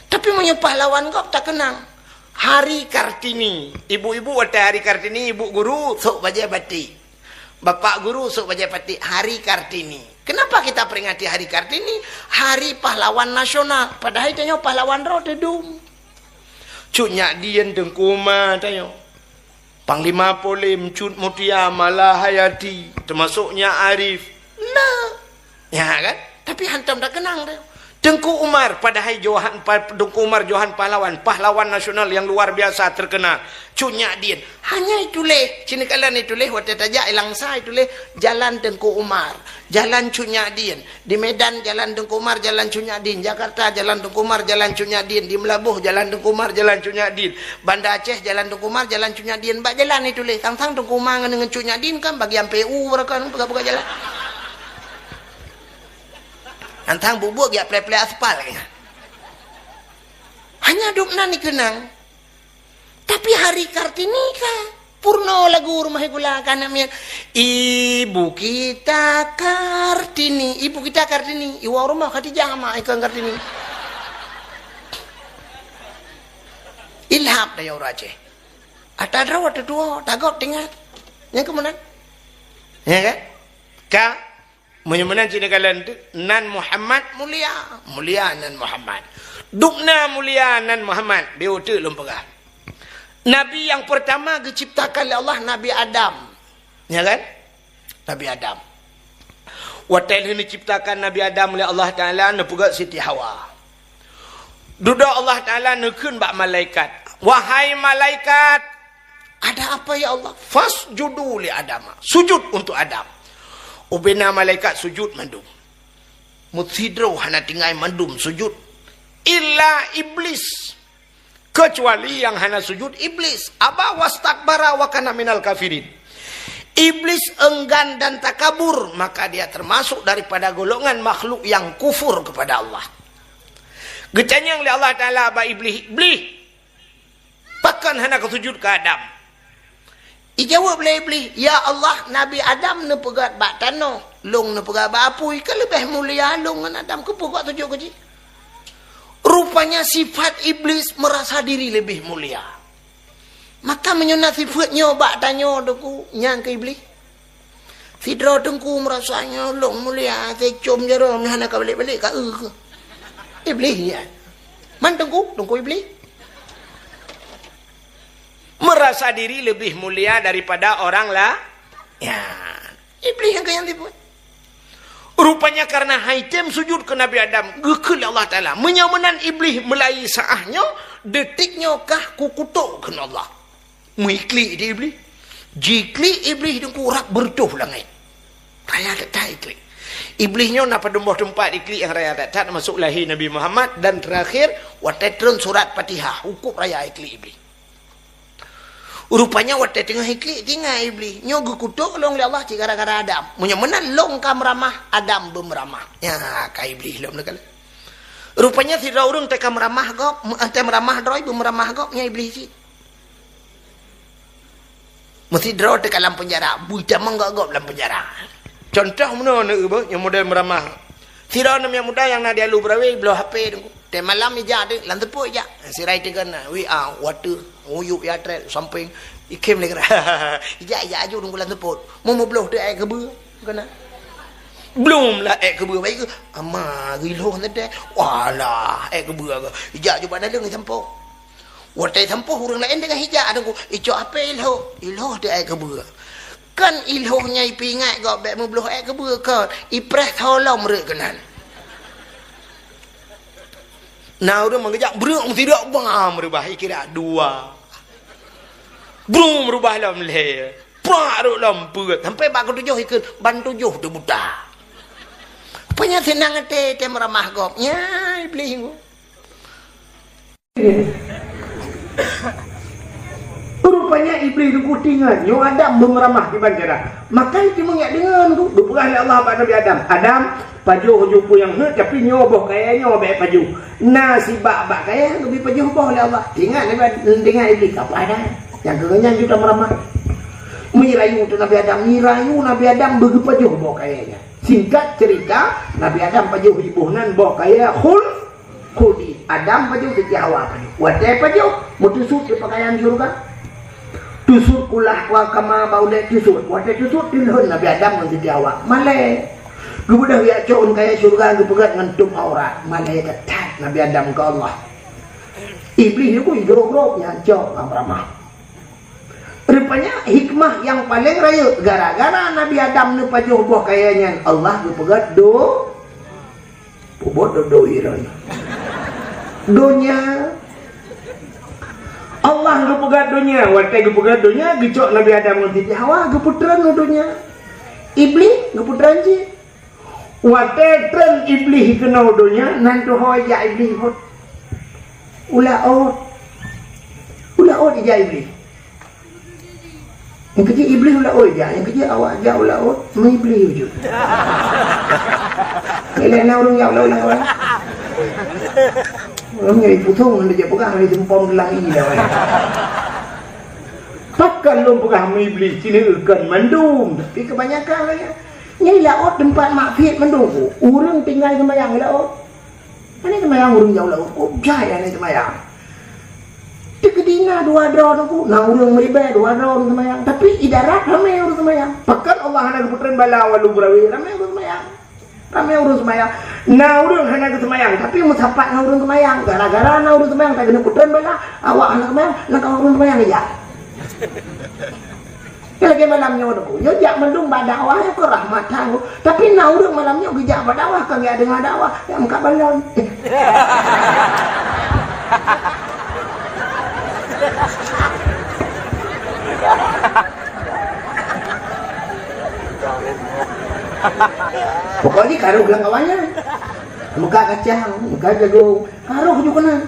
Tapi meunyoe pahlawan gob takeunang. Hari Kartini. Ibu-ibu watée hari Kartini, ibu guru sok bajée batik. Bapak guru sok bajée batik hari Kartini. Kenapa kita peringati hari Kartini? Hari pahlawan nasional. Padahai tanyoe pahlawan droe teudum. Cut Nyak Dien Teungku Ma tanyoe. Panglima Polim, Cut Mutia, Malahayati, teumasok Nyak Arif. Nah, Ya kan? Tapi hantom takeunang tu. Teungku Umar, padahai Johan, pa-, Teungku Umar Johan Pahlawan, pahlawan nasional yang luar biasa terkenal. Cut Nyak Dien. Hanya ituléh, sinoe kalon ituléh, watée tajak i Langsa ituléh, Jalan Teungku Umar, Jalan Cut Nyak Dien. Di Medan, Jalan Teungku Umar, Jalan Cut Nyak Dien. Jakarta, Jalan Teungku Umar, Jalan Cut Nyak Dien. Di Meulaboh, Jalan Teungku Umar, Jalan Cut Nyak Dien. Banda Aceh, Jalan Teungku Umar, Jalan Cut Nyak Dien. Bak jalan ituléh, sang-sang Teungku Umar ngon, ngon Cut Nyak Dien kan bagian P U, mereka peugah-peugah jalan. Nyan tang bubuet geujak plek-plek aspal, ya. Hanya dum nan dikeunang. Tapi hari Kartini ka purno lagu rumoh gula ka na miet. Ibu kita Kartini, ibu kita Kartini. Iwoe rumoh Khadijah mak ikon Kartini. Ilham daya ureueng Aceh. Ata droe watée tuwoe, tagok tingat. Nyang keumeunang. Ya kan? Ka Meunyoe meunan cit neukalon teuk, nan Muhammad mulia, mulia nan Muhammad. Dubna mulia nan Muhammad, beu teuk lôn peugah. Nabi nyang peurtama geuciptakan lé Allah Nabi Adam. Ya kan? Nabi Adam. Watée lheueh neuciptakan Nabi Adam lé Allah Taala, neupeugét Siti Hawa. Dudoe Allah Taala neukheun bak malaikat, "Wahai malaikat, ada apa ya Allah?" "Fasjudu li Adama." Sujud untuk Adam. Ubena malaikat sujud mandum. Meusidroe hana tinggai mandum sujud. Illa Iblis. Kecuali nyang hana sujud Iblis. Aba wastakbara wa kana minal kafirin. Iblis enggan dan takabur, maka dia termasuk daripada golongan makhluk yang kufur kepada Allah. Geutanyong lé Allah Taala bak Iblih, "Iblih, pakon hana kasujud keu Adam?" Ijaweueb lé Iblih, "Ya Allah, Nabi Adam neupeugét bak tanoh, lôn neupeugét bak apui, ka leubeh mulia lôn ngon Adam, keupeue kujak sujud keu jih?" Rupanya sifat Iblis merasa diri lebih mulia. Maka meunyoe na sifeuet nyoe bak tanyoe Teungku, nyan keu Iblih. Sidroe Teungku meurasa nyoe lôn mulia, teucom jaroe nyoe hana ka balek-balek ka eu keuh. Iblih nyan. Man Teungku, Teungku Iblih. Merasa diri lebih mulia daripada orang la-, ya. Iblih nyang keu nyang sifeuet. Rupanya karena han item sujud keu Nabi Adam, geukheun lé Allah Taala. Meunyoe meunan Iblih meulayeue saát nyoe, detik nyoe kah kukutok kheun Allah. Meuiklik di Iblih. Jiklik Iblih Teungku rab beureutoh langét. Raya that-that iklik. Iblih nyoe na padum boh teumpat iklik nyang raya that-that, termasuk lahé Nabi Muhammad dan terakhir watée treun surat Fatihah, cukup raya iklik Iblih. Rupanya watée teungoh iklik, teuingat Iblih, "Nyoe geukutok lôn lé Allah cit gara-gara Adam. Meunyoe meunan lôn ka meuramah, Adam beumeuramah." Nyan ka Iblih lom neukalon. Rupanya sidroe ureuëng teuka meuramah gob, me-, teuka meuramah droe, beumeuramah gob, nyan Iblih cit. Meusidroe teuka lam peunjara, beutamong gob-gob lam peunjara. Contoh meunoe neueu beuh nyang model meuramah. Sidroe aneuk muda nyang na di Alue Beurawe bloe H P Teungku. Teumalam ijak deuek lam teupot ijak. Sira iteugon na, W A, water, uyuek ya trek sampéng. Ikhém lé geura. Ijak, ijak aju Teungku lam teupot. Meu meubloh teuh ék keubeue. Keunan. Blom lah ék keubeue baik ke? Ama geuilhoh teuntée. Walah, ék keubeue ke? Ijak aju bak daleueng isampoe. Watée isampoe ureuëng laén teungoh ijak Teungku. Icok H P ilhoh. Ilhoh teuh ék keubeue. Kan ilhoh nyan ipeuingat gob bék meubloh ék keubeue kon, ipreh tho lom rot keunan. Na ureuëng meugeujak breuek meusidok bam reubah ikira dua. Breuek meurubah lom lhée. Prak rot lom peuet. Sampai bak keutujoh ikheun ban tujoh teuh buta. Rupanya seunang até teuh meuramah gob. Nyan Iblih. Rupanya Iblih Teungku teuingat nyoe Adam beumeuramah kiban cara. Maka jiteumeung jak deungon tu, geupeugah lé Allah bak Nabi Adam, "Adam, pajoh ju peue nyang heuet, tapi nyoe boh kayée nyoe bék pajoh. Na sibak bak kayée geubi pajoh boh lé Allah." Teuingat Nabi Adam, teuingat Iblih, "Apa ada? Nyang keu nyan ju tameuramah." Meurayeuk teuh Nabi Adam, meurayeuk Nabi Adam beugeupajoh boh kayée nyan. Singkat cerita, Nabi Adam pajoh jiboh nan boh kayée khul- Khuldi, Adam pajoh, Siti Hawa pajoh. Watée pajoh, meuteusut di peukayan syeuruga. Teusut kulah wa kama bak ulée teusut. Watée teusut, teulhon Nabi Adam ngon Siti Hawa. Malée. Geubeudôh jak cok kayée syeuruga geupeugét ngon tuem aurat. Malée that-that Nabi Adam keu Allah. Iblih nyoe ku igrôp-grôp nyan cok lam ramah. Banyak hikmah nyang paleng rayeuk, gara-gara Nabi Adam neupajoh boh kayèe nyan, Allah geupeugèt do-, peubuet do-, do-, iron. Donya. Allah geupeugèt donya, watèe geupeugèt donya, geucok Nabi Adam ngon Siti Hawa, geupeutreun u donya. Iblih geupeutreun cit. Watèe treun Iblih keunoe donya, nan tuho jak Iblih buet. U laôt. U laôt ijak Iblih. Nyang keujeuet Iblih u laôt ijak, nyang keujeuet awak jak u laôt, meuiblih jeuet. Ilèe na ureueng jak u laôt lam awak. Ureueng nyang ipusong ngon jak peugah, laju seumpom geulang i lam awak. Pakon lôn peugah meuiblih, sineuk kon mandum, tapi kebanyakan lagèe nyan. Nyan laôt teumpat maksiet mandum. Ureueng tinggai seumayang laôt. Hana seumayang ureueng jak u laôt. Oh, jai hana seumayang. Teukeudi na dua droe teungku, na ureueng meuribèe dua droe ureueng seumayang. Tapi i darat ramè ureueng seumayang. Pakon Allah hana geupeutreun bala walu beurawe, ramè ureueng seumayang. Ramè ureueng seumayang. Na ureueng hana geuseumayang, tapi meusapat ngon ureueng seumayang. Gara-gara na ureueng seumayang, ka geuneuk peutreun bala, awak hana seumayang, lam kawan ureueng seumayang ijak. Nyan lagèe malam nyoe tu, nyoe jak mandum bak dakwah nyoe keu rahmat that. Tapi na ureueng malam nyoe geujak bak dakwah, ka geujak deungo dakwah, jak meukat balon. Pokok jih ka rôh lam kawan nyan. Meukat kacang, meukat jagong, ka rôh ju keunan.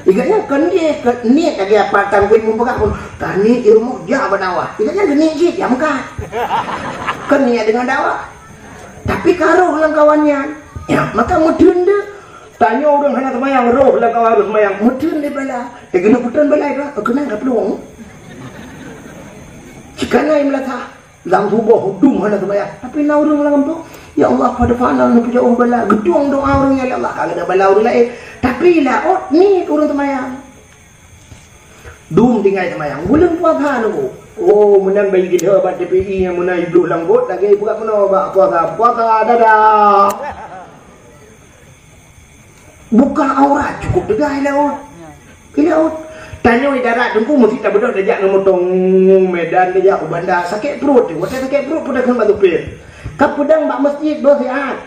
Ingat nyan kon jih, kon niet lagèe apa Tan Win meupeugah pun, ka niet di rumoh jak bak dakwah. Ingat nyan geuneuk jih, jak meukat. Kon niet deungon dakwah. Tapi ka rôh lam kawan nyan. Ya, maka meuteun deuh. Tanyoe ureueng hana seumayang, rôh lam kawan ureueng seumayang. Meuteun deuh bala. Eh, keuneuk peutreun bala itu, keunan ka plueng. Cikanan meunasah. Lam tuboh dum hana seumayang. Tapi na ureueng lam gampông, "Ya Allah, padahai na neupeujaoh bala." Geutueng doa ureueng nyan lé Allah, ka geuda bala ureueng laén. Tapi laôt niet ureueng seumayang. Dum tinggai seumayang. Buleuen puasa nunggu. Oh, meunan bayi geuda bak T P I nyang meunan ibloh lam got, lagèe ipeugah meunoe bak puasa. Puasa dadah. Buka aurat cukôp teuga i laôt. I laôt. Tanyoe i darat teungku meusti tabeudôh tajak ngon motong Medan, tajak u Banda, sakét pruet. Watèe sakét pruet peudong bak supir. Ka peudong bak meuseujid beuh siat.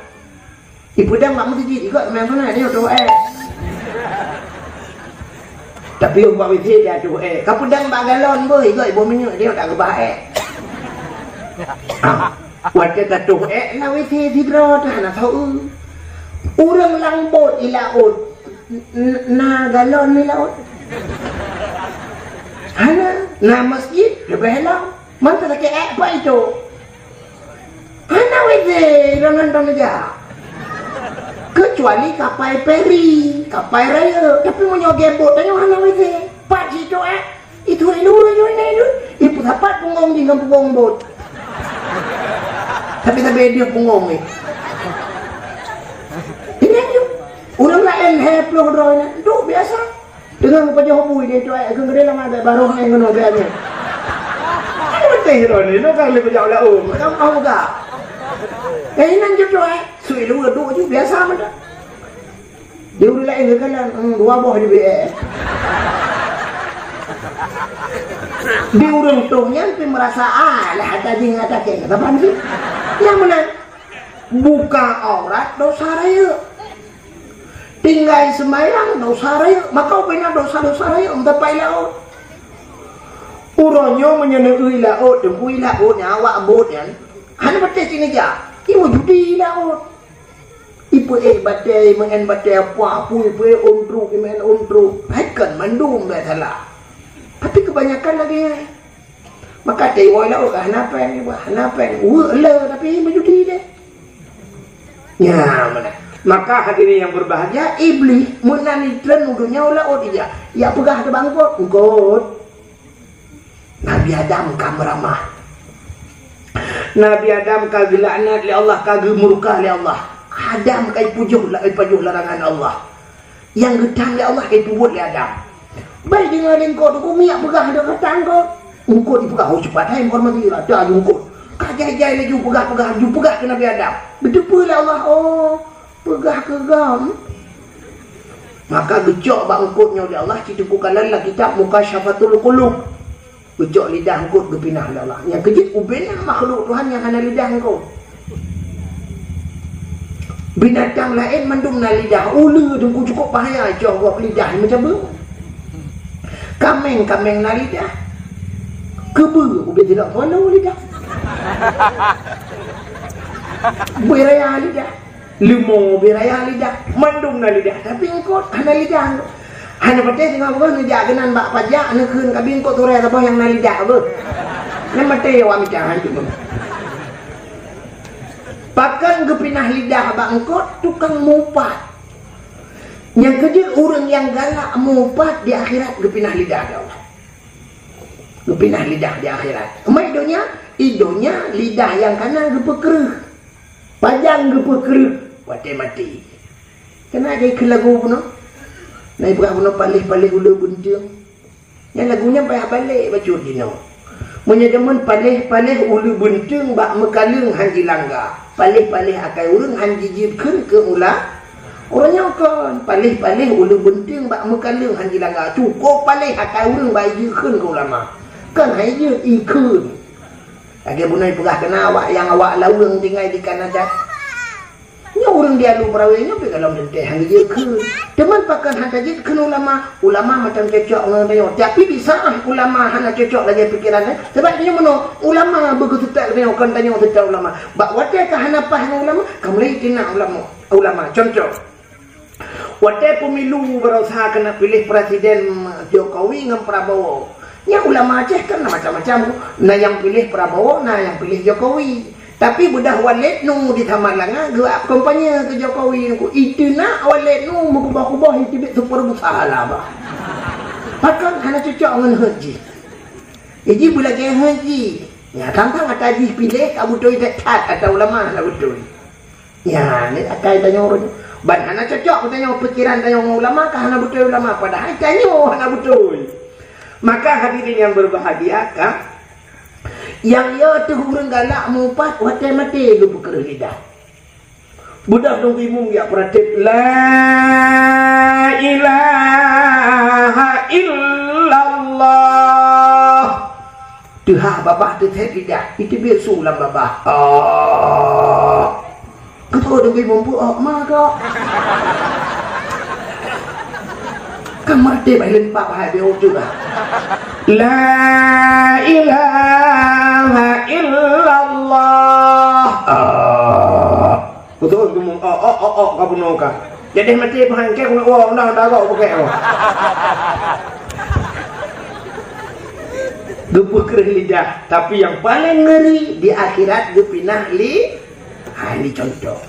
Ipeudong bak meuseujid, ikôt seumayang sunat, nyoe troh ék. Tapi bak WC dia troh ék. Ka peudong bak galon beuh, ikôt iboh minyeuk, dia tak keubah ék. Ah. Watèe ka troh ék lam WC sidroe teuh hana tho eu. Ureueng lam bot i laôt, n-, n-, na galon i laôt? Hana. Na masjid leubeh lom. Mantong sakét ék pat itu. Hana WC, droeneuh nyan jak. Keucuali kapai feri, kapai rayeuk. Tapi meunyoe gèt bot tanyoe hana WC. Pat situ ék? Itu iluru nyoe nyoe. Ipeusapat punggong jih ngon punggong bot. Tapi sabe dia punggong ni. Ini tu. Ureueng laén hai ploh droe nyan. Duek biasa. Deungon pajoh bui dia tu ai, keu geude lama ada baroh ai ngono dia ni. Ai beuteh droe ni, lo kan le pajoh lau. Macam kau ga. Eh, inan je tu ai. Sui lu duek ju biasa mantap. Di ureueng laén geukalon, hmm, dua boh di B S. Di ureueng tueng nyan pih meurasa, ah, lah ata jih ngon ata kèe, saban sih. Nyang meunan, buka aurat dosa rayeuk. Tinggai seumayang dosa rayeuk, maka ubena dosa-dosa rayeuk meusapat i laôt. Uroe nyoe meunyoe neueu i laôt, teungku i laôt nyan awak bot nyan, hana patéh cit neujak, i meujudi i laôt. Ipeuék batèe, imeu'en batèe, apui-apui, ipeuék ôn truk, imeu'en ôn truk. Hai kon mandum bèk salah. Tapi keubanyakan lagèe nyan. Maka teuwoe laôt ka hana péng, hana péng. Weuek le, tapi meujudi deh. Nyan meunan. Maka hadirin yang berbahagia, Iblih meunan itreun u donya u laôt ija. Ya peugah keu bangkot, eungkot. Nabi Adam ka meuramah. Nabi Adam ka geulaknat lé Allah, ka geumurka lé Allah. Adam ka ipajoh, ipajoh larangan Allah. Nyang geutam lé Allah ka ipeubuet lé Adam. Bai deungoe lé eungkot, "Teungku, miyak peugah dak kata eungkot." Eungkot ipeugah, "Oh, cepat hai menghormati, rata aju eungkot." Ka jai-jai laju peugah-peugah, laju peugah keu Nabi Adam. Geuteupeue lé Allah, "Oh, peugah keu gam." Maka geucok bak eungkot nyoe lé Allah, cit teupeue kalon lam kitab Mukasyafatul Qulub. Geucok lidah eungkôt geupinah lé Allah. Nyang keujeuet ubena makhluk Tuhan nyang hana lidah eungkôt. Binatang laén mandum na lidah, uleue teungku cukôp bahaya, cok gob lidah meucabeueng. Kaméng, kaméng na lidah. Keubeue ubé tidak swallow lidah. Bui raya lidah. Leumo bui raya lidah, mandum na lidah, tapi eungkôt hana lidah. Hana patéh singoh geuh neujak keunan bak pajak, neukheun ka bingkôt turée saboh nyang na lidah beuh. Nyan maté awak mita hantu. Pakon geupinah lidah bak eungkôt? Tukang mupat. Nyang keujeuet ureuëng nyang galak mupat di akhirat geupinah lidah di Allah. Geupinah lidah di akhirat. Eumai donya, i donya lidah nyang kana geupeukreueh. Pajan geupeukreueh watée maté. Keunan jai keu lagu bunoe. Na ibrah bunoe paléh-paléh uleue beunteung. Nyan lagu nyan payah balek bacut jinoe. Meunyoe jameun paléh-paléh uleue beunteung bak meukaleueng han jilangga. Paléh-paléh akai ureuëng han jijeuet kheun keu ula-, ureuëng nyoe kon. Paléh-paléh uleue beunteung bak meukaleueng han jilangga. Cukôp paléh akai ureuëng bak jijeuet kheun keu ulama. Kon han jijeuet, ikheun. Lagée bunoe peugah keunan awak nyang awak laweueng tinggai di Kanada. Nyoe ureuëng di Alu Meurawe nyoe pih golom teuntée han geujeuet kheun. Teuma pakon han tajeuet kheun ulama? Ulama macam cocok ngon tanyoe. Tapi di saat ulama hana cocok lagée pikeran, eh, sabab nyoe meunoe ulama beugeuseutôt tanyoe, kon tanyoe seutôt ulama. Bak watée ka hana paih ngon ulama, ka mulai tina ulama. Ulama, contoh. Watée pemilu barosa keuneuk piléh presiden Jokowi ngon Prabowo. Nyan ulama Aceh kan na macam-macam. Na nyang piléh Prabowo, na nyang piléh Jokowi. Tapi beudah Waled Nu di Samalanga geuap kampanye keu Jokowi nyan ku. Iteunak Waled Nu meukuboh-kuboh iteubiet super busa lah bah. Pakon hana cocok ngon heuet jih. Iji beulagée heuet jih. Nya tantang ata jih piléh ka beutôi that-that ata ulama hana beutôi. Nyan, ni akai tanyoe ureuëng. Ban hana cocok tanyoe pikiran tanyoe ngon ulama, ka hana beutôi ulama, padahai tanyoe hana beutôi. Maka hadirin yang berbahagia, ka, nyang yo teuh ureuëng galak mupat watée maté geupeukreueh lidah. Beudah dong imum ya pratik, "La ilaha illallah." Teuhah babah teuthét lidah, iteubiet su lam babah. Oh. Keutoe deubi mumpuk, oh, ma kok. Kan maté bah limpak hai beu tu lah. La ilaha illallah. Oh. Beutôi geumeu'ok, ok, ok, ok, ka bunoe ka. Jadi maté peuhan keu keuneuk woe, undang darok bukée woe. Geupeukreueh lidah, tapi nyang paleng ngeri di akhirat geupinah li-, ha, li contoh.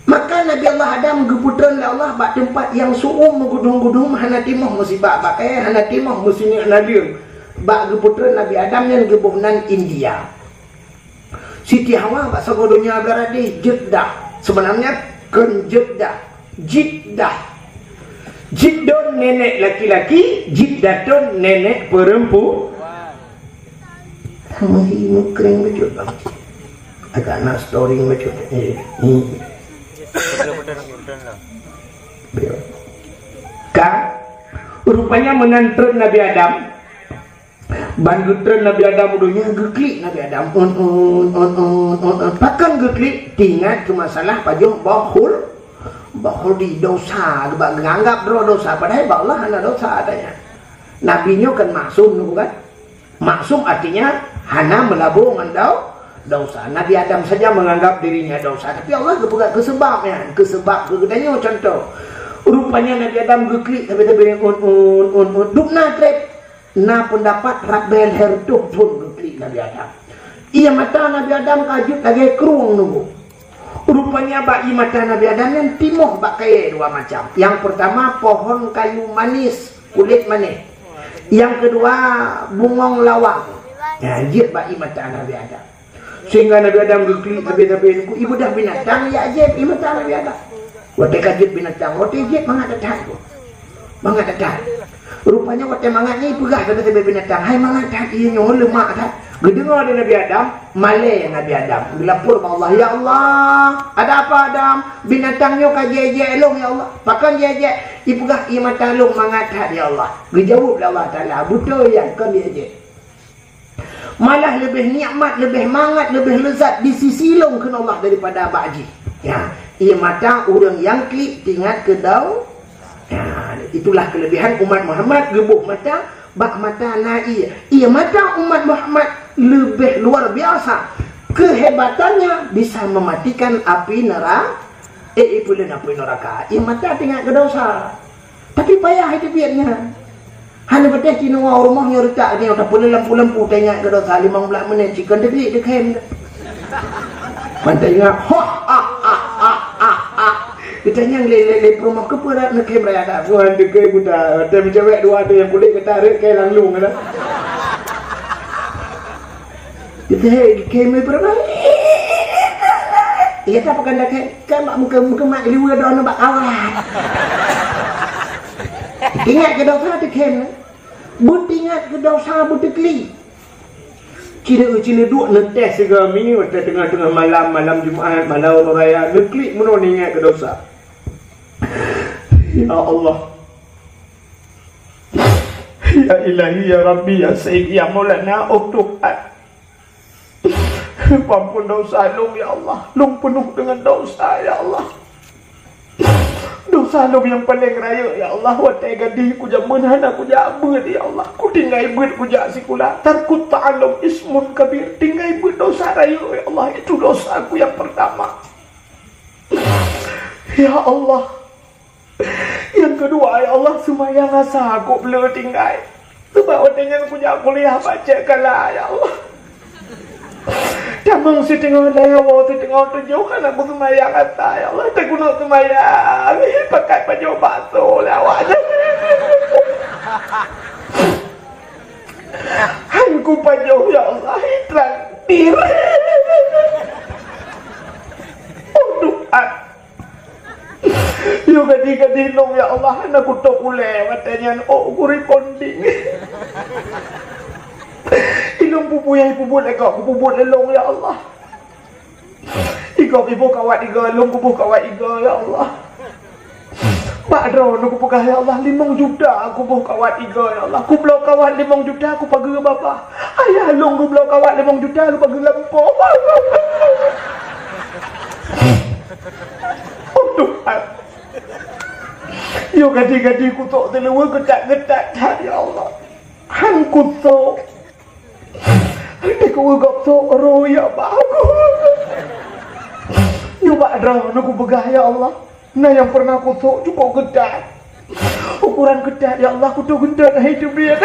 Maka Nabi Allah Adam geupeutreun lé Allah bak teumpat nyang su'um meugudum-gudum, hana timoh meusibak bak kayée, hana timoh meusineuk naleueng. Bak geupeutreun Nabi Adam nyan geuboh nan India. Siti Hawa bak sagoe donya beuladeh Jeddah. Sebenarnya kon Jeddah, Jiddah. Jiddon nenek laki-laki, Jiddatun nenek perempuan. Masih mukring bacut bang. Agak nak story bacut. Eh, hmm. Ka, rupanya meunan treun Nabi Adam. Ban geutreun Nabi Adam u donya, geuklik Nabi Adam. Un, un, un, un, un, un. Pakon geuklik? Teuingat keu masalah pajoh boh khul-, boh khuldi, dosa, geuba-, geuanggap droe dosa, padahai bak Allah hana dosa adanya. Nabi nyoe kan maksum, bukan? Maksum artinya hana meulabô ngon dau-, dosa. Nabi Adam saja menganggap dirinya dosa, tapi Allah geupeugah keu seubab nyan, keu seubab keu geutanyoe contoh. Rupanya Nabi Adam geuklik sabe-sabe, un, un, un, un. Dubna treb. Na peundapat rab bèe lhèe reutôh thôn geuklik Nabi Adam. Ié mata Nabi Adam ka jeuet lagèe krueng nunggu. Rupanya bak ié mata Nabi Adam nyan timoh bak kayèe dua macam. Nyang peurtama pohon kayu manis, kulét manis. Nyang keudua bungong lawang. Nyan jeuet bak ié mata Nabi Adam. Sehingga Nabi Adam geuklik sabe-sabe nunggu, ié beudah binatang jak jieb ié mata Nabi Adam. Watèe ka jieb binatang, watèe jieb mangat that-that. Mangat that-that. Rupanya watèe mangat nyan ipeugah sabe-sabe binatang, "Hai mangat that, ié nyoe leumak that." Geudeungö lé Nabi Adam, malèe Nabi Adam. Geulapor bak Allah, "Ya Allah, ada apa Adam? Binatang nyoe ka jieb-jieb lôn ya Allah. Pakon jieb-jieb?" Ipeugah, "Ié mata lôn mangat that ya Allah." Geujaweueb lé Allah Taala, "Beutôi nyan, kon jieb-jieb." Malah leubeh nikmat, leubeh mangat, leubeh leuzat di sisi lôn kheun Allah daripada bak jih. Ya, ié mata ureuëng nyang klik teuingat keu dau-, ya, itulah kelebihan umat Muhammad geuboh mata, bak mata na ié. Ié mata umat Muhammad leubeh luar biasa. Kehebatannya bisa mematikan api neraka. Eh, ié peuleueh api neraka. Ié mata teuingat keu dosa. Tapi payah iteubiet nyan. Hana patéh cit nyoe u rumoh nyoe reutak nyoe tapeuleue lampu-lampu teuingat keu dosa limong blaih menit cit kon teuklik teukhém. Ban teuingat, ha, ha, ha. Geutanyong lé, lé, lé peurumoh, "Keupeue dak neukhem raya dak?" "Tuhan teukhém buta." Watèe meucewek dua tu nyang kulét gata rhot keu lam lueng dah. Geutanyong, "Khem peurumoh?" Iya ta pakon dak khem? Kan bak muka, muka mak liwe dah bak kawat. Ingat keu dosa teukhém. Beuingat keu dosa beuteuklik. Cina, cina duek neuteh sigoe mi, watèe teungoh-teungoh malam, malam Jumat, malam raya, neuklik meunoe ingat keu dosa. Ya Allah. Ya Ilahi, ya Rabbi, ya Sayyidi, ya Maulana, oh Tuhan. Peuampon dosa lôn, ya Allah. Lôn peunoh deungon dosa, ya Allah. Dosa lôn nyang paleng rayeuk, ya Allah, watèe gadih kujameun hana kujak beuet, ya Allah. Kutinggai beuet kujak sikula. Tarkut ta'allum ismun kabir. Tinggai beuet dosa rayeuk, ya Allah. Itu dosaku nyang peurtama. Ya Allah. Nyang keudua, ya Allah, seumayang asa kok le tinggai. Sabab watèe nyan kujak kuliah bak Cek Kala, ya Allah. Tamong siteungoh dua, woe siteungoh tujoh, hana kuseumayang asa, ya Allah. Teukeuneuk seumayang, pakai pajoh bakso lé awak nyan. Han kupajoh, ya Allah, traktir. Oh Tuhan. Yo gadih-gadih lôn, ya Allah, hana kutôp ulèe watèe nyan, oh, kuriponding. Ilôn peubuet, peubuet lé gob, peubuet lé lôn, ya Allah. Igob iboh kawat igoe, lôn kuboh kawat igoe, ya Allah. Bak droeneuh kupeugah, ya Allah, limong juta kuboh kawat igoe, ya Allah. Kubloe kawat limong juta, kupageue babah. Ayah lôn geubloe kawat limong juta, lôn pageue lampôh. Oh Tuhan. Yo gadih-gadih kutok teuleue geutak-geutak that, ya Allah. Han kutok. Hana kugob sok roh, ya Allah. Nyoe bak droeneuh kupeugah, ya Allah. Na nyang pernah kusok cukôp geutat. Ukuran geutat, ya Allah, kuto geutat hana teubiet.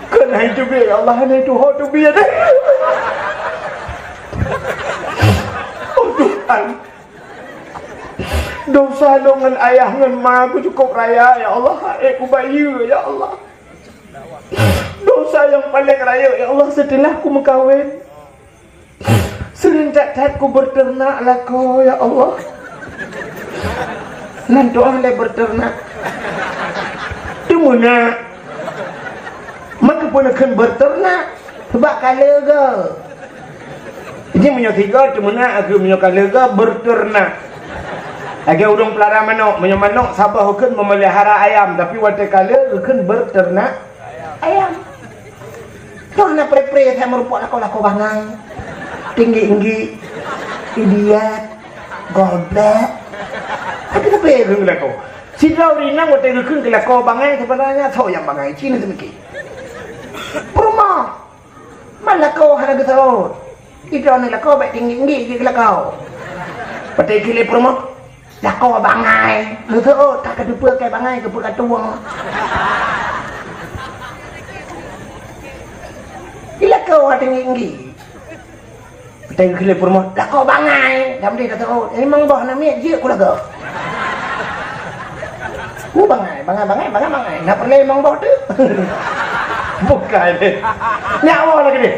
Kon hana teubiet, ya Allah, hana tuho teubiet. Oh Tuhan. Dosa lôn ngon ayah ngon ma ku cukôp raya, ya Allah, hana kubayeue, ya Allah. Dosa nyang paleng rayeuk, ya Allah, seuteulah kumeukawen. Seuring that-that kubeuteunak lakoe, ya Allah. Nan doa lé beuteunak. Teumeunak. Maka pun kheun beuteunak. Sabab ka leuga. Jadi meunyoe sigoe teumeunak, aku meunyoe ka leuga beuteunak. Lagèe ureueng peulara manok, meunyoe manok saboh kheun memelihara ayam, tapi watèe ka leuga kheun beuteunak. Ayam. Toh na pre-pre saya meureumpok lakoe-lakoe bangai. Tinggi-tinggi. Idiot. Goblok. Tapi, tapi, kheun lakoe. Sidroe ureueng inong watèe geukheun keu lakoe bangai, sebenarnya soe nyang bangai? Cina seumike. Peurumoh. Man lakoe hana geuseuôt. Sidroe ureueng lakoe bèk tinggi-tinggi jih keu lakoe. Watèe kheun lé peurumoh. Lakoe bangai, leuseue ka kateupeue keu bangai keupeue ka tuwoe. Di lakoe tinggi-tinggi. Teuka keu lé peurumoh, lakoe bangai, dam deh ka teuôt. Limong boh na miet jeuet ku lagoe. Ku bangai, bangai, bangai, bangai, bangai. Na peureulèe limong boh teuk. Bukai deh. Nyawa lagi deh.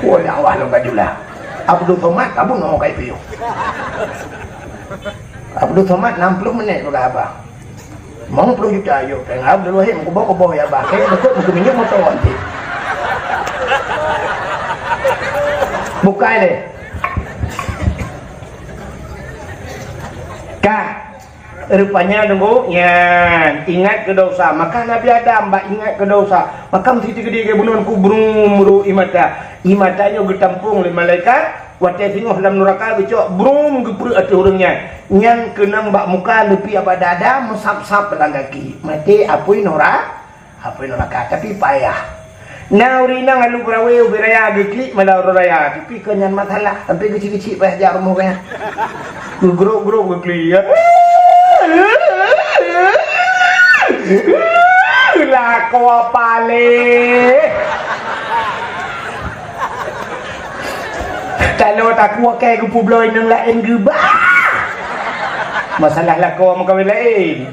Wah, nyawa lom baju lah. Abdul Somad, kabu nyoe kai piôh. Abdul Somad enam puluh menit peugah haba. Limong puluh juta yuk, péng Abdul Wahid meukuboh-kuboh ya bah. Kayèe beutôi meukeumiyueb moto nanti. Bukai deh. Ka. Rupanya nunggu nyan ingat keu dosa. Maka Nabi Adam bak ingat keu dosa. Maka meusti teukeudi geubunon ku brum ru ié mata. Ié mata nyoe geutampong lé malaikat. Watée singoh lam nuraka geucok brum geupreuek ateueh ureuëng nyan. Nyan keunong bak muka leupie bak dada meusab-sab lam gaki. Maté apui nura. Apui nuraka, tapi payah. Na ureuëng inong alu beurawe ubé raya geuklik mala uroe raya, tapi keu nyan masalah, sampai keuchik-keuchik payah jak rumoh gaya. Geugrok-grok geuklik. Lakoe paléh. Kalau takue keu geupubloe inong laén geubah. Masalah lakoe meukawen laén.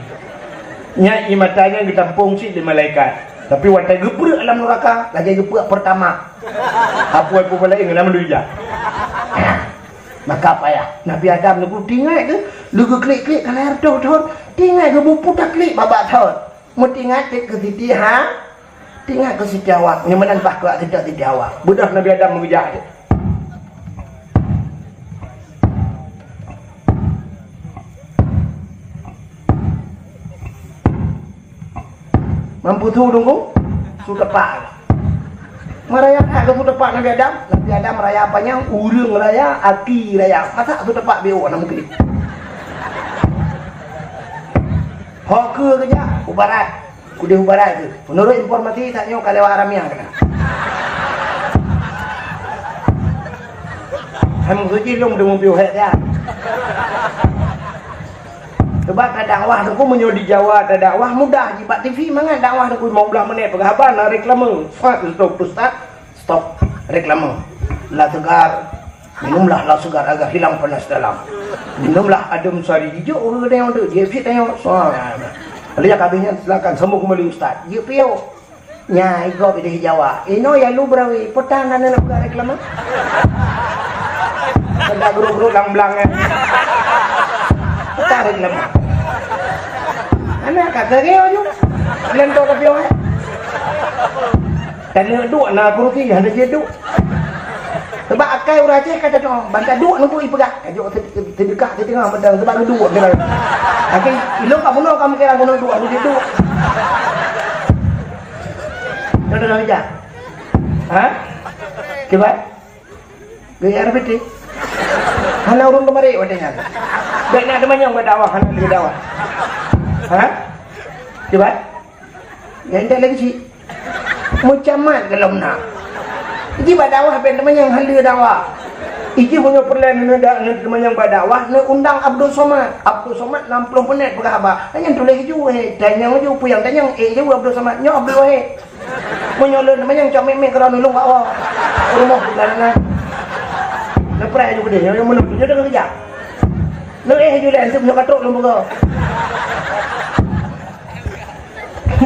Nyan ié mata nyan geutampong cit lé malaikat. Tapi watée geupreuek lam nuraka, lagée geupreuek peurtama. Apui peubalai ngon lam luja. Maka payah. Nabi Adam nunggu tinggai ke, leugeuklik-klik ka lhée reutôh thon. Tinggai geubu puta klik babah thon. Meutingat cit keu Siti Ha, tingat keu Siti Hawa. Nyoe meunan bah keu Siti Hawa. Beudôh Nabi Adam meugeujak cit. Mampu su dungku? Su tepak. Meuraya that keu su tepak Nabi Adam. Nabi Adam raya panyang, ureuëng raya, aki raya. Masa su tepak biôh na mungkin. Ho keue geujak u barat. Kudeh u barat tu. Menurut informasi, saat nyoe ka lewat Aramiang kena. Hai meusuci lom deungon piôh hek ya. Sebab ka dakwah tu meunyoe di Jawa ada dakwah mudah ji bak T V mangat dakwah tu lima belas menit peugah haba na reklame. Fat stop ustaz. Stop reklame. La segar. Minumlah la segar agar hilang panas dalam. Minumlah adem sari hijau urut yang tu. Dia fit tengok. Lalu yang habisnya silakan sambung kembali ustaz. Dia piyo. Nya, igob ideh Jawa. Inoe ya lu beurawe, peue tan na neuneuk peugah reklame? Peugah guru-guru lam blang, eh. Peue tan reklame? Aneuk ka keu nyoe ju. Lento ka piôh, eh. Tan neuduek na kurusi, hana jeuet duek. Sebab akai ureuëng Aceh ka cocok, ban ka duek neubui peugah. Ka jok teudeukah teudeungah mantong, sebab neuduek kira. Tapi ilong ka bunoe ka meukeurang bunoe duek, hana jeuet duek. Contoh dah hujan. Ha? Kiban? Gaya R B T. Hana ureuëng keumarit watée nyan. Bèk na teumanyong bak dakwah, hana lé dakwah. Ha? Kiban? Ya, intat lagi cit. Meucamat golom na. Iji bak dakwah bèk teumanyong hana lé dakwah. Iji meunyoe peureulèe neuda-, neuteumanyong bak dakwah, neuundang Abdul Somad. Abdul Somad enam puluh menit peugah haba. Nyan tuléh ju, eh, tanyong ju, peue nyang tanyong, eh, ju Abdul Somad. Nyoe Abdul Wahid. Meunyoe lôn manyang cok mik-mik keudroe nulông bak woe. Rumoh di blah nan. Neupreh aju keudeh, nyoe meunurot nyoe deungon keujak. Neuéh aju lé anteuk nyoe ka trok lôn buka.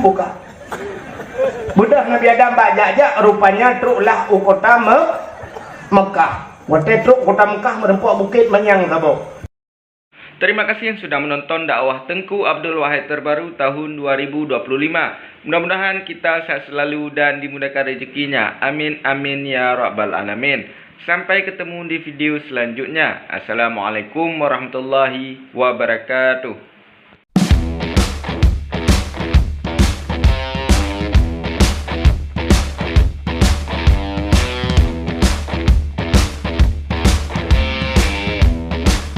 Buka. Beudôh Nabi Adam bak jak-jak, rupanya troklah u kota Me-, Mekah. Watèe trok kota Mekah, meureumpok bukét manyang saboh. Terima kasih yang sudah menonton dakwah Teuku Abdul Wahid terbaru tahun dua ribu dua puluh lima. Mudah-mudahan kita sehat selalu dan dimudahkan rezekinya. Amin, amin, ya rabbal alamin. Sampai ketemu di video selanjutnya. Assalamualaikum warahmatullahi wabarakatuh.